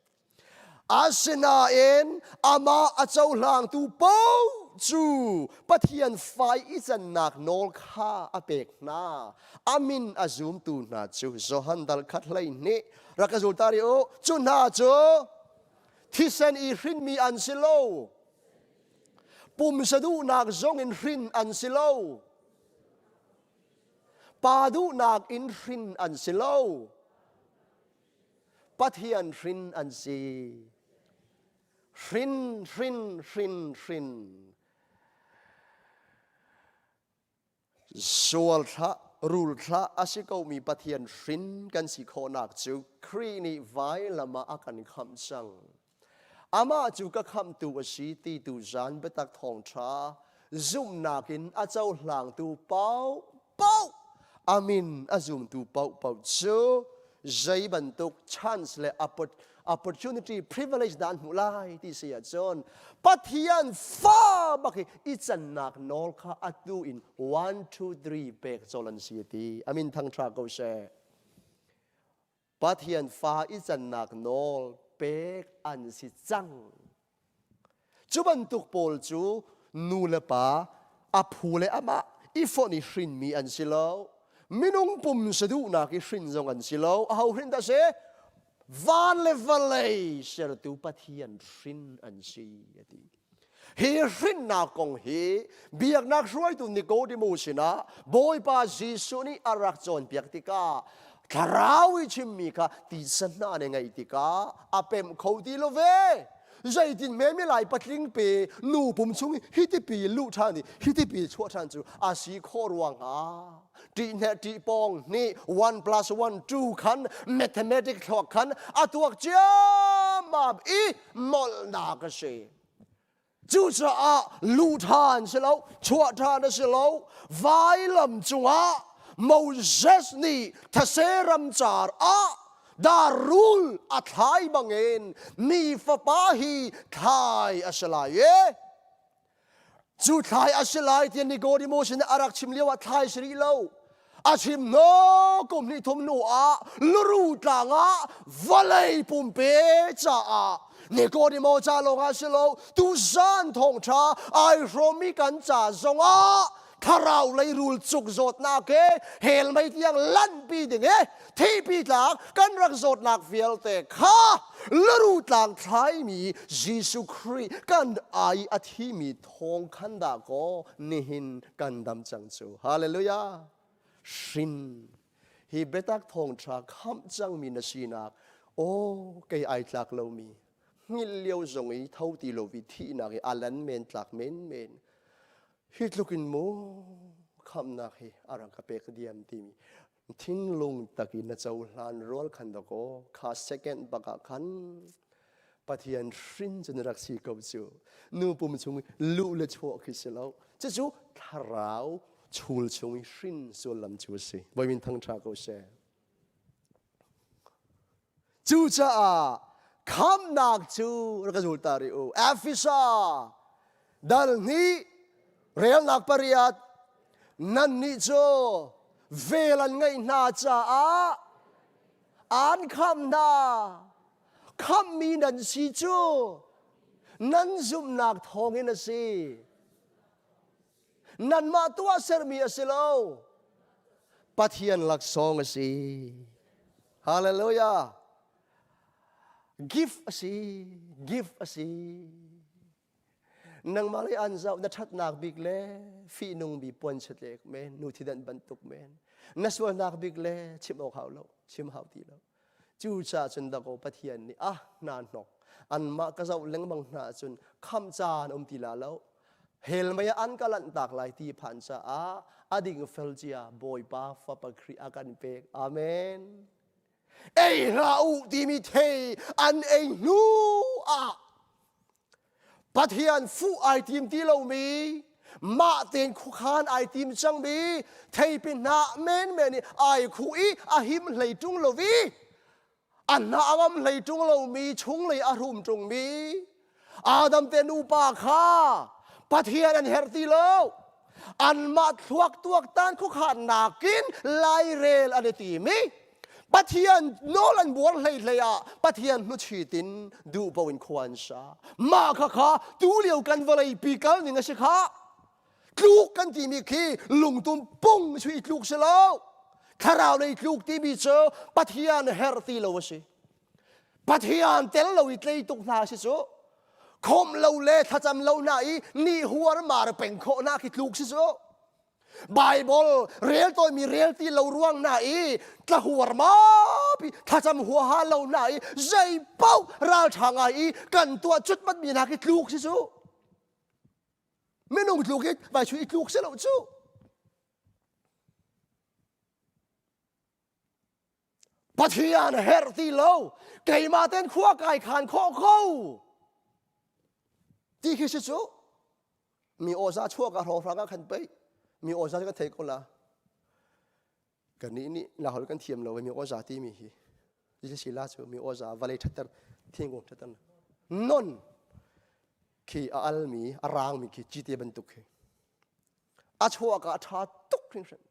Asinain amah a cohlangtu paoh cu Pathian fa i cannak nawl kha a pek hna. A min a zumtu hna cu Johan dal khat 12 rak ka zul ta rih u. Cu hna cu thisen i hrinmi an si lo. Pumsa duhnak zong in hrin an si lo. Pa duhnak in hrin an si lo. Pathian hrin an si. Hrin, hrin, hrin, hrin. Sual thlah, rul thlah a si komi Pathian hrin kan si khawhnak cu Khrih nih vailam ah a kan khamh cang. Amah cu ka khamhtu a si ti tu zan biatak thawngṭha zumhnak in a cohlangtu paohpaoh a min a zumtu paohpaoh cu zei bantuk chance le opportunity privilege dah an hmuh lai ti si ahcun Pathian fa bak hi i cannak nawl kha atu in 1 2 3 pek cawl an si ti amin thangṭha ko seh Pathian fa i cannak nawl pek an si cang. Cu bantuk pawl cu nu le pa a phu le amah i fonh i hrinmi an si lo. Minung pumsa duhnak i hrin zong an si lo. Aho hrin dah si? Van le vawlei sertu Pathian hrin an si a ti. Hi hrinnak kong hi biaknak hruaitu Nikodemu sinah Bawipa Jesuh nih a rak cawnpiak tikah thlarau i chimmi kha tisa hna nih ngaih tikah a pemh kho ti lo ve. Zeitin hme milai patling pe nu pum chung hi tipi luh ṭhan i hi tipi chuah ṭhan cu a si khawh ruangah ṭihne ṭihpawng nih 1 plus 1 2 khan mathematics thluak khan a tuak ciammam i molhnak a si. Cucaah luh ṭhan si lo, chuah ṭhan a si lo. Vailam cungah Moses nih thase ramcar ah dar rul a thlai bangin mi fapa hi thlai a si lai e. Cu thlai a si lai tiah Nicodemus nih a rak chim lio ah thlai si rih lo. A chim hnu kum hnih thum hnu ah luru tlang ah vawlei pumpe caah Nicodemus ca lawng ah si lo tuzan thawngṭha ai hrawmmi kan ca zongah thlarau lei rul cuk zawtnak he hell mei tiang lanhpi ding he thihpi tlak kan rak zawtnak vialte kha luru tlang thlaimi Jesuh Khrih kan ai a thimi thawng khan dah kaw nihin kan dam cang cu hallelujah hrin hi biatak thawngṭha khamh cangmi na sinak aw kei ai tlak lomi hngilh lio zong i tho ti lo i thihnak i alan men tlak men men hi tluk in mu khamhnak hi a rak ka pek diam timi thinlung tak in na cohlan rual khan dakaw kha second bak ah khan Pathian hrin cu na rak si ko cu nu pum chung luh le chuah khi si lo cucu thlarau chul chung i hrin sullam cu a si Bawipa thangṭha ko seh Cucaah khamnak cu rak ka zul ta rih u. Efesa dal hnih relnak pariat nannih cu vel an ngeih hna caah an khamh hna. Khamhmi nan si cu nan zumhnak thawngin a si. Nanmah tuahsermi a si lo. Pathian laksawng a si. Hallelujah. Gift a si. Gift a si. Nangmah lei an zoh na ṭhatnak bik le fihnung bi puan chiatlek men nu thidanh bantuk men na sualnak bik le chim awk hau lo chim hau ti lo Cucaah cun dakaw Pathian nih ah hna hnok anmah ka zoh lengmang hna ahcun khamh caan um ti la lo hell mei ah an ka lanhtak lai ti phan caah a ding fel cia Bawipa Fapa Khrih a kan pek. Amen. Ei hlah u timi thei an ei hnu ah Pathian fuh ai tim ti lomi mah tein khuakhan ai tim cangmi theipi hnah menmen i ai khuh i a him hlei ṭung lo i a hnah a ngam hlei ṭung lomi chunglei a hrum ṭungmi Adam te nupa kha Pathian an herh ti lo anmah thluak tuaktan khuakhan nakin lairel an i tim i Pathian nawl an buar hlei hlei ah Pathian hnuchit in duh po in khua an sa. Mah kha kha tu lio kan vawlei pi kal ning a si kha. Tluk kan timi khi lungtum pung sui tluk si lo. Thlarau lei tluk timi cu Pathian herh ti lo a si. Pathian tel lo i tlei tuk hna si cu. Khomh lo le thlacam lo hna i ni huar mar peng khawh na khi tluk si cu. Bible rel tawimi rel ti lo ruang na i tlahuar mapi thlacam huaha lo na i zei paoh ralṭha ngai i kan tuah cutmat mi hna khi tluk si cu minung tluk i vai chu i tluk si lo cu Pathian herh ti lo keimah ten khua kai khan khawh ko ti khi si cu mi awza chuak a hrawkhrang ah khan pei mi awza kan thei ko la kan nih nih la hol kan thiam lo mi awza ti mi hi ti si la cu mi awza vawlei thatter thingkung thatter non khi a al mi a rang mi khi cite bantuk khi a chuak ah tha tuk hringhran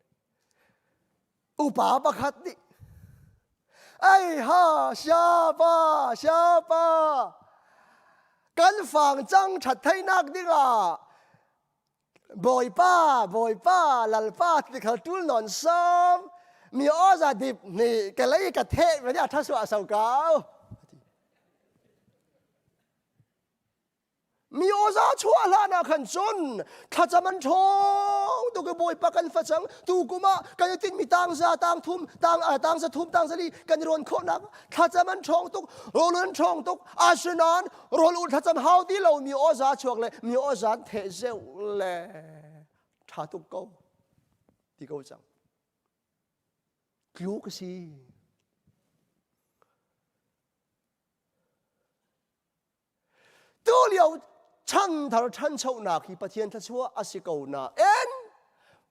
Upa pakhat nih ai ha siapa siapa kan fang cang that theinak dingah bawipa bawipa lalpa ti khal tul non sam mi oza dip nih ka lei ka the ve a tha suah so kau Mi awza chuah hlan ah khan cun thlacam an ṭhawng tuk i Bawipa kan facang tu kum ah kan i tinhmi tangza tang thum tang tangza thum tangza li kan i rawn khawhnak thlacam an ṭhawng tuk rawl an ṭhawng tuk asinain rawl ul thlacam hau ti lo mi awza chuak le mi awza an theh zeuh le ṭha tuk ko ti ko cang tluk a si Tu lio Chanthar ṭhanchonak hi Pathian thluachuah a si ko nain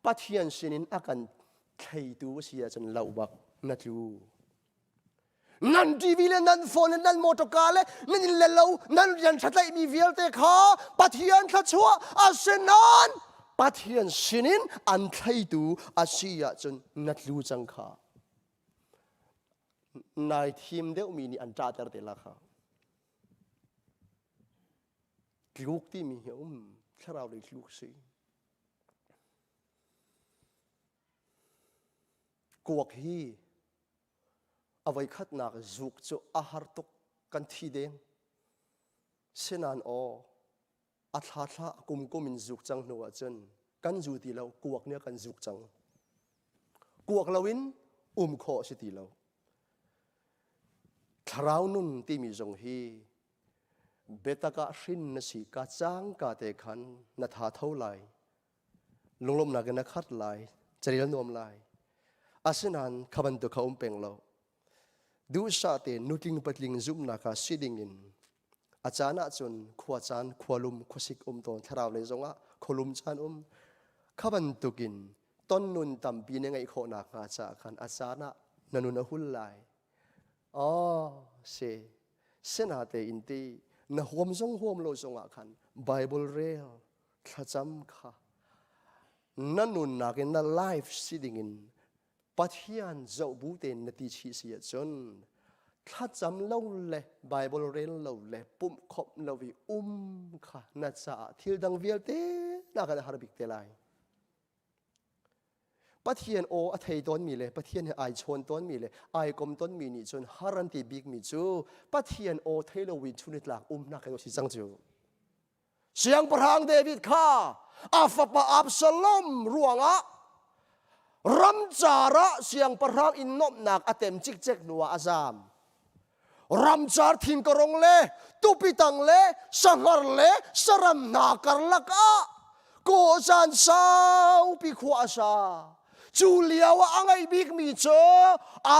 Pathian sinin a kan thleitu a si ahcun lo bak na tlu. Nan TV le nan phone le nan motorka le nan inn le lo nan rian ṭhatlaihmi vialte kha Pathian thluachuah a si nain Pathian sinin an thleitu a si ahcun na tlu cang kha. Nai thim deuhmi nih an ṭahter te la kha. Tluk timi hi a um. Thlarau lei tluk si. Kuak hi a voikhatnak zuk cu a har tuk kan thi deng. Sinan aw a thla thla a kum kum in zuk cang hnu ahcun kan zu ti lo kuak nih a kan zuk cang. Kuak loin um khawh a si ti lo. Thlarau nun timi zong hi biatak ah hrin na si ka cangka te khan na tha tho lai. Lunglawmhnak in na khat lai, carel nuam lai. Asinain kha bantuk kha um peng lo. Duhsah te nutling patling zumhnak ah si ding in a caan ahcun khua caan khualum khuasik um tawn thlarau lei zongah khualum caan um kha bantukin ton nun tampi na ngeih khawh nakhnga caah khan a caan ah na nun a hul lai. Aw, si. Sinatein ti na huam zong huam lo zongah khan Bible rel thlacam kha na nunnak in na life si dingin Pathian zoh bu tein na ti chih si ahcun thlacam lo le Bible rel lo le pumh khawmh lo i um kha na caah thil dang vialte nakin a har bik te lai. Pathian aw a thei tawnmi le Pathian he ai chawn tawnmi le ai kom tawnmi nih cun har an ti bikmi cu Pathian aw thei lo in chunitlak umnak he si cang cu. Siangpahrang David kha a fapa Absalom ruangah ramcar ah siangpahrang in nuamhnak a tem cikcek hnuah a zaam. Ramcar thingkarong le tupi tang le sahngar le saram hna karlak ah kawhcaan saupi khua a sa. Cu lio ah a ngeih bikmi cu a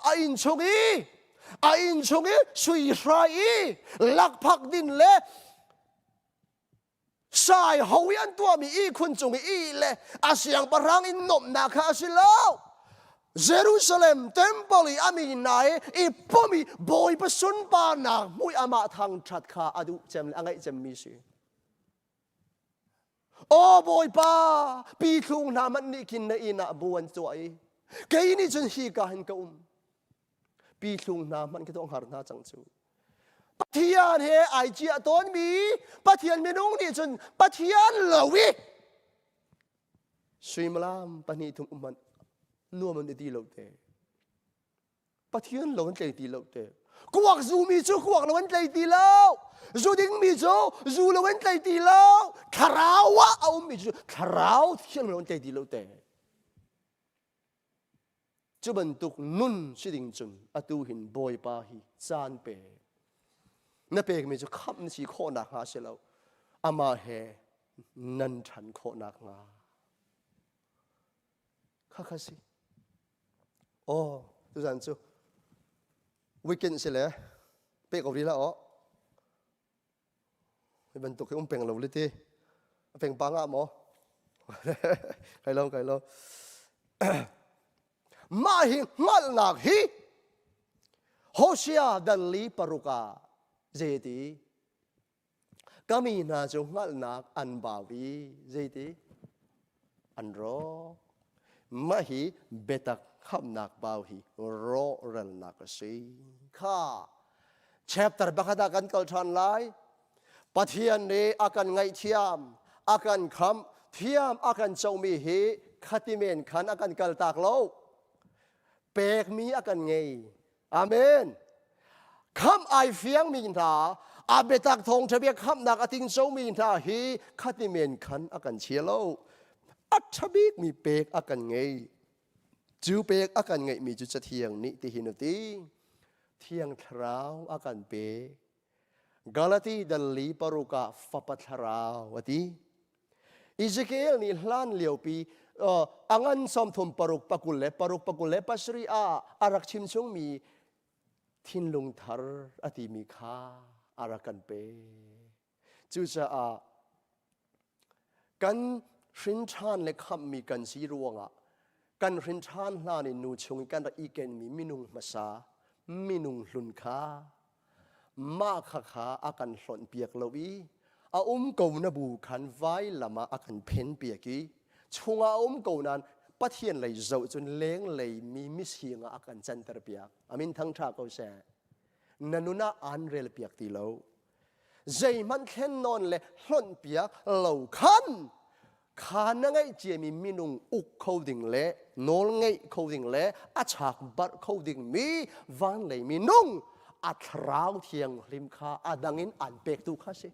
a inn chung i a inn chung i sui hrai i lakphak din le sai ho i an tuahmi ihkhun cung i ih le a siangpahrang in nuamhnak kha a si lo Jerusalem temple i a mi hna i i pom i Bawipa sunparnak hmui amah thangṭhat kha a duh cem le a ngaih cemmi si. Aw Bawipa, pithlung hna hmanh nih khin na inn ah bu an tuah i kei nih cun hi ka hin ka um. Pithlung hna hmanh khi hngar hna cang cu. Pathian he ai ciah tawnmi Pathian minung nih cun Pathian lo i suimilam pahnih thum um hmanh nuam an i ti lo te. Pathian lo an tlei ti lo te. Kuak zumi cu kuak lo an tlei ti lo. Zu dingmi cu zu lo an tlei ti lo. Thlarau ah a ummi cu thlarau thiang lo an tlei ti lo te. Cu bantuk nun si ding cun atu hin Bawipa hi caan pe. Na pekmi cu khamh na si khawh nakhnga si lo. Amah he nan ṭhan khawh nakhnga. Khakha si. Oh, tuzan cu weekend si le pe ko rih la aw. Hi bantuk hi um peng lo le ti. A peng pa nga maw? Kai lo, kai lo. Mah hi hngalhnak hi Hosea dal li paruk ah zeiti Ka mi hna cu hngalhnak an bau i zeiti an rawk. Mah hi biatak khamhnak bau hi rawhralnak a si. Kha chapter pakhat ah kan kal ṭhan lai. Pathian nih a kan ngaihthiam, a kan khamh, thiam a kan comi hi khati men khan a kan kaltak lo. Pekmi a kan ngei. Amen. Khamh ai fiangmi hna, a biatak thawngṭha bia khamhnak a tingcomi hna hi khati men khan a kan chia lo. A ṭha bikmi pek a kan ngei. Cu pek a kan ngeihmi cu Cathiang nih tihin a ti. Thiang Thlarau a kan pek. Galati dal li paruk ah fapa thlarau a ti. Ezekiel nih hlan liopi a ngan sawmthum paruk pakul le paruk pakul le pasarih ah a rak chim chungmi thinlung thar a timi kha a rak kan pek. Cucaah kan hrinṭhan le khamhmi kan si ruangah kan hrinṭhan hlan in nu chung i kan rak i kenmi minung hmasa minung hlun kha mah khakha a kan hlonh piak lo i a um ko na bu khan vailam ah a kan phen piak i chungah a um ko nain Pathian lei zoh cun lenglei mi mising ah a kan canter piak. Amin thangṭha ko seh. Na nun ah aan rel piak ti lo. Zeihmanh thlen nawn le hlonh piak lo khan kha na ngeih ciami minung uk kho ding le nawl ngeih kho ding le a chak barh kho ding mi van lei minung a thlarau thianghlim kha a dang in an pektu kha si.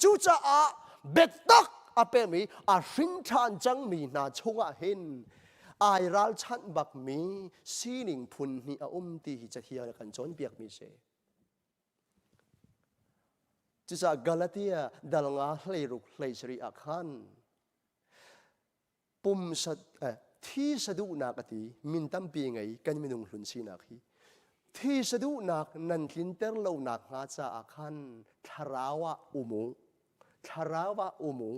Cucaah biatak a pemi a hrin ṭhan cangmi hna chungah hin ai ralchanh bakmi sining phun hnih a um ti hi Cathiang a kan cawnpiakmi si. Cucaah Galatia dal nga 16 17 ah khan pumsa eh, thi saduhnak a ti min tampi ngei kan minung hlun sinak hi thi saduhnak nan tlinter lonak hnga caah khan thlarau ah um u thlarau ah um u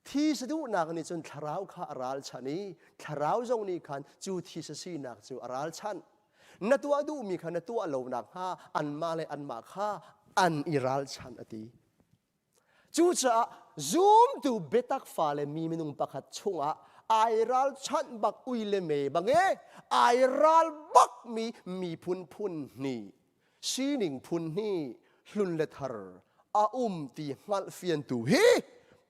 thi saduhnak nih cun thlarau kha a ralchanh i thlarau zong nih khan cu thi sinak cu a ralchanh na tuah duhmi kha na tuah lo nakhnga anmah le anmah kha an i ralchanh a ti Cucaah zumtu biatak fale mi minung pakhat chungah ai ralchanh bak ui le me bang e ai ral bak mi miphun phun hnih sining phun hnih hlun le thar a um ti hngalh fiantu hi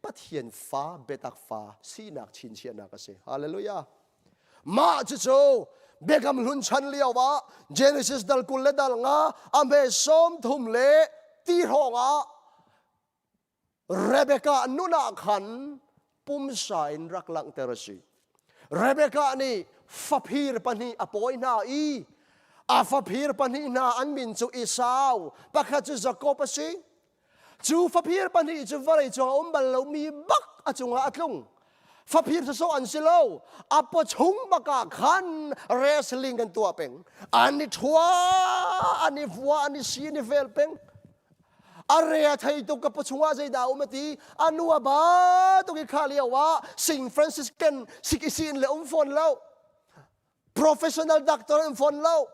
Pathian fa biatak fa sinak chinchiahnak a si. Hallelujah. Mah cucu Biakam Hlun chan lio ah Genesis dal 20 le dal nga a hme 30 le ti hrawng ah Rebecca nun ah khan pumsa in rak langhter a si. Rebecca nih faphir pahnih a pawi hna i a faphir pahnih hna an min cu Esau, pakhat cu Jakob a si. Cu faphir pahnih cu vawlei cung a um bal lomi bak a cungah a tlung. Faphir sawsawh an si lo. A pawchung bak ah khan wrestling an tuah peng. An i ṭhua, an i vua, an i si, an i vel peng. A re a thei tuk ka pawchung ah zeidah a um a ti. A nu a ba tuk i kha lio ah Sing Franciscan sikisiin le um fawn lo. Professional doctor an fawn lo.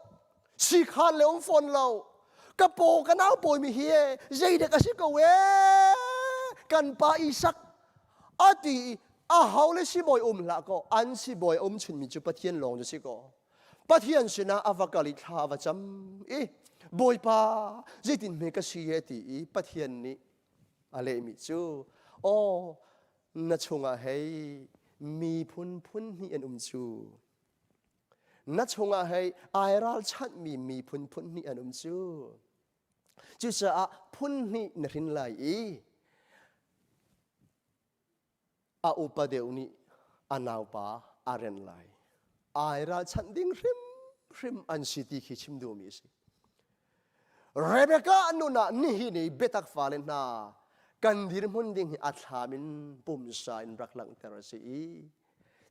Sikhan le um fawn lo. Ka paw ka nau pawi mi hi e zeidek a si ko e kan pa Isak a ti i a ho le sibawi um hlah kaw an sibawi um chunmi cu Pathian lawng cu si kaw Pathian sinah a va kal i thla a va cam i Bawipa zeitin hme ka si e ti i Pathian nih a lehmi cu aw na chungah hei miphun phun hnih an um cu na chungah hei ai ralchanhmi miphun phun hnih an um cu cucaah phun hnih na hrin lai i a upa deuh nih a naupa a ren lai ai ralchanh ding hrimhrim an si ti khi chim duhmi a si Rebecca nun ah nihin i biatak fale hna kan dirhmun ding hi a thlam in pumsa in rak langhter a si i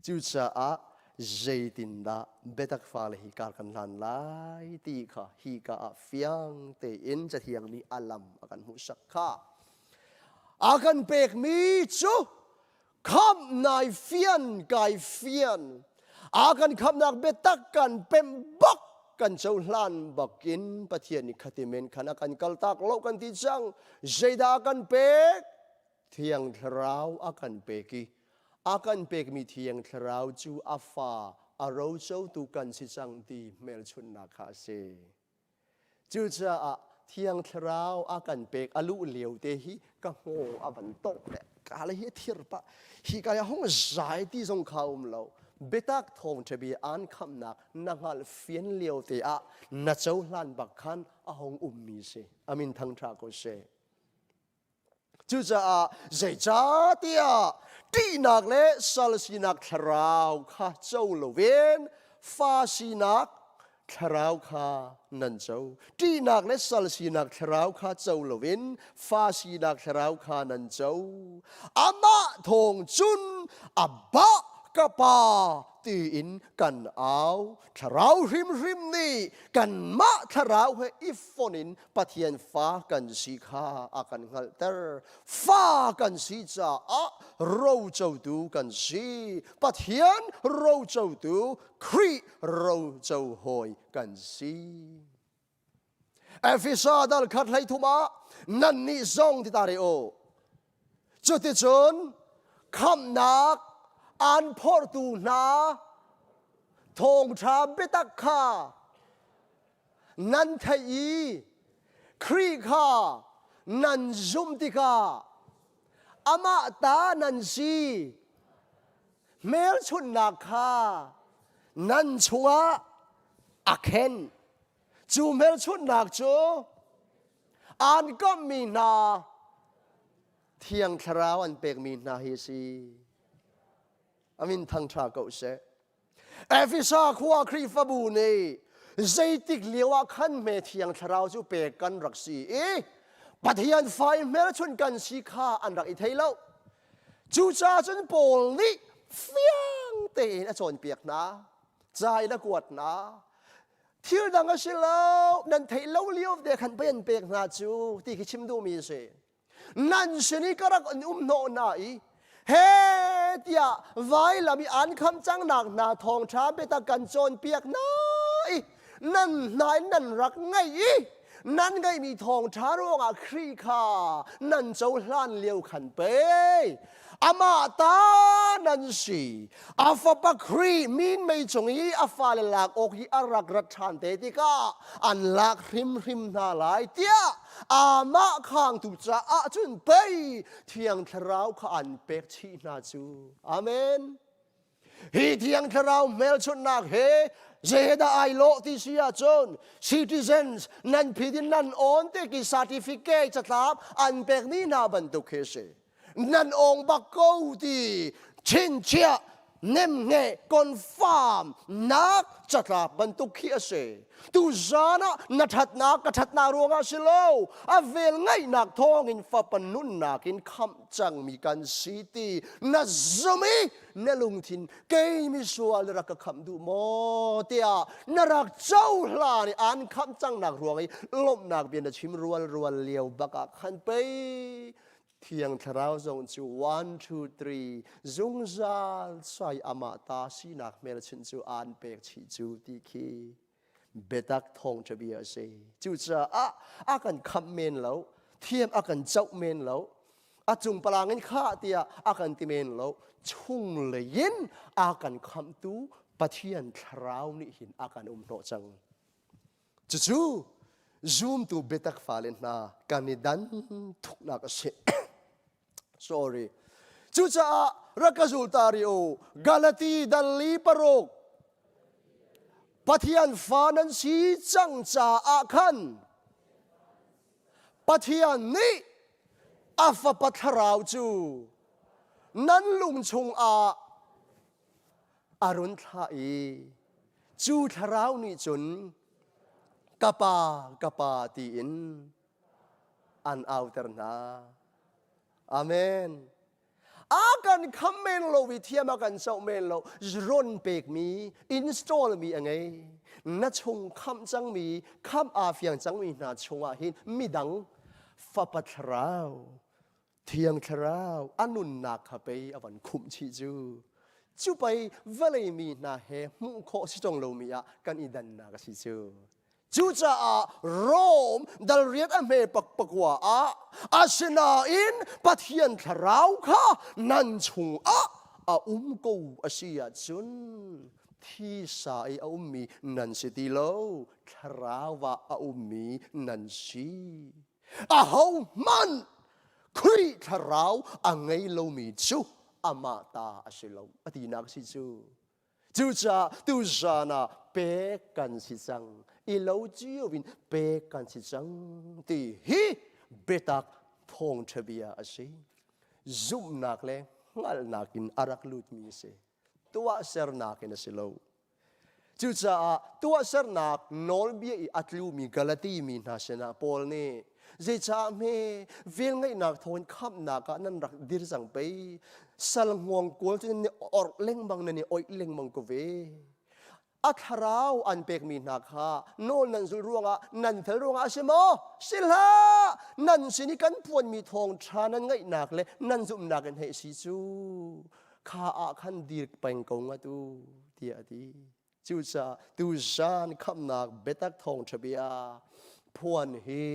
cucaah zeitindah biatak fale hi kar kan hlan lai ti kha hi ka ah fiang tein Cathiang nih a lam a kan hmuhsak kha a kan pekmi cu Khamh nai fian kai fian. A kan khamhnak biatak kan pemh bak kan cohlan bakin Pathian nih khati men khan a kan kaltak lo kan ti cang. Zeidah a kan pek? Thiang Thlarau a kan pek i a kan pekmi Thiang Thlarau cu a fa a rocotu kan si cang ti hmelchunhnak kha a si. Cucaah Thiang Thlarau a kan pek a luh lio te hi ka hngawng a van tongh le ka le hi a thir pah. Hi ka hi hong zai ti zong kha um lo. Biatak thawngṭha bia aan khamhnak na hngalh fian lio te ah na cohlan bak khan a hong ummi si. Amin thangṭha ko seh. Cucaah zeicahtiah ṭihnak le sal sinak thlarau kha co loin fa sinak thlarau kha nan co. Ṭihnak le sal sinak thlarau kha co loin fa sinak thlarau kha nan co. Amah thawng cun Abba! Ka Pa tiin kan au. Thlarau hrimhrim nih kanmah thlarau he i fonh in Pathian fa kan si kha a kan hngalhter. Fa kan si caah rocotu kan si. Pathian rocotu, Khrih roco hawi kan si. Efesa dal khat hlei thum ah nannih zong ti ta re u. Cuticun khamhnak aan phortu hna thawngṭha biatak kha nan theih i Khrih kha nan zumh tikah amah ta nan si. Hmelchunhnak kha nan chungah a khen. Cu hmelchunhnak cu aan komhmi hna Thiang Thlarau an pekmi hna hi a si. Amin thangṭha ko seh. Efesa khua Khrihfabu nih zeitik lio ah khan hme Thiang Thlarau cu pek kan rak si i Pathian fa in hmelchunh kan si kha an rak i thei lo. Cucaah cun Paul nih fiang tein a cawnpiak hna. Ca in a kuat hna. Thil dang a si lo, nan theih lo lio te khan pei an pek hna cu ti khi chim duhmi a si. Nan sin i ka rak an um hnawh hna i he tiah vailam i an kham cang nak hna thawngṭha biatak kan cawnpiak hna i nan hna in nan rak ngaih i nan ngeihmi thawngṭha ruangah Khrih kha nan cohlan lio khan pei amah ta nan si. A fapa Khrih minmei cung i a fale lak awk hi a rak rat ṭhan te tikah an lak hrimhrim hna lai tiah amah khangtu caah cun pei Thiang Thlarau kha an pek chih hna cu. Amen. Hi Thiang Thlarau hmelchunhnak he zeidah ai lawh ti si ahcun citizens nan phit in nan awn te ki certificate catlap an pekmi hna bantuk khi a si. Nan awng bak ko ti chinchiah nemhnge confirm nak catlap bantuk khi a si. Tuzan ah na ṭhatnak ka ṭhatnak ruangah si lo, a vel ngaihnak thawngin fapa nunnak in khamh cangmi kan si ti na zum i na lungthin kei misual na rak ka khamh duh maw tiah na rak cohlan i aan khamh cangnak ruang i lawmhnak bia na chim rualrual lio bak ah khan pei Thiang Thlarau zong cu one, two, three zungzal sai amah ta sinak hmelchunh cu aan pek chih cu ti khi biatak thawngṭha bia a si. Cucaah a kan khamh men lo, thiam a kan coh men lo, a cung palang in khah tiah a kan ti men lo, chunglei in a kan khamhtu Pathian Thlarau nih hin a kan um hnawh cang. Cucu zumtu biatak fale hna kan i dan thuknak a si. Sorry. Cucaah rak ka zul ta rih u. Galati dal li paruk. Pathian fa nan si cang caah khan Pathian nih a fapa thlarau cu nan lung chungah a run thlah i cu thlarau nih cun ka pa ka pa tiin an auter hna. Amen. A kan kham men lo i thiam a kan soh men lo ron pekmi install mi a ngei na chung khamh cangmi khamh aa fiang cangmi hna chungah hin midang fapa thlarau Thiang Thlarau a nunnak kha pei a van khumh chih cu. Cu pei vawlei mi hna he hmuh khawh si ṭung lomi ah kan i dannak a si cu. Cucaah Rom dalriat a hme pakpakua ah asinain Pathian Thlarau kha nan chungah a um ko a si ahcun thisa i a ummi nan si ti lo, Thlarau ah a ummi nan si. Ahohmanh Khrih thlarau a ngei lomi cu amah ta a si lo a tinak a si cu. Cucaah tuzan ah pek kan si cang, i lo cio in pek kan si cang ti hi biatak thawngṭha bia a si. Zumhnak le hngalhnak in a rak lutmi a si. Tuahsernak in a si lo. Cucaah tuahsernak nawlbia i a tlumi Galati mi hna sinah Paul nih. Zeicah hme velngeihnak thawngin khamhnak ah nan rak dir cang pei. Sal hngawng kawl cu nan i orh lengmang nan i oih lengmang ko ve. A thlarau an pekmi hna kha nawl nan zulh ruangah nan fel ruangah a si maw? Si hlah! Nan sin i kan phuanmi thawngṭha nan ngaihnak le nan zumhnak in hei si cu kha ah khan dir peng ko ngat u tiah a ti. Cucaah tuzan khamhnak biatak thawngṭha bia phuan hi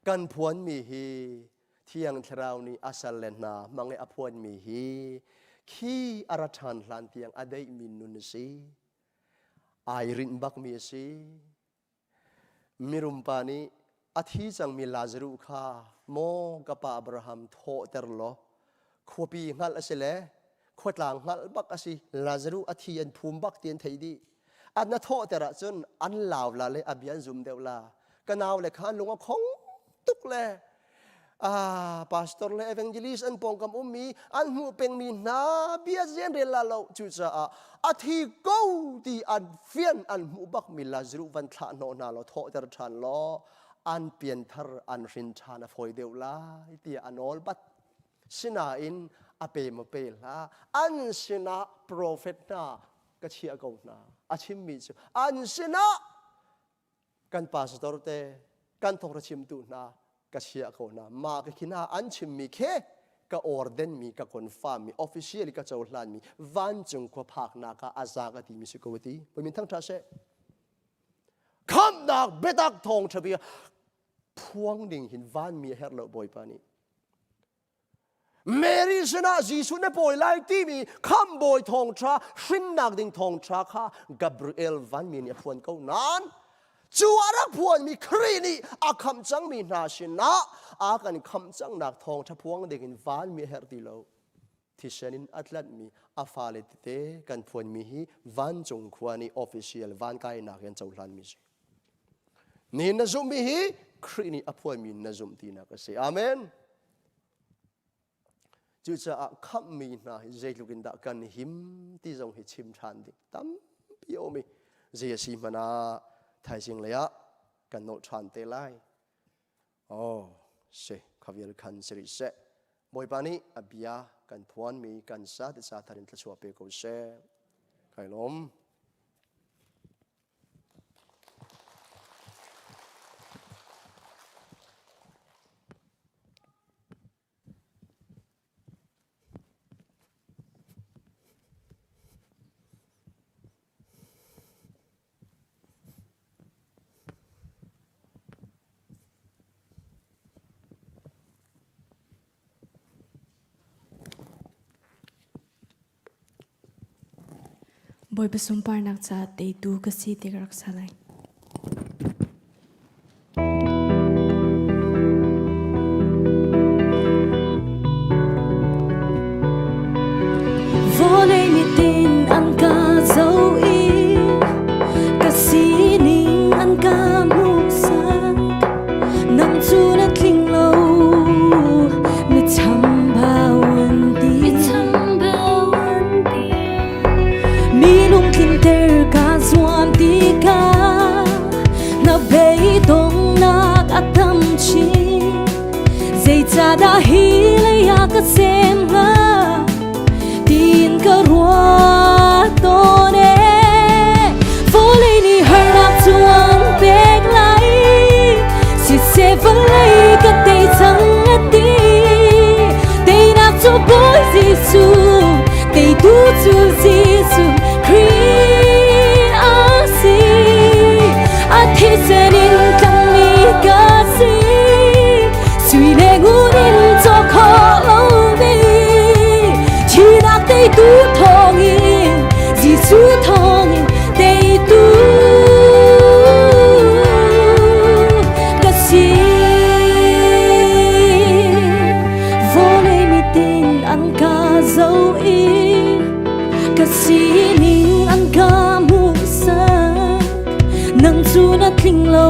kan phuanmi hi Thiang Thlarau nih a salle hna hmang i a phuanmi hi khi a ra ṭhan hlan tiang a deihmi nun a si. Ai rinh bakmi a si. Mirum pa nih a thi cangmi Lazaruh kha maw ka pa Abraham thawhter law khuapi hngalh a si le khuatlang hngalh bak a si Lazaruh a thi an phum bak ti an theih dih an na thawhter ahcun an lau la le a bia an zum deuh la ka nau le kha an lung a khong tuk le ah pastor le evangelist an pawngkam ummi an hmuh pengmi hna bia zian rel la lo cucaah a thi ko ti an fian an hmuh bakmi Lazaruh van thlah hnawh hna law thawhter ṭhan law an pianthar an hrin ṭhan a fawi deuh lai tiah a nawl bat sinain a pe maw pe hlah an sinah profet hna ka chiah ko hna a chimmi cu an sinah kan pastor te kan thawngtha chimtu hna ka chiah ko hna mah ka khi hna an chimmi khe ka orden mi ka confirm mi officially ka cohlan mi vancung khua phaknak ah a za ka ti mi si ko ti min thang tha seh khamnak biatak thawngtha bia phuang ding hin van mi a herh lo bawipa nih Mary sinah Jesuh na pawi lai timi khamhbawi thawngṭha hrinnak ding thawngṭha kha Gabriel vanmi nih a phuan ko nain cu a rak phuanmi Khrih nih a khamh cangmi hna sinah a kan khamh cangnak thawngṭha phuang dingin vanmi a herh ti lo. Thisen in a tlanhmi a fale tete kan phuanmi hi vancung khua nih official van kainak in cohlanmi si. Ni na zumhmi hi Khrih nih a phuanmi na zumh tinak a si. Amen. Cucaah khamhmi hna hi zeitluk in dah kan him ti zong hi chim ṭhan ding tampi a um i zei a si hmanh ah thaizing lei ah kan nolh ṭhan te lai. Oh, si, kha vial khan si rih seh. Bawipa nih a bia kan phuanmi kan sa ti sa thar in thluachuah pe ko seh. Kai lawm. Bawipa sunparnak caah teitu ka si ti ka rak sa lai. Vawlei mitin an ka zoh i ka sining an ka hmuhsak. Nang cu na tling lo, mi chambau an ti. Mi lungtlinter ka zuam tikah na beidonghnak a tam chin. Zeicahdah hi lei ah ka sem hnga tiin ka ruah tawn ee. Vawlei nih harnak cu an pek lai siseh vawlei ka tei cang a ti. Teinak cu Bawi Jesuh, teitu cu Jesuh Khrih a si. A thisen in tlangmi ka si. Sui le ngun in cawk khawh lomi thihnak teitu thawngin Jesuh thawngin teitu ka si. Vawlei mitin an ka zoh i ka sining an ka hmuhsak nang cu na tling lo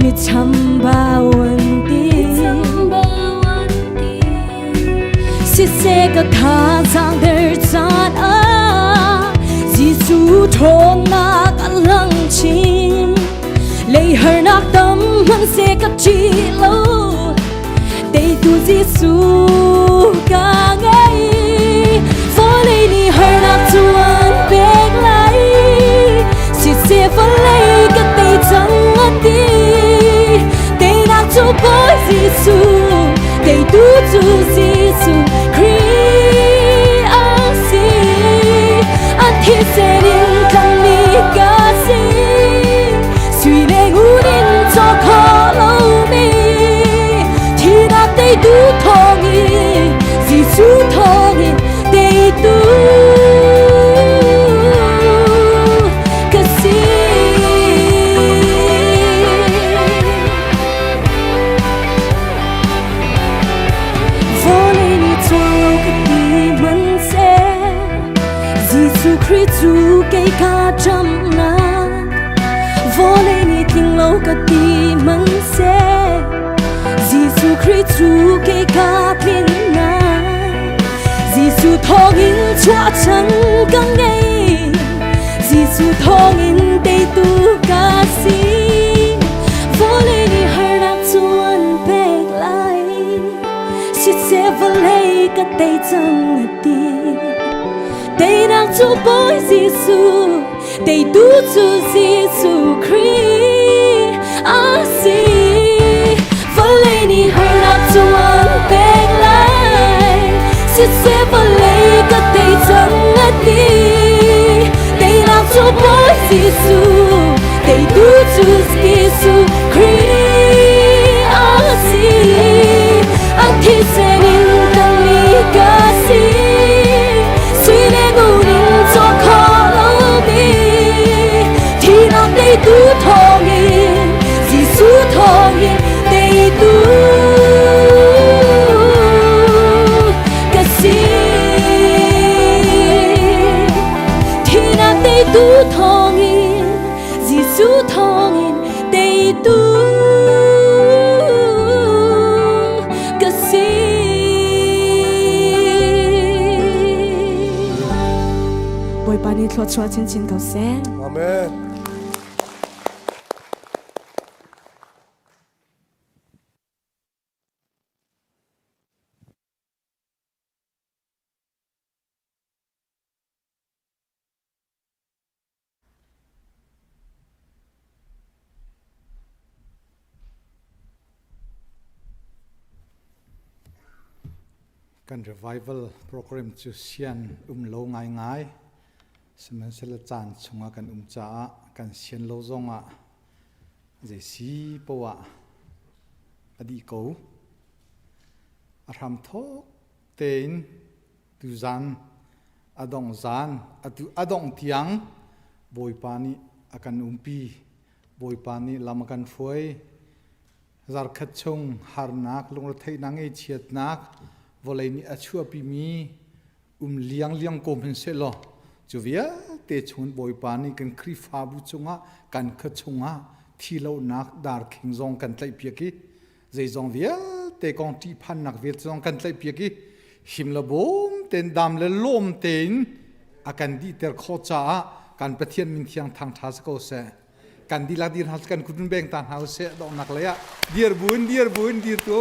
mi chambau an ti siseh ka thazaang der caan ah Jesuh ṭhawnnak a lang chin lei harnak tam. Hmanhseh ka ṭih lo teitu Jesuh ka ngei. Vawlei nih harnak cu an pek lai siseh vawlei ka tei cang a ti. Teinak cu Bawi Jesuh teitu cu Jesuh Khrih a si. A thisen in tlangmi ka si. Sui le ngun in cawk khawh lomi thihnak teitu thawngin Jesuh thawngin teitu ka si. Vawlei nih chuang lo ka ti hmanhseh Jesuh Khrih cu kei ka ṭamnak Vawlei nih tling lo ka ti hmanhseh Jesuh Khrih cu kei ka tlinnak Jesuh thawngin chuahchan ka ngei Jesuh thawngin teitu ka si Vawlei nih harnak cu an pek lai Siseh vawlei ka tei cang a ti Teinak cu Bawi Jesuh teitu cu Jesuh Khrih a si. Vawlei nih harnak cu an pek lai, siseh vawlei ka tei cang a ti. Teinak cu Bawi Jesuh, teitu cu Jesuh Khrih a si. A thisen in tangmi ka si. Sui le ngun in cawk khawh lomi thihnak teitu thawngin Jesuh thawngin teitu ka si. Thihnak teitu thawngin Jesuh thawngin teitu ka si. Bawipa nih thluachuah chinchin ko seh. Amen. Kan revival program cu sian um lo ngaingai. Sihmanhsehlaw caan chungah kan um caah kan sian lo zongah zei si poah a dih ko. A hramthawk tein tuzan a dongh zan atu a dongh tiang Bawipa nih a kan umpi Bawipa nih lam a kan hruai zarkhat chung harnak lungretheihnak ngeichiatnak vawlei nih a chuahpimi um liang liang ko hmanh sehlaw cu vialte chung Bawipa nih kan Khrihfabu cungah kan khua chungah thi lonak darkhing zong kan tlaihpiak i zeizong vialte kong ṭihphannak vialte zong kan tlaihpiak i him le bawm tein dam le lawm tein a kan dihter khawh caah kan Pathian min thiang thangṭha si ko seh. Kan dihlak dir hna kan kut in beng ta hna usih donghnak lei ah dir buin dir buin dir tu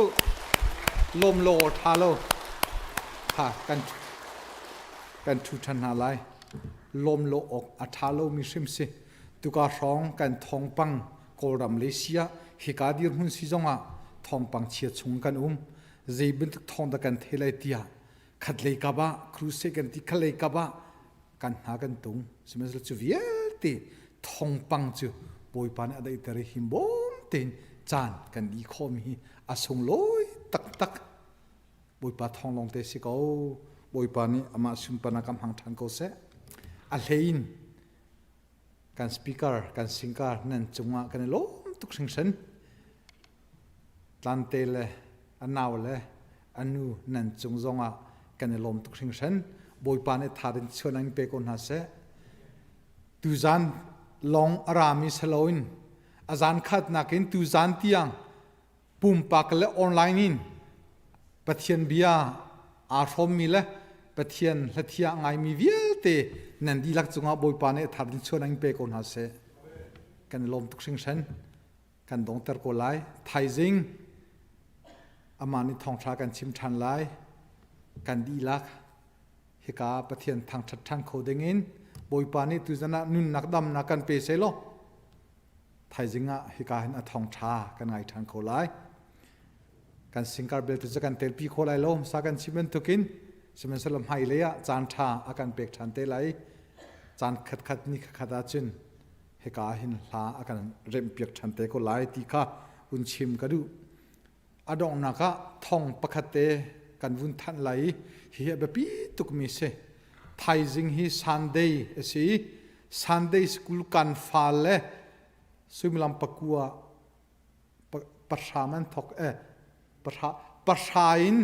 lawm lo ṭha lo kha kan kan ṭhu ṭhan hna lai lawm lo awk a ṭha lomi hrim si tuka hrawng kan thawngpang Kawlram le sia hika dirhmun si zongah thawngpang chia chung kan um zei bantuk thawng dah kan thei lai tiah khatlei kap ah crusade kan ti khatlei kap ah kan hna kan tung sihmanhsehlaw cu vialte thawngpang cu Bawipa nih a daihter i himbawm tein caan kan di khawhmi hi a sunglawi taktak Bawipa thawng lawng te si ko Bawipa nih amah sunparnak a hmang ṭhan ko seh a hlei in kan speaker kan singer nan cungah kan i lawm tuk hringhran tlante le a nau le a nu nan cung zongah kan i lawm tuk hringhran bawipa nih tha in chuan in pe ko hna seh tuzan lawng a rami saloin a zan khatnak in tuzan tiang pumpak le online in Pathian bia aa hrawmmi le Pathian hlathia a ngaimi vialte nan dihlak cungah Bawipa nih thar in chuan in pe ko hna seh. Kan i lawm tuk hringhran. kan dongter ko lai. Thaizing amah nih thawngṭha kan chim ṭhan lai. Kan dihlak hika Pathian thangṭhat ṭhan kho dingin Bawipa nih tuzan ah nunnak damnak kan pe selaw thaizing ah hika hin a thawngṭha kan ngai ṭhan kho lai. Kan singkar belte cu kan telpi kho lai lo sa kan chim bantukin sihmanhsehlaw hmailei ah caan ṭha a kan pek ṭhan te lai. Caan khatkhat ni khatkhat ahcun hika hin hla a kan remhpiak ṭhan te ko lai ti kha un chim ka duh. A donghnak ah thong pakhat te kan vun thanh lai i hihi a biapi tukmi si. Thaizing hi Sunday a si i Sunday school kan fa le suimilam pakua pahra an thok e pahra pahra in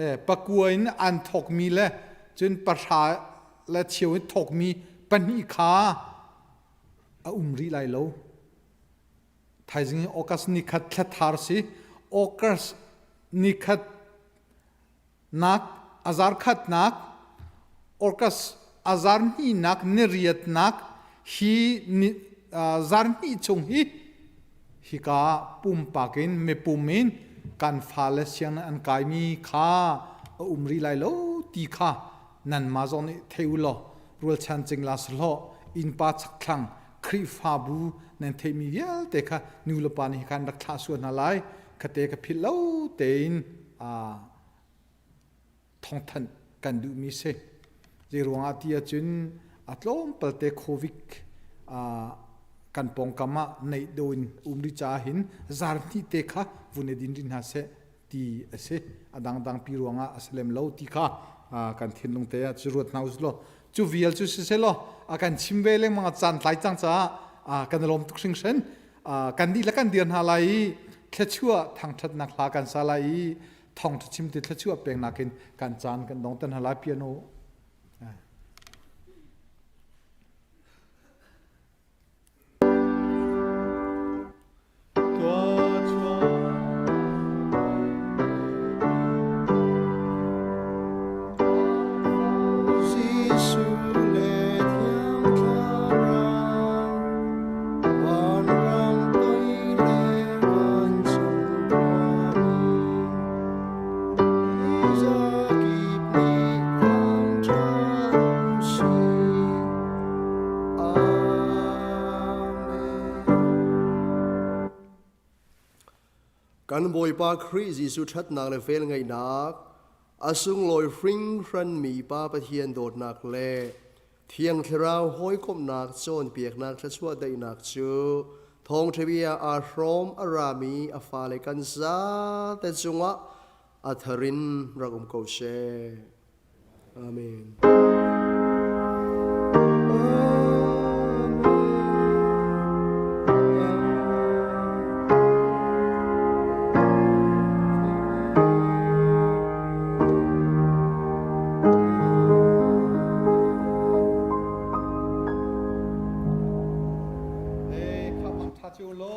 e pakua in an thokmi le cun pahra le cheu in thokmi pahnih kha a um rih lai lo. Thaizing hi August nikhat thlathar si. August nikhat nak azar khatnak August azar hnihnak niriatnak hi ni zar hnih chung hi hika pumpak in mipum in kan fale sianginn an kaimi kha a um rih lai lo ti kha nanmah zong nih thei u law rualchan cingla sahlawh innpa chakthlang Khrihfabu nan theihmi vialte kha nu le pa nih khan rak thlah sual hna lai khate ka philh lo tein thawngthanh kan duhmi si. Zei ruangah ti ahcun a tlawmpalte COVID kan pawngkam ah neih do in um rih caah hin zarhnih te kha vun i din rih hna seh ti a si. A dangdang pi ruangah a si lem lo ti kha kan thinlung te ah cu ruat hna usih law cu vial cu siseh law a kan chim ve lengmang a caan tlai cang caah kan i lawm tuk hringhran. Kan dihlak kan dir hna lai i thluachuah thangṭhatnak hla kan sa lai i thawngṭha chim ti thluachuah peknak in kan caan kan dong tan hna lai piano. Kan Bawipa Khrih Jesuh ṭhatnak le velngeihnak, a sunglawi hringhranmi Pa Pathian dawtnak le Thiang Thlarau hawikomhnak cawnpiaknak thluachuah daihnak cu thawngṭha bia aa hrawm a rami a fale kan zate cungah a thar in rak um ko seh. Amen.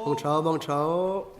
Mang chao, mang chao.